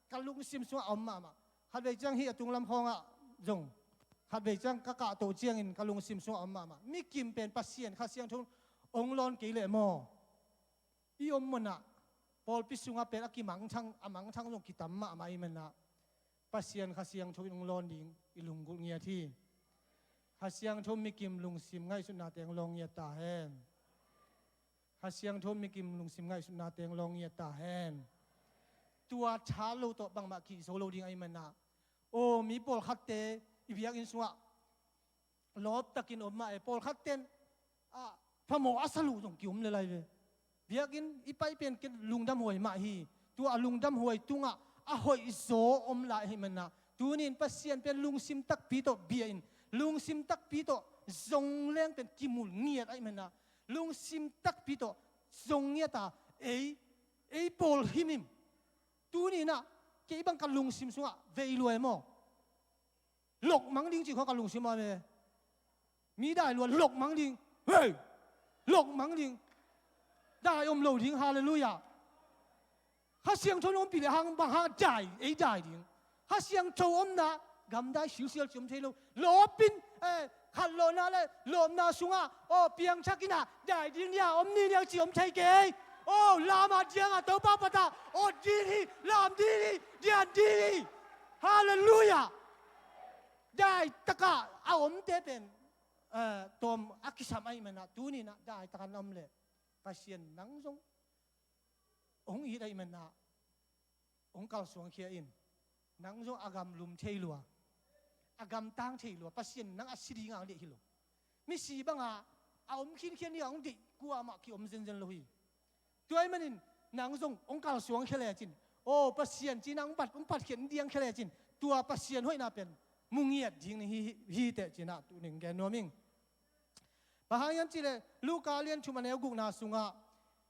ka lungsim sungah a om mahmah. Khatvei ciang hih a tunglam khawngah zong, khatvei ciang ka kahtoh ciangin ka lungsim sungah a om mahmah. Mi kim pen Pasian Kha Siangtho hong lawn kei leh maw, i om munah pawlpi sungah pen a kimangthang, a mangthang zong kitam mahmah i manah, Pasian Kha Siangtho in hong lawn ding i lunggulh ngiat hi. Kha Siangtho mi kim lungsim ngaihsutnate hong lawn ngiat ta hen. Kha Siangtho mi kim lungsim ngaihsutnate hong lawn ngiat ta hen. Tua tha lo tawh bangmah kihzo lo ding a i manah, aw, mi pawlkhatte i biakinn sungah lawptakin om mah e, pawlkhatten, a, phamawh a sa lo zong ki-om le lai ve. Biakinn i pai pen ken lungdamhuai mah hi. Tua a lungdamhuai tungah a hoihzaw om lai ahih manah, tunin Pasian pen lungsim takpi tawh bia in, lungsim takpi tawh zong leng pen kimul ngiat ahih manah, lungsim takpi tawh zong ngiat a, ei, ei pawl himhim. Tuninah kei bang ka lungsim sungah vei lua e maw. Lokmang ding cih khawng ka lungsim a me. Mi dai lua lokmang ding. Hei! Lokmang ding. Dai om lo ding. Halleluiah. Kha Siangtho in ompih leh hang bang hang dai, ei dai ding. Kha Siangtho omna gamdai silsial ci om thei lo. Lawpin, eh, khatlawhna le lawpna sungah, aw, piangthak inah dai ding nia, om ni nia ci om thei kei. Aw, lamah diangah Topa patah awt ding hi, lam ding hi, dian ding hi. Halleluiah. Dai takah a omte pen, eh, tawm a kisam ahih manah, tuninah dai takah na om leh Pasian nang zong hong it ahih manah hong kalsuangkhia in. Nang zong a gam lum thei lua, a gam tang thei lua, Pasian nang a si dinga hong deih hi lo. Misi banga a om khinkhian dinga hong deih kuamah ki-om zenzen lo hi. Tua ahih manin nang zong hong kalsuangkhia lecin, aw, Pasian cina hong pat, hong patkhiat, hong diangkhia lecin, tua Pasian hoihna pen mu ngiat ding hi, hi, hi teh cinah tuning gen nuam ing. Bang hang hiam cihleh Luka lian thum a neu gukna sungah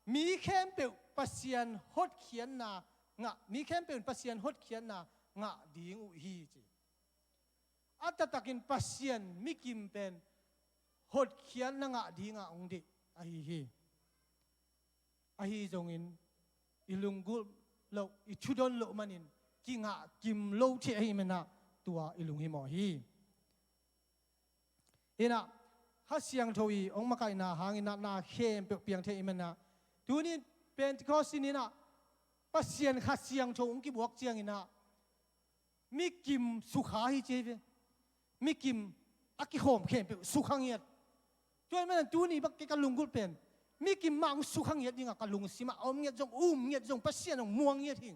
mi khempeuh Pasian hotkhiatna ngah, mi khempeuh in Pasian hotkhiatna ngah ding uh hi ci. A taktakin Pasian mi kim pen hotkhiatna ngah dingah hong deih ahi hi. Ahi zongin i lunggulh loh, i thudon loh manin kingah kim lo thei ahih manah tua i lunghimawh hi. Inah Kha Siangtho i hong makaihna hanginah na khempeuh piang thei ahih manah, tunin Pentecost in inah Pasian Kha Siangtho hong kibuak cianginah mi kim sukha hi ci hi ve. Mi kim a kikhawm khempeuh sukha ngiat. Tua ahih manin tuni bang kei ka lunggulh pen mi kim mah hong sukha ngiat dingah ka lungsimah a om ngiat zong, um ngiat zong, Pasian hong muang ngiat hi.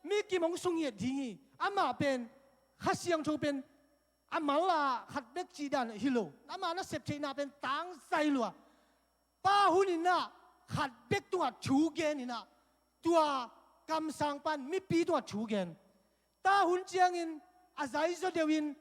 Mi kim hong sukha ngiat ding hi. Amah pen, Kha Siangtho pen a mala khat bek cih dan hi lo. Amah nasep theihna pen tangzai lua. Pa hun inah khat bek tungah thu gen inah, tua kamsangpa in mipi tungah thu gen. Ta hun ciangin a zaizaw deuhin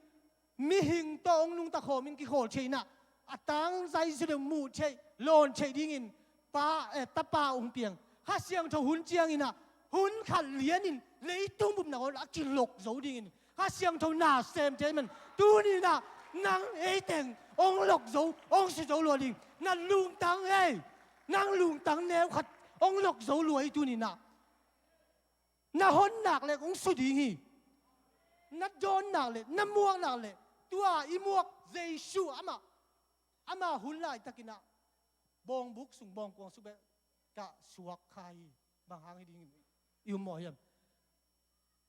mihing tawh hong nungta khawmin kikhawl thei inah, a tangzai zaw deuh muh theih, lawn theih dingin Pa, eh, Tapa hong piang. Kha Siangtho hun cianginah hun khat lianin leitung bup nangawn a kilok zo dingin Kha Siangtho na sem thei man. Tuninah Nang ei teng hong lok zo, hong su zo lua ding. Na lungtang ei, nang lungtang neu khat hong lok zo lua hi tuni-in ah. Na hon nak leh hong su ding hi. Na dawn nak leh, na muak nak leh, tua i muak Jesu amah, amah hun laitakin ah bawngbuk sung, bawngkuang sung bek ah suak kha hi. Bang hang hi ding i um mawh hiam?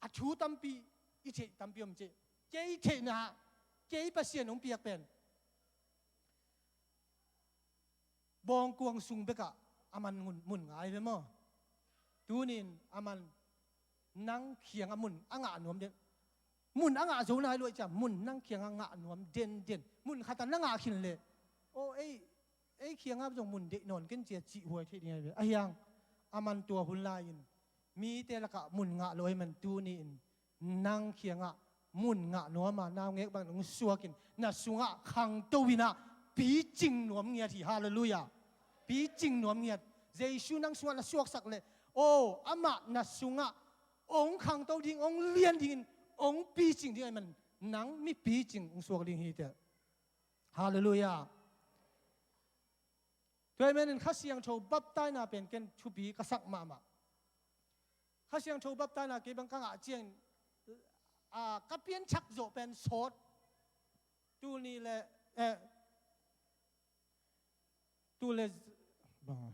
A thu tampi i theih tampi om ci. Kei theihna, kei Pasian hong piak pen bawngkuang sung bek ah a man mun, mun ngai ve maw? Tuni-in a man nang kiangah mun a ngah nuam den. Mun a ngah zo nai lua hi ciang, mun nang kiangah ngah nuam denden. Mun khat ah na ngah khin leh, aw, ei, ei kiangah zong mun deih nawn ken ci a cih huai thei ding ahi ve. Ahi hang a man tua hun lai-in mite lakah mun ngah lo ahih man tuni-in nang kiangah mun ngah nuam a, naungek bangin hong suakin na sungah khangto in ah picing nuam ngiat hi. Halleluiah. Picing nuam ngiat. Jesu nang sungah na suaksak leh, aw, amah na sungah hong khangto ding, hong lian dingin, hong picing ding ahih man nang mi picing hong suak ding hi teh. Halleluiah. Tua ahih manin Kha Siangtho baptaina pen ken thupi ka sak mahmah. Kha Siangtho baptaina kei bang ka ngah ciangin, a, ka pianthak zawh pen sawt. Tul nih le, eh, tul le, bang,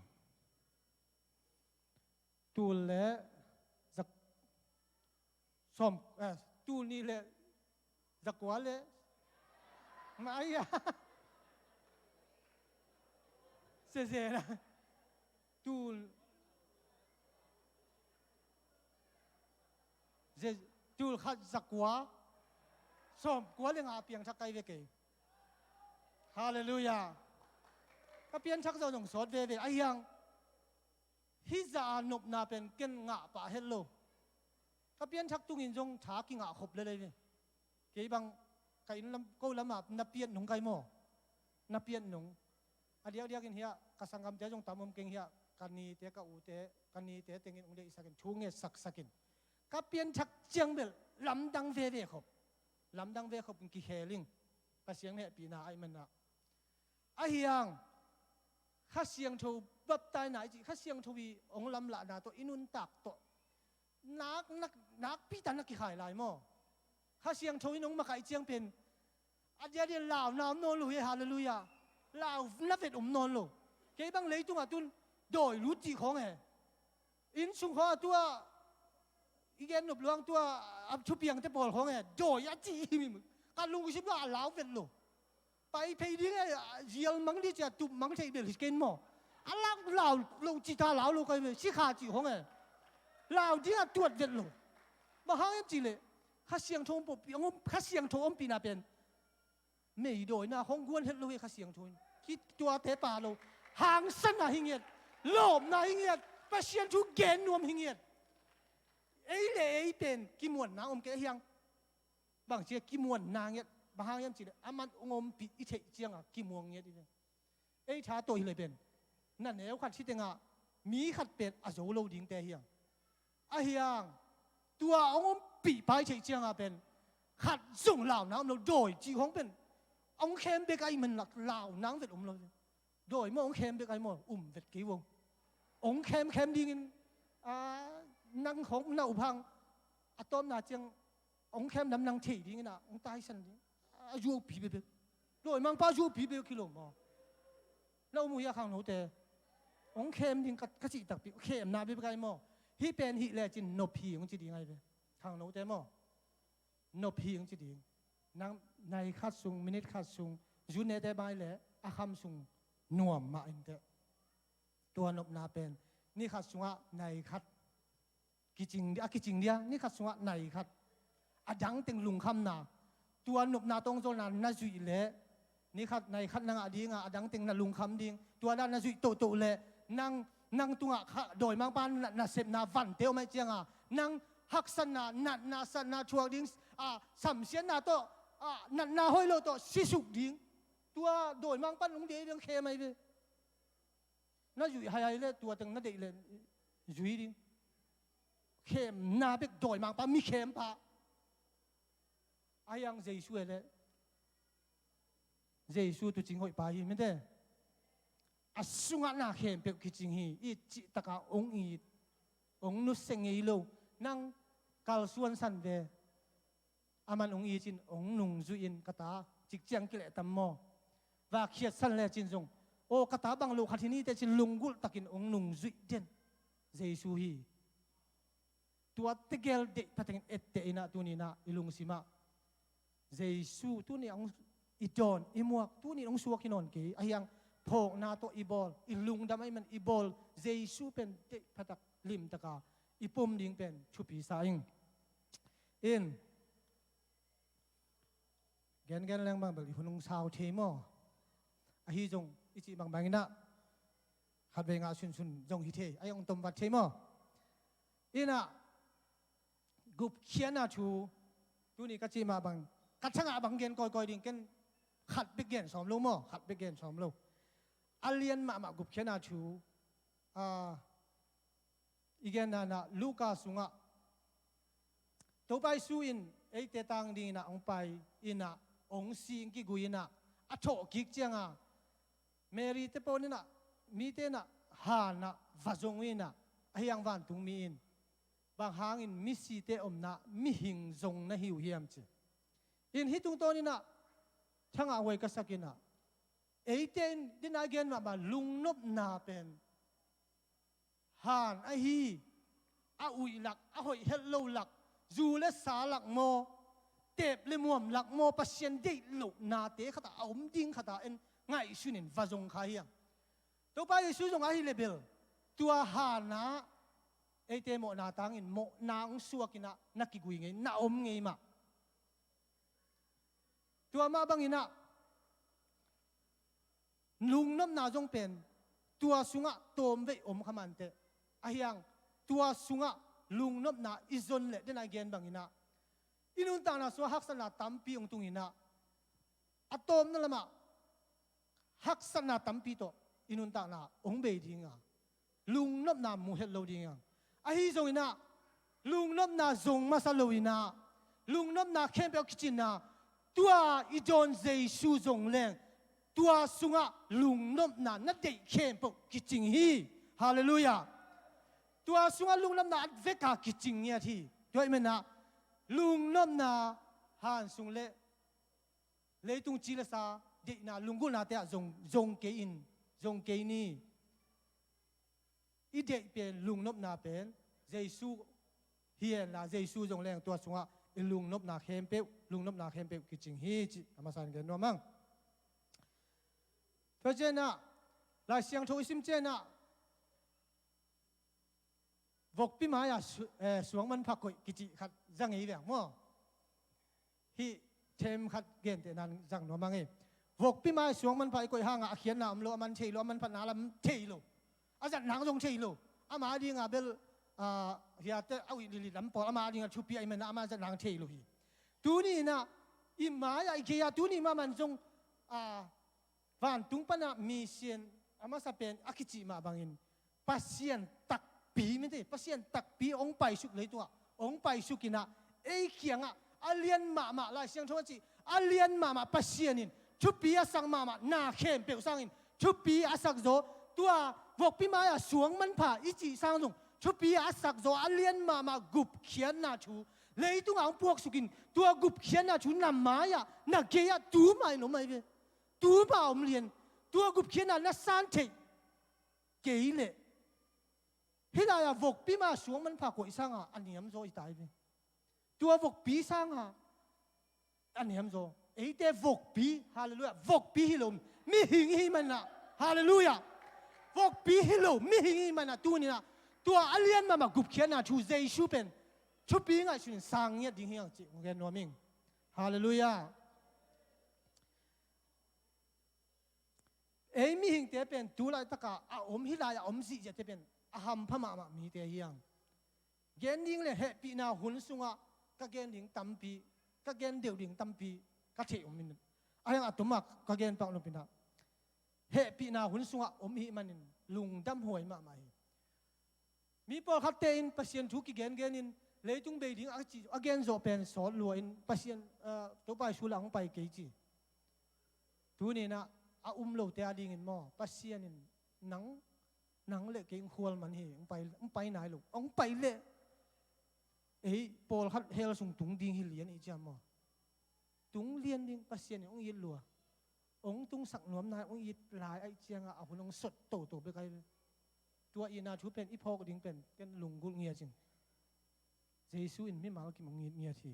tul le zak, sawm, eh, tul nih le zakua le, ma ai a, sese a, tul, ze-, tul khat zakua, sawmkua le nga piangthak ka hi ve kei. Halleluiah. Ka pianthak zawh zong sawt veve. Ahi hang hih zah a nopna pen ken ngah pah het lo. Ka pianthak tungin zong tha kingah khop lel hi ve. Kei bang ka inn lam, ko lam ah na piat nung ka hi maw? Na piat nung. A diakdiakin hiah ka sanggamte zong tam om keng hiah, ka nite, ka ute, ka nite tengin hong deihsakin, thu ngetsaksakin. Ka pianthak ciang bel lamdang veve khop. Lamdang ve khop in kikhel ing. Pasian hehpihna ahih man ah. Ahi hang Kha Siangtho baptaina i cih, Kha Siangtho i hong lamlahna tawh, i nuntak tawh nak, nak, nakpi tak na kikhai lai maw? Kha Siangtho in hong makaih ciang pen a diakdiak launa om nawn lo hi. Halleluiah. Launa vet om nawn lo. Kei bang leitungah tun dawi lut cih khawng e. Inn sung khawng a tua i gen nop luang tua a thupiangte pawl khawng e, dawi a cih hi. Ka lungsim lo a lau vet lo. Pai phei ding e, zial mang ding cia tup mang thei bel hi ken maw? A lau, lau lo ci ta, lau lo kai ve, sikha cih khawng e. Lau ding a tuat vet lo. Bang hang hiam cih leh Kha Siangtho om pi, Kha Siangtho ompihna pen meidawina khawng guan het lo hi. Kha Siangtho in kituate pha lo. Hangsanna hi ngiat. Lawpna hi ngiat. Pasian thu gen nuam hi ngiat. Ei le ei pen kimuanna om kei ahi hang. Bang cia kimuanna ngiat? Bang hang hiam cih leh aman hong ompih i theih ciangah kimuang ngiat hi ve. Ei tha tawh hi leh pen na neu khat hi tengah mi khat pen a zo lo dingte hi hang. Ahi hang tua hong ompih pai theih ciangah pen khat zong launa om lo. Dawi cih khawng pen hong khem bek ahih man lak launa hong vet om lo. Dawi maw hong khem bek ahih maw, um vet kei vo. Hong khemkhem dingin, a, nang khawng na up hang a tawpna ciang hong khem lam nang thei dingin ah hong taisan ding. A zuaupi bekbek. Dawimangpa zuaupi bek hi lo maw? Na um uh hia khangnote? Hong khem ding ka, ka cih takpi, khemna bekbek ahi maw? Hih pen hih lecin nop hi hong ci ding ahi ve. Khangnote maw? Nop hi hong ci ding. Nang nai khat sung, minit khat sung, zunete mai le a kham sung nuam mah inteh. Tua nopna pen ni khat sungah nai khat kicing, a kicing dia, ni khat sungah nai khat. A dang teng lungkhamna. Tua nopna tawh hong zolna na zuih leh ni khat, nai khat na ngah dinga, a dang teng na lungkham ding. Tua dan na zuih tohtoh leh nang, nang tungah kha, dawimangpa na, nasepna vante om ahih cianga nang haksatna, natna, satna thuak ding, a, samsiatna tawh, a, natna hoih lo tawh sisuk ding. Tua dawimangpa in hong deih ding khem ahi ve. Na zuih haihai leh tua teng na deih leh zuih ding. Khemna bek, dawimangpa, mi khempa. Ahi hang Jesu e leh Jesu tuucing hoihpa hi mite. A sungah na khempeuh kicing hi. It cih taka hong it, hong nusia ngei lo. Nang kalsuan san ve. Aman hong it cin hong nungzuih in ka ta, cikciang kilehtam maw. Vakhiat san le cin zong, aw ka ta bang lo khat hi ni teh cin lunggulh takin hong nungzuih den Jesu hi. Tua tegel deih pha takin etteh inah tuni inah i lungsimah Jesu tuni a hong i dawn i muak tuni a hong suak hi nawn kei. Ahi hang phawkna tawh i bawl, i lungdam ahih man i bawl Jesu pen deih pha tak limtaka i pom ding pen thupi sa ing. In gengen leng bang bel i hun hong sau thei maw? Ahi zong i cih bangbang inah khatvei ngah sunsun zong hi thei, ahi hong tomvat thei maw? Inah gupkhiatna thu tuni ka cih mah bang, ka thangah bang gen kawikawi ding, ken khat bek gen sawm lo maw, khat bek gen sawm lo. A lian mahmah gupkhiatna thu, a, i genna inah Luka sungah Topa Jesu in eite tang ding inah hong pai inah hong si hong kigui inah a thawh kik cianga Mary te pawn inah mite inah hanah va zong uh inah, ahi hang vantungmi in, bang hangin misite omna mihing zong na hi uh hiam ci. In hih tungtawn inah thangah huai ka sak inah, eite in dena gen mahmah lungnopna pen han ahi, a uih lak, a hoih het lo lak, zu le sa lak maw, teep le muam lak maw, Pasian deih lohnate khatah a om ding khatah en ngaihsun in va zong kha hiang. Topa Jesu zong ahi le bel tua hanah eite mawhna tangin mawhna hong suak inah na kigui ngei, na om ngei mah. Tua mah bang inah lungnopna zong pen tua sungah tawmvei om kha manteh, ahi hang tua sungah lungnopna i zon leh dena i gen bang inah i nuntakna sungah haksatna tampi hong tung inah a tawpna lamah haksatna tampi tawh i nuntakna hong bei dinga, lungnopna mu het lo dinga. Ahi zong inah lungnopna zong masa lo inah lungnopna khempeuh kicinna, tua i dawn Jesu zong leng tua sungah lungnopna na deih khempeuh kicing hi. Halleluiah. Tua sungah lungnopna a veka kicing ngiat hi. Tua ahih manah lungnopna han sung le leitung ci le sa deihna lunggulhnate ah zong, zong kei in, zong kei ni. I deih pen, lungnopna pen Jesu hi henla, Jesu zong leng tua sungah i lungnopna khempeuh, lungnopna khempeuh kicing hi cih a masa in gen nuam ang. Tua cianah Lai Siangtho i sim cianah vokpi mai-ah su-, eh, suang manpha koih kici khat za ngei veng maw? Hih them khat gentehna in zang nuam ang e. Vokpi mai-ah suang manpha i koih hangah a khiatna om lo, a man thei lo, a manphatna lam thei lo, a zatna zong thei lo. Ama dingah bel, ah, hiate a uih lili lam pawl ama dingah thupi ahih manah ama zatna thei lo hi. Tuni inah i mai-ah i gei-ah tuni mahmah in zong, ah, vantung panah mission a masa pen a kicih mah bangin Pasian takpi mite, Pasian takpi hong paisuk, leitungah hong paisuk inah ei kiangah a lian mahmah, Lai Siangtho a cih a lian mahmah Pasian in thupi a sak mahmah na khempeuh sangin thupi a sak zaw, tua vokpi mai-ah suang manpha i cih sang zong thupi a sak zaw a lian mahmah gupkhiatna thu leitungah hong puaksukin tua gupkhiatna thu na mai-ah na gei-ah tu mai lo mai ve. Tu mah om lian, tua gupkhiatna na san theih kei leh hih lai-ah vokpi mah suang manpha koih sanga a niamzaw i tai ve. Tua vokpi sanga a niamzaw. Eite vokpi, halleluiah, vokpi hi lo, mihing i hih manah, halleluiah, vokpi hi lo, mihing i hih manah tuninah tua a lian mahmah gupkhiatna thu Jesu pen thupi ngaihsunin sang ngiat ding hi hang cih hong gen nuam ing. Halleluiah. Ei mihingte pen tu laitakah a om, hih lai-ah a om zihziahte pen a hampha mahmah mite hi hang. Gen ding le hehpihna hun sungah ka gen ding tampi, ka gen deuh ding tampi ka theih om in, ahi hang a tuma ka gen pak nopinah hehpihna hun sungah om i hih manin lungdam huai mahmah hi. Mi pawlkhatte in Pasian thu kigengenin leitung bei ding a ci, a gen zawh pen sawt lua in Pasian, ah, Topa Jesu lah hong pai kei ci. Tuni-in ah a um lote a dingin maw, Pasian in nang, nang le kei hong khual man hi. Hong pai, hong pai nai lo. Hong pai leh ei pawlkhat hell sung tung ding hi lian i ciam maw? Tung lian ding, Pasian in hong it lua. Hong tungsak nuam nai, hong it lai ahih ciangah a hun hong sot toto bek ahi ve. Tua itna thu pen i phawk ding pen ken lunggulh ngiat ing. Jesu in mimal kim hong it ngiat hi.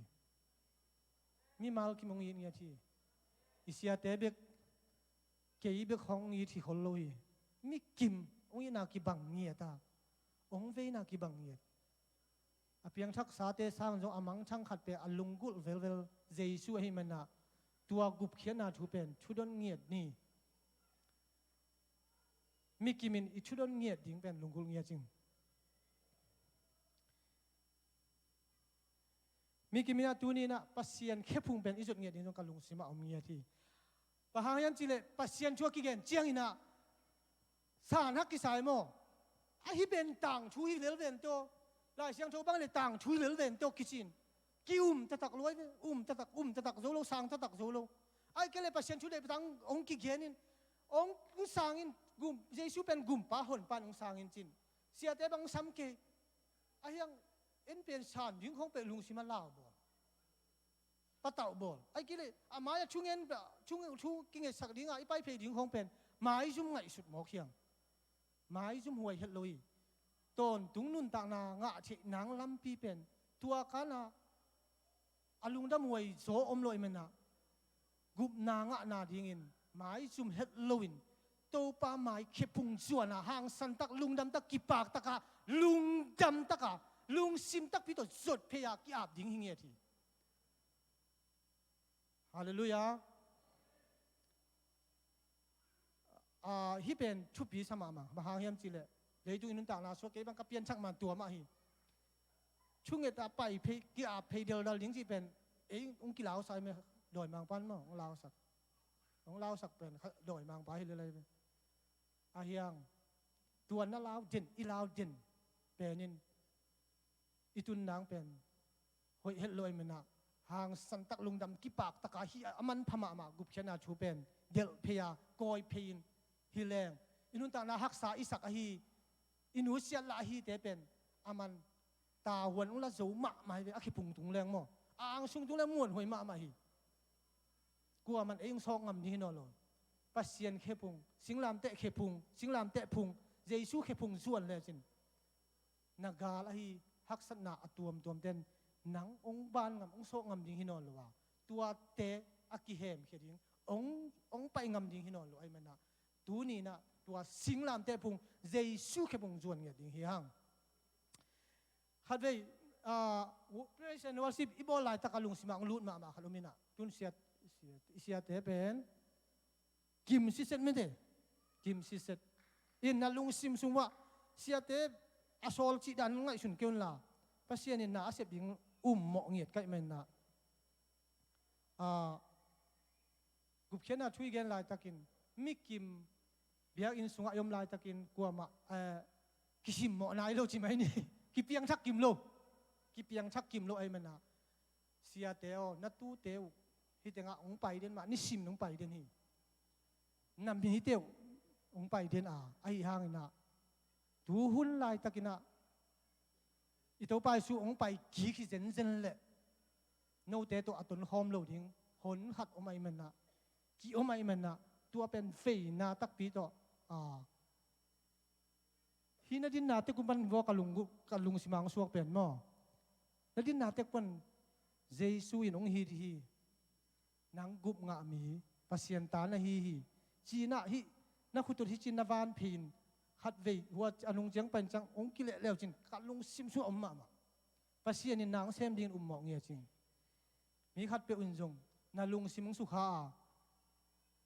Mimal kim hong it ngiat hi. I siate bek, kei bek hong it hi khol lo hi. Mi kim hong itna kibang ngiat a, hong veina kibang ngiat. A piangthaksate sang zong a mangthang khat pen a lunggulh velvel Jesu ahih manah tua gupkhiatna thu pen thudon ngiat ni. Mi kim in i thudon ngiat ding pen lunggulh ngiat ing. Mi kim in ah tuni-in ah Pasian khephung pen i zot ngiat ding zong ka lungsimah om ngiat hi. Bang hang hiam cih leh Pasian thu a kigen ciangin ah san hak kisai maw? Ahi pen tangthu hi lel ven tawh, Lai Siangtho bang le tangthu hi lel ven tawh kici in, ki-um taktak luai ve. Um taktak, um taktak zo lo, sang taktak zo lo. Ahih kei leh Pasian thu deih patang hong kigen in, hong, hong sang in, gum, Jesu pen gumpa honpa in hong sang in ci-in, siate bang hong sam kei. Ahi hang en pen san ding khawng peuh lungsim ah lau bawl, patauh bawl. Ahih kei leh a mai-ah thu ngen, thu, thu kingetsak ding a i pai phei ding khawng pen maizum ngaihsut mawk hi hang. Maizum huai het lo hi. Tawntung nuntakna ngah theih nang lampi pen tua kan ah a lungdam huai zaw om lo ahih manah gupna ngahna dingin maizum het loin Topa mai khephung zuan a hangsan tak, lungdam tak, kipak tak a, lungdam tak a, lungsim takpi tawh zot phei a ki-ap ding hi ngiat hi. Halleluiah. Ah, hih pen thupi sa mahmah. Bang hang hiam cih leh leitung i nuntakna sungah kei bang ka pianthak man tua mah hi. Thunget a pai phei, ki-ap phei deldal ding cih pen ei hong kilausak hi meh, dawimangpa in maw hong lausak. Hong lausak pen kha-, dawimangpa hi lel ahi ve. Ahi hang tua na lau den, i lau den pen in i tun nang pen hoih het lo ahih manah hangsan tak, lungdam kipak tak a, hih a manpha mahmah gupkhiatna thu pen delh phei a, kawi phei in, hi leng i nuntakna haksa i sak ahi, i nusiat lah ahite pen a man tavuan hong la zo mahmah hi ve. A khephung tung leng maw, a angsung tung leng muanhuai mahmah hi. Kuaman ei hong sawk ngam ding hi nawn lo. Pasian khephung, singlamteh khephung, singlamteh phung, Jesu khephung zuan lecin na gal ahi haksatna a tuamtuamte in nang hong ban ngam, hong sawk ngam ding hi nawn lo a, tuate a kihemkhia ding, hong, hong pai ngam ding hi nawn lo ahih manah tuni-in ah tua singlamteh phung, Jesu khephung zuan ngiat ding hi hang. Khatvei, ah, wo-, praise and worship i bawl laitak a lungsim ah hong lut mahmah khat om in ah, tun siat, siat, i siate pen kim siset mite, kim siset. In na lungsim sung uah siate a sawl cih dan ngaihsun kei un la, Pasian in na a sep ding um mawh ngiat ka hih manin ah, ah, gupkhiatna thu i gen laitakin, mi kim biakinn sungah i om laitakin kuamah, eh, kisimmawh nai lo ci mai ni. Kipiangthak kim lo. Kipiangthak kim lo ahih manin ah, siate aw, na tute uh hih tengah hong pai den mah, nisim hong pai den hi. Na mite uh hong pai den a, ahi hangin ah tu hun laitakin ah i Topa Jesu hong pai kik hi zenzen leh note tawh a tonkhawm lo ding hon khat om ahih manin ah, ki-om ahih manin ah, tua pen veina takpi tawh, ah, hih na dinna tek un pan vua ka lung, ka lungsim ah hong suak pen maw. Na dinna tek pan Jesu in hong hih hi. Nang gup ngah mi, Pasian ta na hi hi. Ci-in ah hih na khut uh hih ci-in na van phei in, khatvei hua a nung ciang pan ciang hong kileh leu cin ka lungsim sungah om mahmah. Pasian in na hong sem dingin um mawh ngiat ing. Mi khatpeuh in zong na lungsim hong sukha a,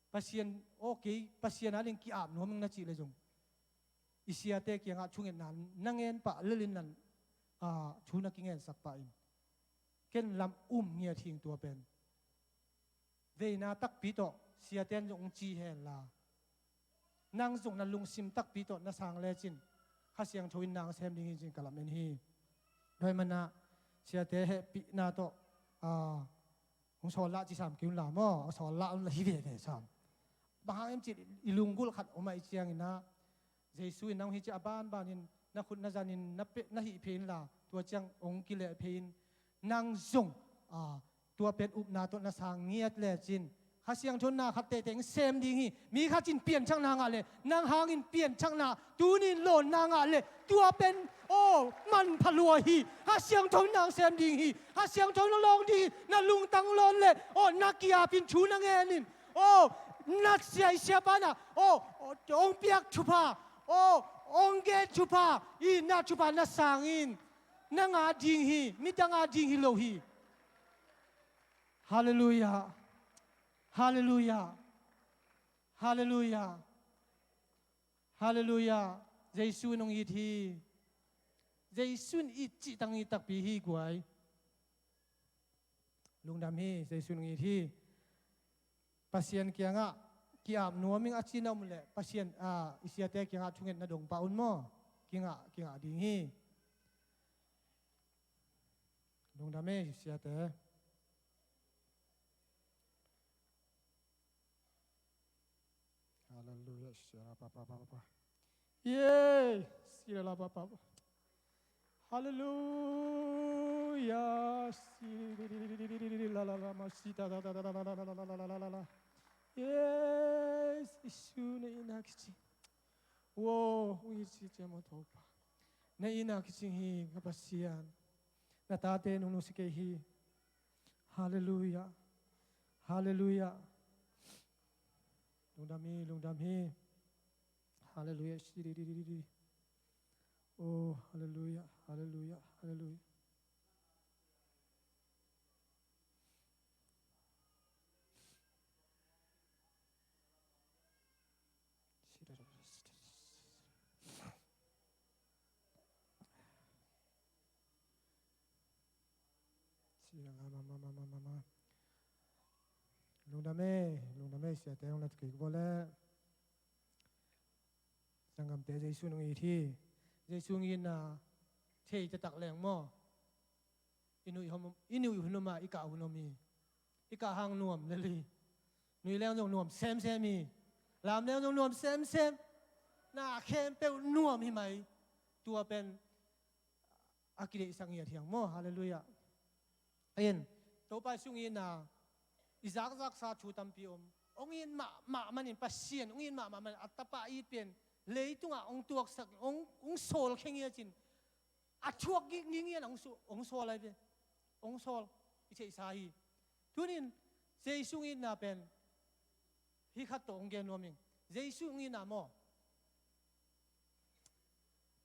Pasian, aw kei Pasian ading ki-ap nuam ing na cih leh zong, i siate kiangah thungetna na ngen pah lel in, ah, thu na kingensak pah in, ken lam um ngiat hi ing tua pen. Veina takpi tawh siate in zong hong ci hen la, nang zong na lungsim takpi tawh na sang lecin Kha Siangtho in na hong sem ding hi ci-in ka lamen hi. Tua ahih manin ah siate hehpihna tawh, ah, hong sawl lah ci sam kei un la maw, hong sawl lah un la hi veve sam. Bang hang hiam cih i lunggulh khat om ahih ciangin ah, Jesu in nang hih ciang a banbanin na khut na zanin na pe-, na hih phei inla, tua ciang hong kileh phei in, nang zong, a, tua pen upna tawh na sang ngiat lecin, Kha Siangtho na khat teitei in sem ding hi. Mi khat in pianthakna ngah leh, nang hangin pianthakna, tuni in lawnna ngah leh, tua pen, aw, manpha lua hi. Kha Siangtho in nang sem ding hi. Kha Siangtho in na lawng ding hi. Na lungtang lawn leh, aw, na ki-ap in, thu na ngen in, aw, na sia i siapa in ah, aw, aw, hong piak thupha, aw, hong gen thupha, itna thupha na sang in, na ngah ding hi, midang a ding hi lo hi. Halleluiah. Halleluiah. Halleluiah. Halleluiah. Jesu in hong it hi. Jesu in it cih tang it takpi hi guai. Lungdam hi, Jesu in hong it hi. Pasian kiangah ki-ap nuam ing a ci na om leh, Pasian, a, i siate kiangah thungetna dong pah un maw. Kingah, kingah ding hi. Lungdam hi, siate. Halleluiah. Sira pa pa pa pa pa. Yay! Sira la pa pa pa. Halleluiah. Sira la la la ma sita la la la la. Yes, Jesu na itna kicing. Wow, ui si cia mo Topa. Na itna kicing hi, ka Pasian. Na tate nong nusia kei hi. Halleluiah. Halleluiah. Lungdam hi, lungdam hi. Halleluiah. Oh, halleluiah, halleluiah, halleluiah. Lungdam e, lungdam e, siate hong na tukik bawle. Sanggamte, Jesu nong it hi. Jesu nong itna thei taktak leng maw? I nuih hun om, i nuih hun om a, i kah hun om hi. I kah hang nuam lel hi. Nui leng zong nuam semsem hi. Lam leng zong nuam semsem. Na khempeuh nuam hi mai. Tua pen a kideihsak ngiat hiang maw. Halleluiah. Ayen, Topa Jesu nong itna, i zakzaksa thu tampi om. Hong it mahmah manin, Pasian hong it mahmah manin, a tapa it pen leitungah hong tuaksak, hong, hong sawl khe ngiat cin. A thuak ngingngian hong su-, hong sawl lai ve. Hong sawl, i theihsa hi. Tunin, Jesu nong itna pen, hih khat tawh hong gen nuam ing. Jesu nong itna maw?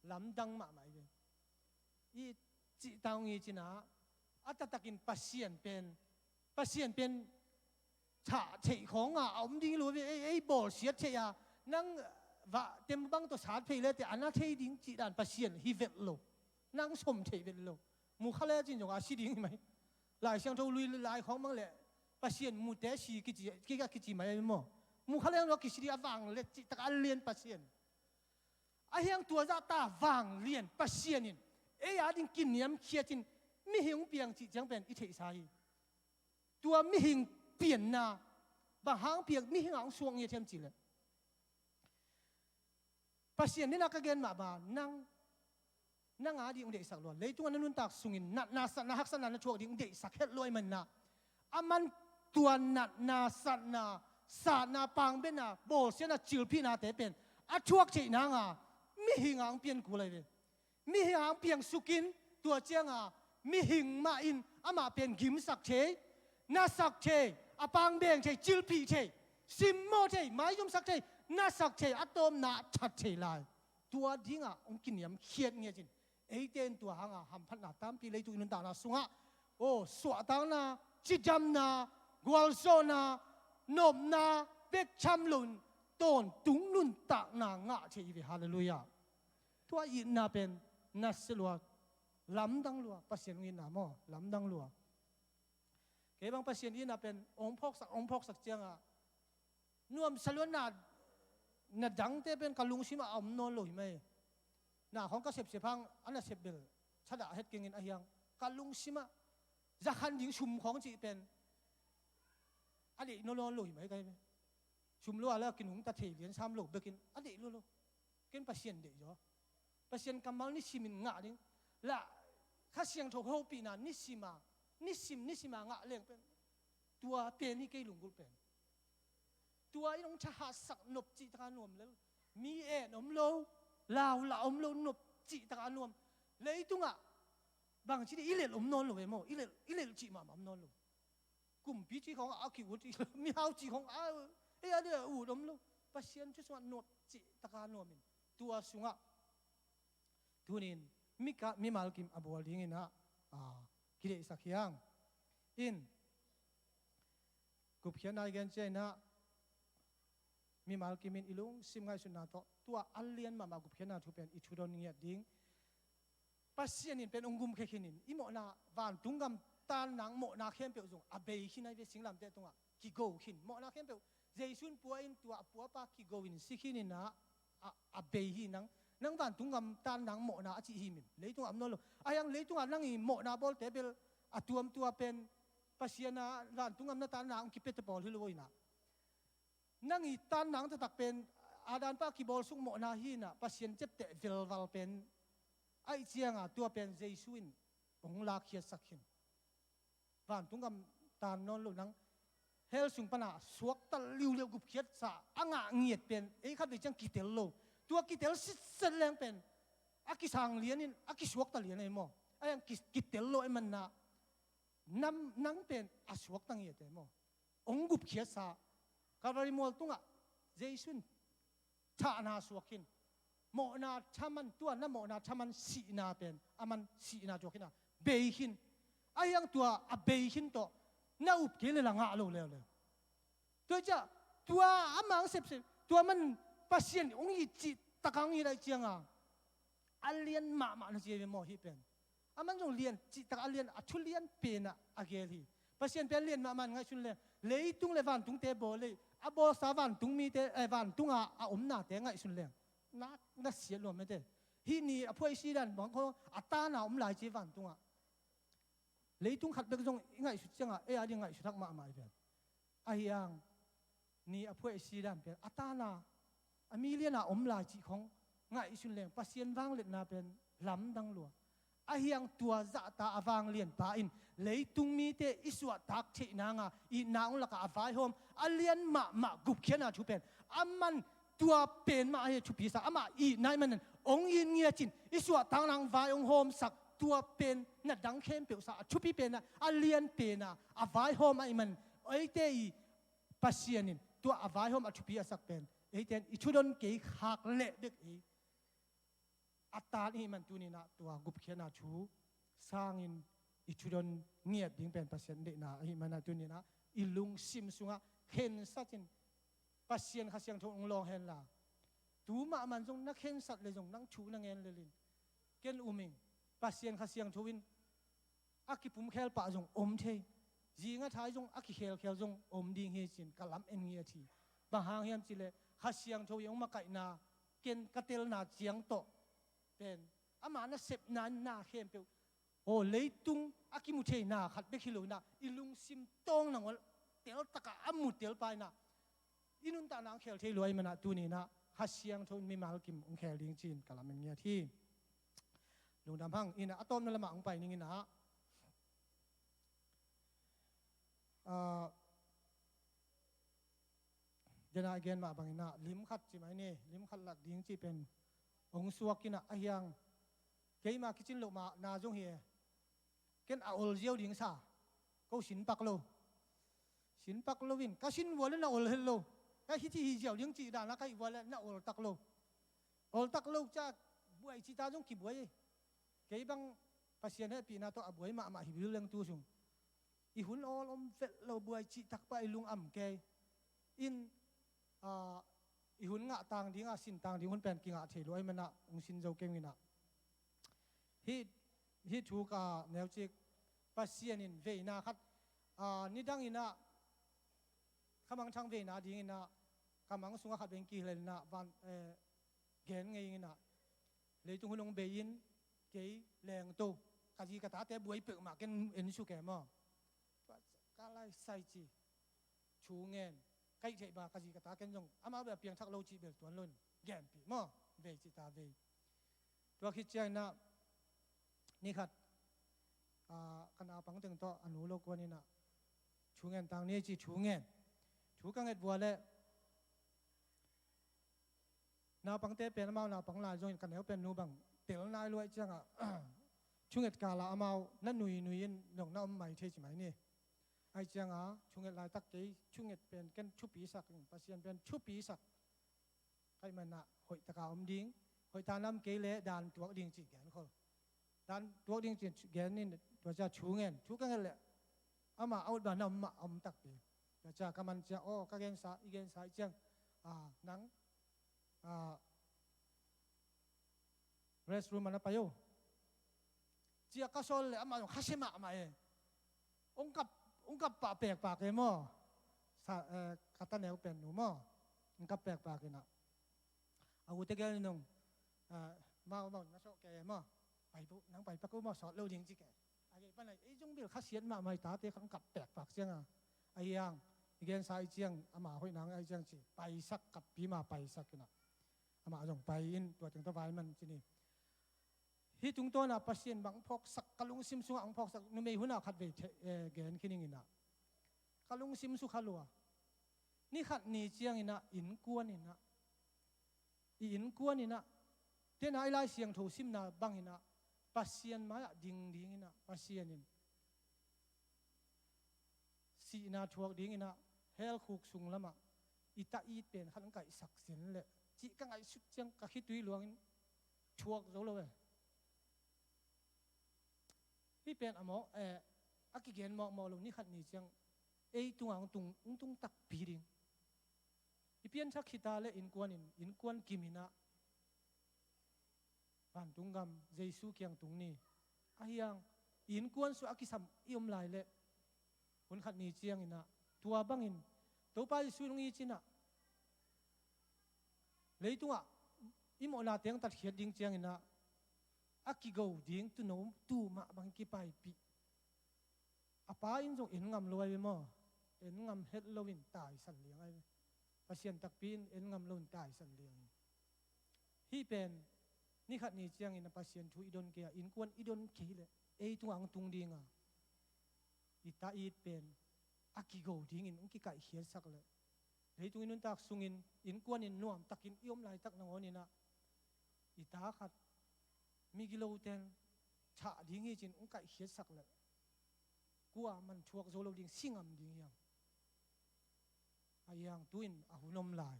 Lamdang mahmah hi ve. I cih tang i cina, a taktakin Pasian pen, Pasian pen thah theih khawng a, a om ding hi lo ve, ei, ei bawlsiat theih a, nang va tem bang tawh sat phei le te, a na thei ding cih dan Pasian hi vet lo. Nang som theih vet lo. Mu kha le cin zong a si ding hi mai. Lai Siangtho lui lai khawng bang le, Pasian mute si kici, kika kici mai maw. Mu kha le zong a kisi ding a vanglian cih tak a lian Pasian. A hiang tua zah ta vanglian Pasian in ei a ding kiniamkhiat in mihing hong piang cih ciang pen i theihsa hi. Tua mihing pianna, bang hang piang mihing a hong suak ngiat hiam cih leh, Pasian nina ka gen mahmah, nang, nang a ding hong deihsak lua. Leitungah na nuntak sungin natna, satna, haksatna na thuak ding hong deihsak het lua ahih manin ah, a man tua natna, satna, satna, pangbetna, bawlsiatna, cilphihnate pen a thuak theih nanga mihing a hong pian kul ahi ve. Mihing a hong piang sukin, tua cianga mihing mah in amah pen gimsak thei, nasak thei, a pangbeng thei, cilphih thei, simmawh thei, maizumsak thei, nasak thei, a tawpna a that thei lai. Tua dingah hong kiniamkhiat ngiat in, eite in tua hanga hamphatna tampi leitung i nuntakna sungah, aw, suahtakna, cidamna, gualzawhna, nopna bek tham loin tawntung nuntakna ngah thei hi ve. Halleluiah. Tua itna pen nasia lua, lamdang lua, Pasian hong itna maw, lamdang lua. Kei bang Pasian itna pen hong phawksak, hong phawksak cianga nuamsa lua na, na dangte pen ka lungsimah a om nawn lo hi mai. Na khawng ka sepsep hang, a nasep bel thadah het kengin a hiang, ka lungsimah zakhan ding sum khawng cih pen a deih nawn lo hi mai ka hi ve. Sum lo a la kinungta thei lian sam lo bekin a deih lolo. Ken Pasian deih zaw. Pasian kammal nisimin ngah ding. La Kha Siangtho hopihna nisima, nisim nisima ngah leng pen tua pen hi kei lunggulh pen. Tua in hong thahatsak nop cih taka nuam lel. Mi en om lo, lau la om lo nop cih taka nuam. Leitungah bangci dih i lel om nawn lo ve maw, i lel, i lel cih mahmah om nawn lo. Kumpi cih khong a ki-ut, mihau cih khong a, ei a dih a ut om lo. Pasian thu sungah nop cih taka nuamin tua sungah tunin mika, mimal kim a bawl dinginah, a, kideihsak hiang. In gupkhiatna i gen ciainah mimal kimin i lungsim ngaihsutna tawh tua a lian mahmah gupkhiatna thu pen i thudon ngiat ding. Pasian in pen hong gumkhia khinin i mawhna, vantung gam tanna mawhna khempeuh zong a bei khin ahi ve, singlamteh tungah kigo khin mawhna khempeuh. Jesu in pua in tua a puapa kigo in si khininah a, a bei hi. Nang, nang vantung gam tanna mawhna a cih hi mim, leitungah om nawn lo. Ahi hang leitungah nang i mawhna bawlte bel a tuamtua pen Pasian a vantung gam na tanna hong kipiate pawl hi lo inah. Nang i tanna taktak pen a danpa kibawlsuk mawhna hinah Pasian ciapteh velval pen aih cianga tua pen Jesu in hong lakkhiatsak khin. Vantung gam tan nawn lo nang hell sung pana suakta liuliau gupkhiatsa a ngah ngiat pen ei khat vei ciang kitel lo. Tua kitel sitset leng pen a kisang lianin a kisuakta lian ahi maw? Ahi hang ki-, kitel lo ahi manna nam nang pen a suakta ngiat ahi maw? Hong gupkhiatsa Calvary mual tungah Jesu in thahna suak khin. Mawhna thaman, tua na mawhna thaman sihna pen a man sihna tuak khin a bei khin. Ahi hang tua a bei khin tawh na up kei le la ngah lo leuleu. Tua ciah tua a mang sepsep tua man Pasian hong it cih taka hong it aih cianga a lian mahmah na ci ve maw hih pen. A man zong lian cihtak a lian a thu lian penah a gel hi. Pasian pen lian mahmah ngaihsun leng leitung le vantungte bawl lei a bawlsa vantung mite, eh, vantunga a omnate ngaihsun leng na, na siat luam mete. Hih ni a phuaisi dan bang kho a tana om lai ci vantungah. Leitung khat bek zong i ngaihsut ciangah ei a ding ngaihsut hak mahmah i pen. Ahi hang ni a phuaisi dan pen a tana a mi liana om lai cih khong ngaihsun leng Pasian vangliatna pen lamdang lua. Ahi hang tua zahta a vanglianpa in leitung mite i suahtak theih nanga itna hong lakah a vaihawm a lian mahmah gupkhiatna thu pen a man tua pen mah ahi a thupi sa amah itna i manin hong it ngiat in i suahtakna hong vai hong hawmsak tua pen na dang khempeuh sa a thupi pena a lian pena a vaihawm ahi man eite i Pasian in tua a vaihawm a thupi a sak pen eite in i thudon kei khak leh bek ei a tan i hih man tuninah tua gupkhiatna thu sangin i thudon ngiat ding pen Pasian deihna ahih manah tuninah i lungsim sungah khensat in Pasian Kha Siangtho hong lawng henla tu mahmah zong na khensat le zong nang thu na ngen lelin ken um ing. Pasian Kha Siangtho in a kipumkhel pah zong om thei. Zinga thai zong a kikhelkhel zong om ding hi cin ka lam en ngiat hi. Bang hang hiam cileh Kha Siangtho i hong makaihna ken ka telna ciang tawh pen ama nasepna na khempeuh aw leitung a kimu theina khat bek hi lo inah i lungsim tawng nangawn teltakah a mu telpa inah i nuntakna hong khel thei lua i manah tuninah Kha Siangtho in mimal kim hong khel ding ci-in ka lam en ngiat hi. Lungdam hang inah a tawpna lamah hong pai ning inah, ah, dena i gen mah banginah lim khat ci mai ni, lim khat lak ding ci pen hong suak inah ahi hang keima kicin loh mah na zong hi e. Ken a ol ziau ding sa ko sin pak lo. Sin pak lo in ka sin vua le na ol het lo. Ka hiti hi ziau ding cih dana ka hih vua le na ol tak lo. Ol tak lo ca buai cihta zong kibuai ei. Kei bang Pasian hehpihna tawh a buai mahmah hi bil leng tu sung i hun awl om velh lo buai cihtak pah i lung am kei. In, ah, i hun ngah tang dinga sin tang ding hun pen kingah thei lua i manah hong sin zo keng inah. Hih, hih thu ka neucik Pasian in veina khat, ah, nidang inah ka mangthang veina dinginah ka mang sungah khat beng kihilen inah van, eh, gen ngei inah leitung hun hong bei in kei lengto ka zi ka tate buai peuhmah ken en suk e maw? Ka lai sai ci thu ngen Ka ih theih ba ka zi ka ta ken zong amau bel a piangthak lo cih bel tuan lo in genpih maw, vei cih ta vei. Tua khit ciangin ah nikhat, ah, ka naupang teng tawh a nu lo kuan in ah thu ngen tang ni ci thu ngen. Thu ka nget vua leh naupangte pen amau naupang lai zongin ka neu pen nu bang tel nai luai ciangah thunget kala amau na nui nui in zong na om mai thei ci mai ni. Ai cianga thunget laitak kei, thunget pen ken thupi sak in, Pasian pen thupi sak. Kaih manah hoih taka om ding, hoih ta nam kei le dan tuak ding cih gen khol. Dan tuak ding cih gen in tua cia thu ngen, thu ka nget leh amah a ut ba na om mah a om takpi. Tua cia ka man cia, aw, ka gensa, i gensa i ciang, a, nang, a, restroom ah na pai o. Cia ka sawl leh amah zong khasia mahmah e. Ong kap, ong kap pah pekpak e maw. Sa, eh, ka taneu pen nu maw. Ong kap pekpak inah. A u tegel nung, eh, mau mau na sawh ke e maw. Pai pu, nang pai pak u maw, sawt lo ding ci ke. A gei panah ei zong bil khasiat mahmah i tate kha ong kap pekpak cianga. A hiang, i gensa i ciang, ama hoih nang a i ciang ci. Paisak, kappi ma paisak inah. Amah zong pai in, tua teng tawh vai man ci ni. Hih tungtawnah Pasian bang phawksak, ka lungsim sungah ang phawksak, numei hunah khat vei the-, eh, gen khin ing inah. Ka lungsim sukha lua. Ni khat ni ciang inah, innkuan inah. I innkuan inah. Tena i Lai Siangtho simna bang inah. Pasian mai-ah ding ding inah. Pasian in sihna thuak ding inah hell khuk sung lamah i ta it pen khat ang kaihsak sin leh cih ka ngaihsut ciang ka khitui luangin thuak zo lo e. Hih pen a mawk, eh, a kigen mawkmawk lo ni khat ni ciang ei tungah ung tung, ung tung takpi ding. I pianthak khita le innkuan in, innkuan kim inah vantung gam Jesu kiang tung ni. A hiang, innkuan suah a kisam i om lai leh hun khat ni ciang inah, tua bangin Topa Jesu nung i cinah leitungah i mawhna teng tatkhiat ding ciang inah a kigo ding tuuno tuu mah bangin kipaipih. A pa in zong en ngam lo ai ve maw? En ngam het loin taisan liang ai ve. Pasian takpi in en ngam loin taisan liang hi. Hih pen ni khat ni ciangin a Pasian thu i don kei a, innkuan i don kei leh ei tungah ang tung dinga i ta it pen a kigo dingin ang kikaihkhiatsak leh leitung i nuntak sungin innkuan in nuamtakin i om laitak nangawn inah i ta khat migiloten thah ding hi cin ang kaihkhiatsak leh kuaman thuak zo lo ding, si ngam ding hiam? A hiang tu-in a hun om lai.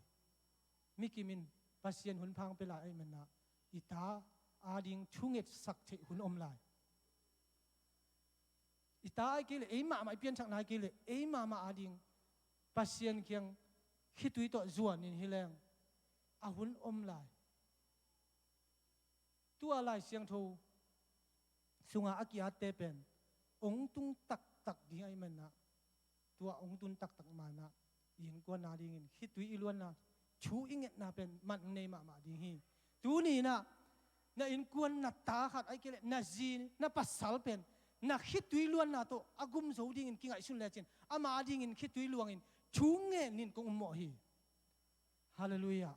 Mikim in Pasian hun phang pia lai ahih manah i ta ading thungetsak theih hun om lai. I ta ai kei leh ei mahmah, i pianthakna ai kei leh ei mahmah ading Pasian kiang khitui tawh zuanin hi leng a hun om lai. Tua Lai Siangtho sunga a ki-atte pen ong tung taktak ding ahih manah tua ong tun taktak manah innkuan adingin khitui i luanna, thu i ngetna pen man ong nei mahmah ding hi. Tuni inah na innkuan, na ta khat ai kei leh na zi, na pasal pen na khitui luanna tawh a gum zo dingin kingaihsun lecin ama adingin khitui luangin thu ngenin kong ummawh hi. Halleluiah.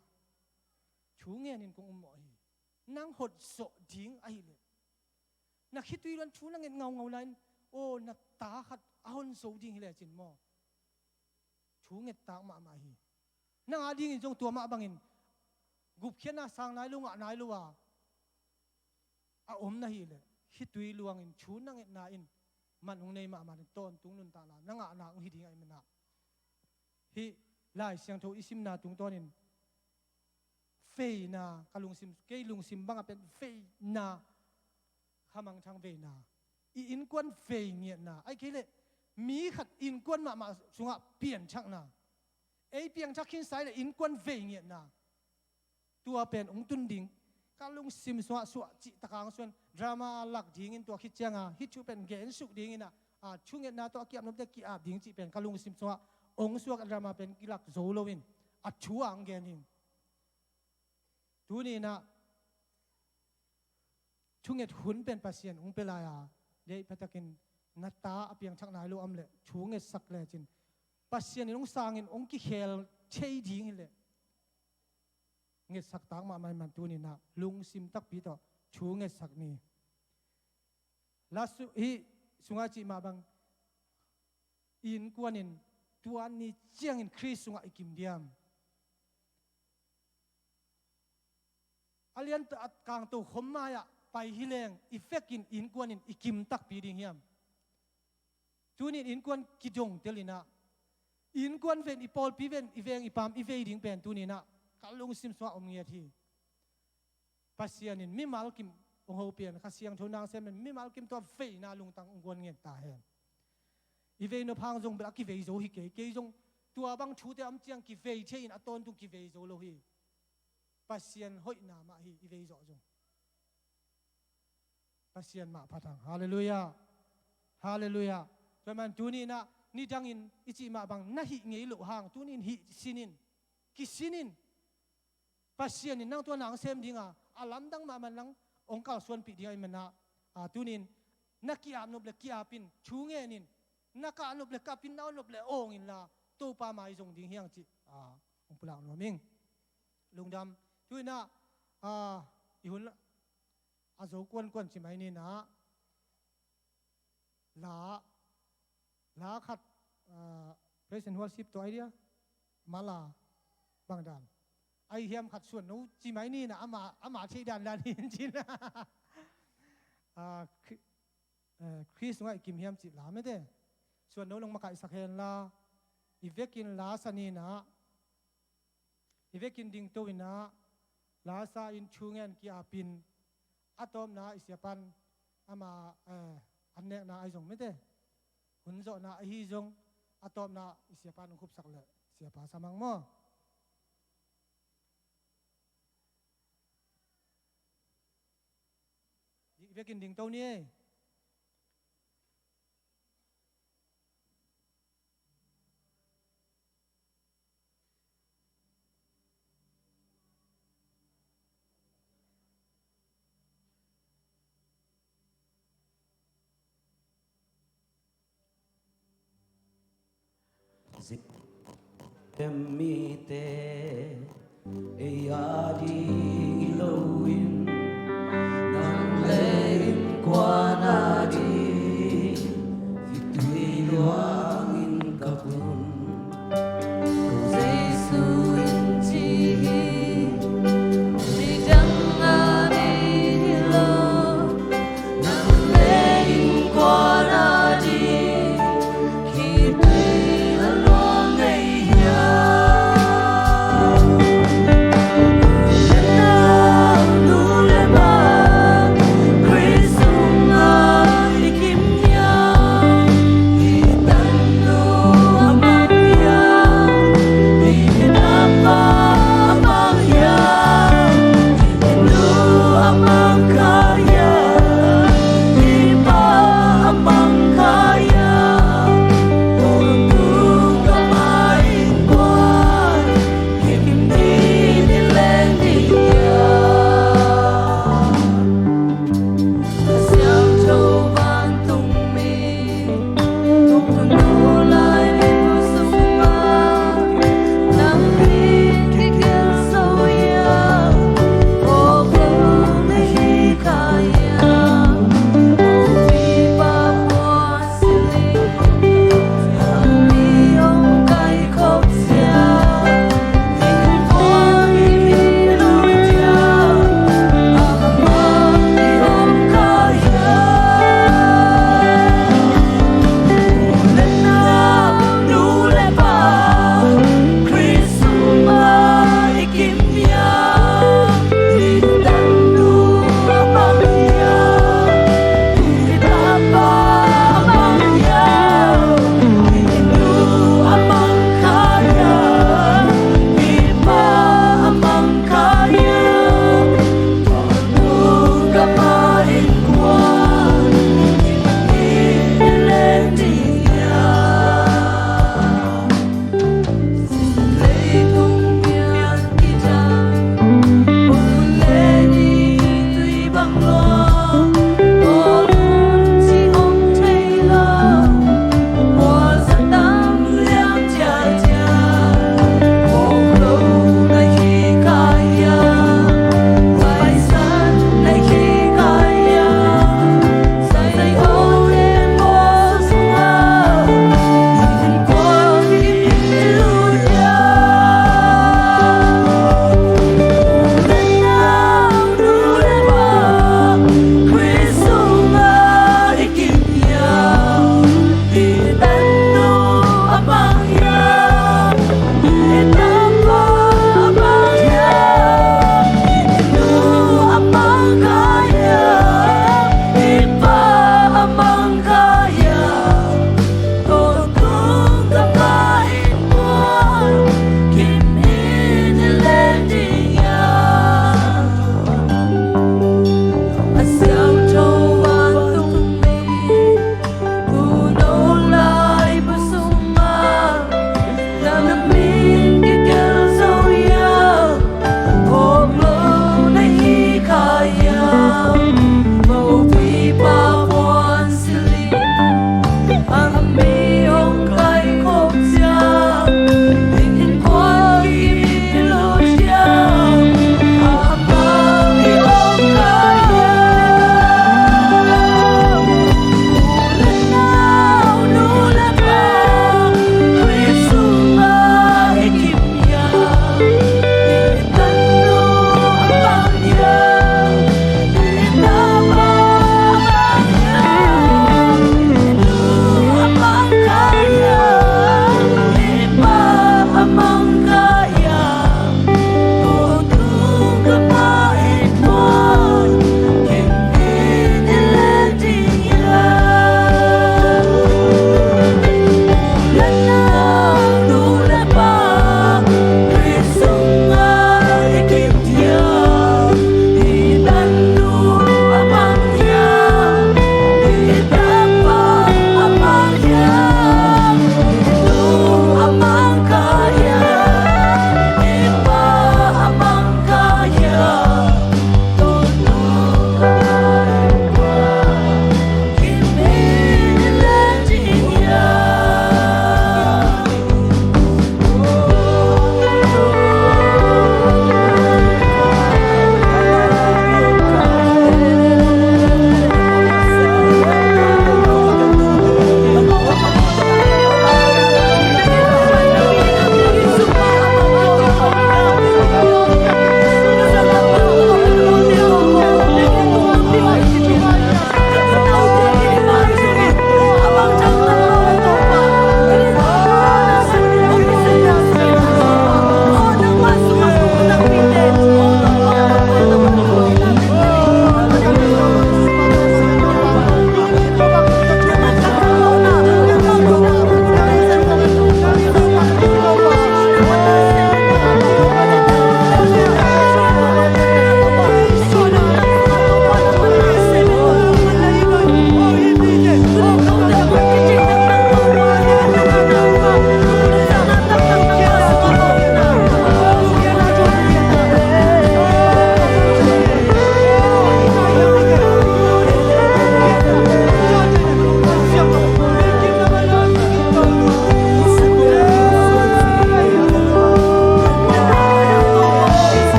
Thu ngenin kong ummawh hi. Nang hotzawh ding ahileh na khitui luan thu na nget ngaungau lai-in, aw, na ta khat a honzo ding hi lecin maw? Thu ngettak mahmah hi. Nang adingin zong tua mah bangin gupkhiatna sang nai lo, ngah nai lo a a om na hileh khitui luangin thu na ngetna in man ong nei mahmah ding, tawntung nuntakna na ngahna ong hi ding ahih manah hih Lai Siangtho i simna tungtawnin veina, ka lungsim, kei lungsim bangah pen veina, khamangthang veina, i innkuan vei ngiatna ai kei leh mi khat innkuan mahmah sungah pianthakna, ei piangthak khinsa ai leh innkuan vei ngiatna. Tua pen ong tun ding ka lungsim sungah suah cih taka ong suan, drama a lak dingin tua khit cianga hih thu pen gensuk dingin ah, a, thungetna tawh a ki-ap nopte ki-ap ding cih pen ka lungsim sungah ong suak, a drama pen kilak zo loin a thu a ong gen hi. Tuni inah thunget hun pen Pasian ong pia lai a, deih phatakin na ta a piangthak nai lo om leh thu ngetsak lecin Pasian in hong sangin hong kikhel thei ding hileh ngetsak tak mahmah ahih man tuni-in ah lungsim takpi tawh thu ngetsak ni. La su-, hih sungah cih mah bang, i innkuan in tua ni ciangin Khrist sungah i kim diam? A lian a kangto khom mai-ah pai hi leng i vekin i innkuan in i kim takpi ding hiam? Tuni-in innkuan kidongtel in ah, i innkuan ven, i pawlpi ven, i veng i paam i vei ding pen tuni-in ah ka lungsim sungah om ngiat hi. Pasian in mimal kim hong hopih in, Kha Siangtho nasem in mimal kim tua veina lungtang hong guan ngen ta hen. I vei nop hang zong bel a kivei zo hi kei, kei zong tua bang thute a om ciang kivei thei in a tawntung kivei zo lo hi. Pasian hoihna mah hi, i vei zawh zong. Pasian mah phat hang. Halleluiah. Halleluiah. Tua ahih man tuni-in ah nidangin i cih mah bang na hih ngei loh hang tuni-in hih sin in, kisin in. Pasian in nang tua nang sem ding a, a lamdang mahmah nang hong kalsuanpih ding ahih man ah, a, tuni-in na ki-ap nop le ki-ap in, thu ngen in, na kah nop le kap in, na awn nop le awng inla Topa mai zong ding hi hang cih, a, hong pulak nuam ing. Lungdam. Tu-in ah, a, i hun a zo kuankuan ci mai ni-in ah, la, la khat, ah, praise and worship tawh a hi dia, mala bang dan, a hi hiam khat suan no ci mai ni-in ah, ama, ama theih dandan hi in cin. Ah, Khri-, eh, Khrist sungah i kim hiam cih la mete. Suan no nong makaihsak hen la, i vekin la sa ni-in ah, i vekin dingto in ah, la sa in, thu ngen, ki-ap in, a tawpna i siapa'n ama, eh, an nekna ahi zong mete, hun zawhna ahi zong, a tawpna i siapa'n hong khupsak leh siapa sa mang maw. I vekin dingto ni ei. Zem mite ei a ding hi loin, nang le innkuan a ding, i tui luangin ka pun. Ko Jesu in ci hi, midang a ding hi lo, nang le innkuan a ding, khitui a luang ngei hiam? Nang nu le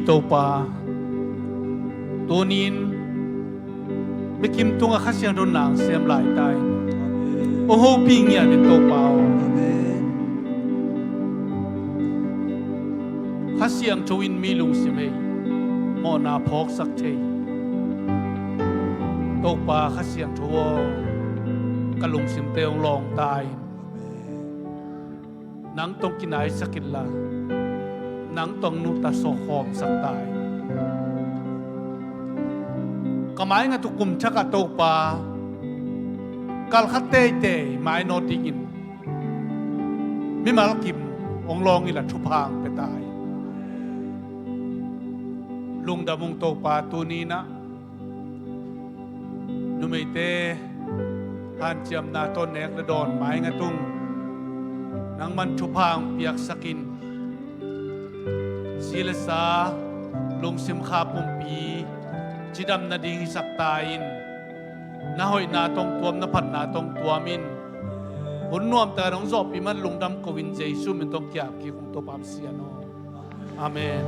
Topa, tunin mikim tungah Kha Siangtho nang sem lai ta in, hong hopih ngiat in Topa aw. Kha Siangtho in mi lungsim hei mawhna phawksak thei. Topa Kha Siangtho aw, ka lungsimte hong lawng ta in. Nang tawh kinaisak inla, nang tawh nungta sawkhawmsak ta in. Ka maingat uh kum thak ah Topa, kalkhat teitei mainawt dingin mimal kim hong lawng inla thupha hong pia ta in. Lungdam ung Topa, tuni-in ah numeite hanciamna tawh nek le dawn maingat ung. Nangman thupha hong piaksak in. Si le sa, lungsim kha pumpi cidam nading hisak ta in. Na hoihna tawh hong tuam, na phatna tawh hong tuam in. Hun nuamtak hong zawhpih man lungdam ko in, Jesu min tawh hong ki-ap kik ung Topa Pasian aw. Amen.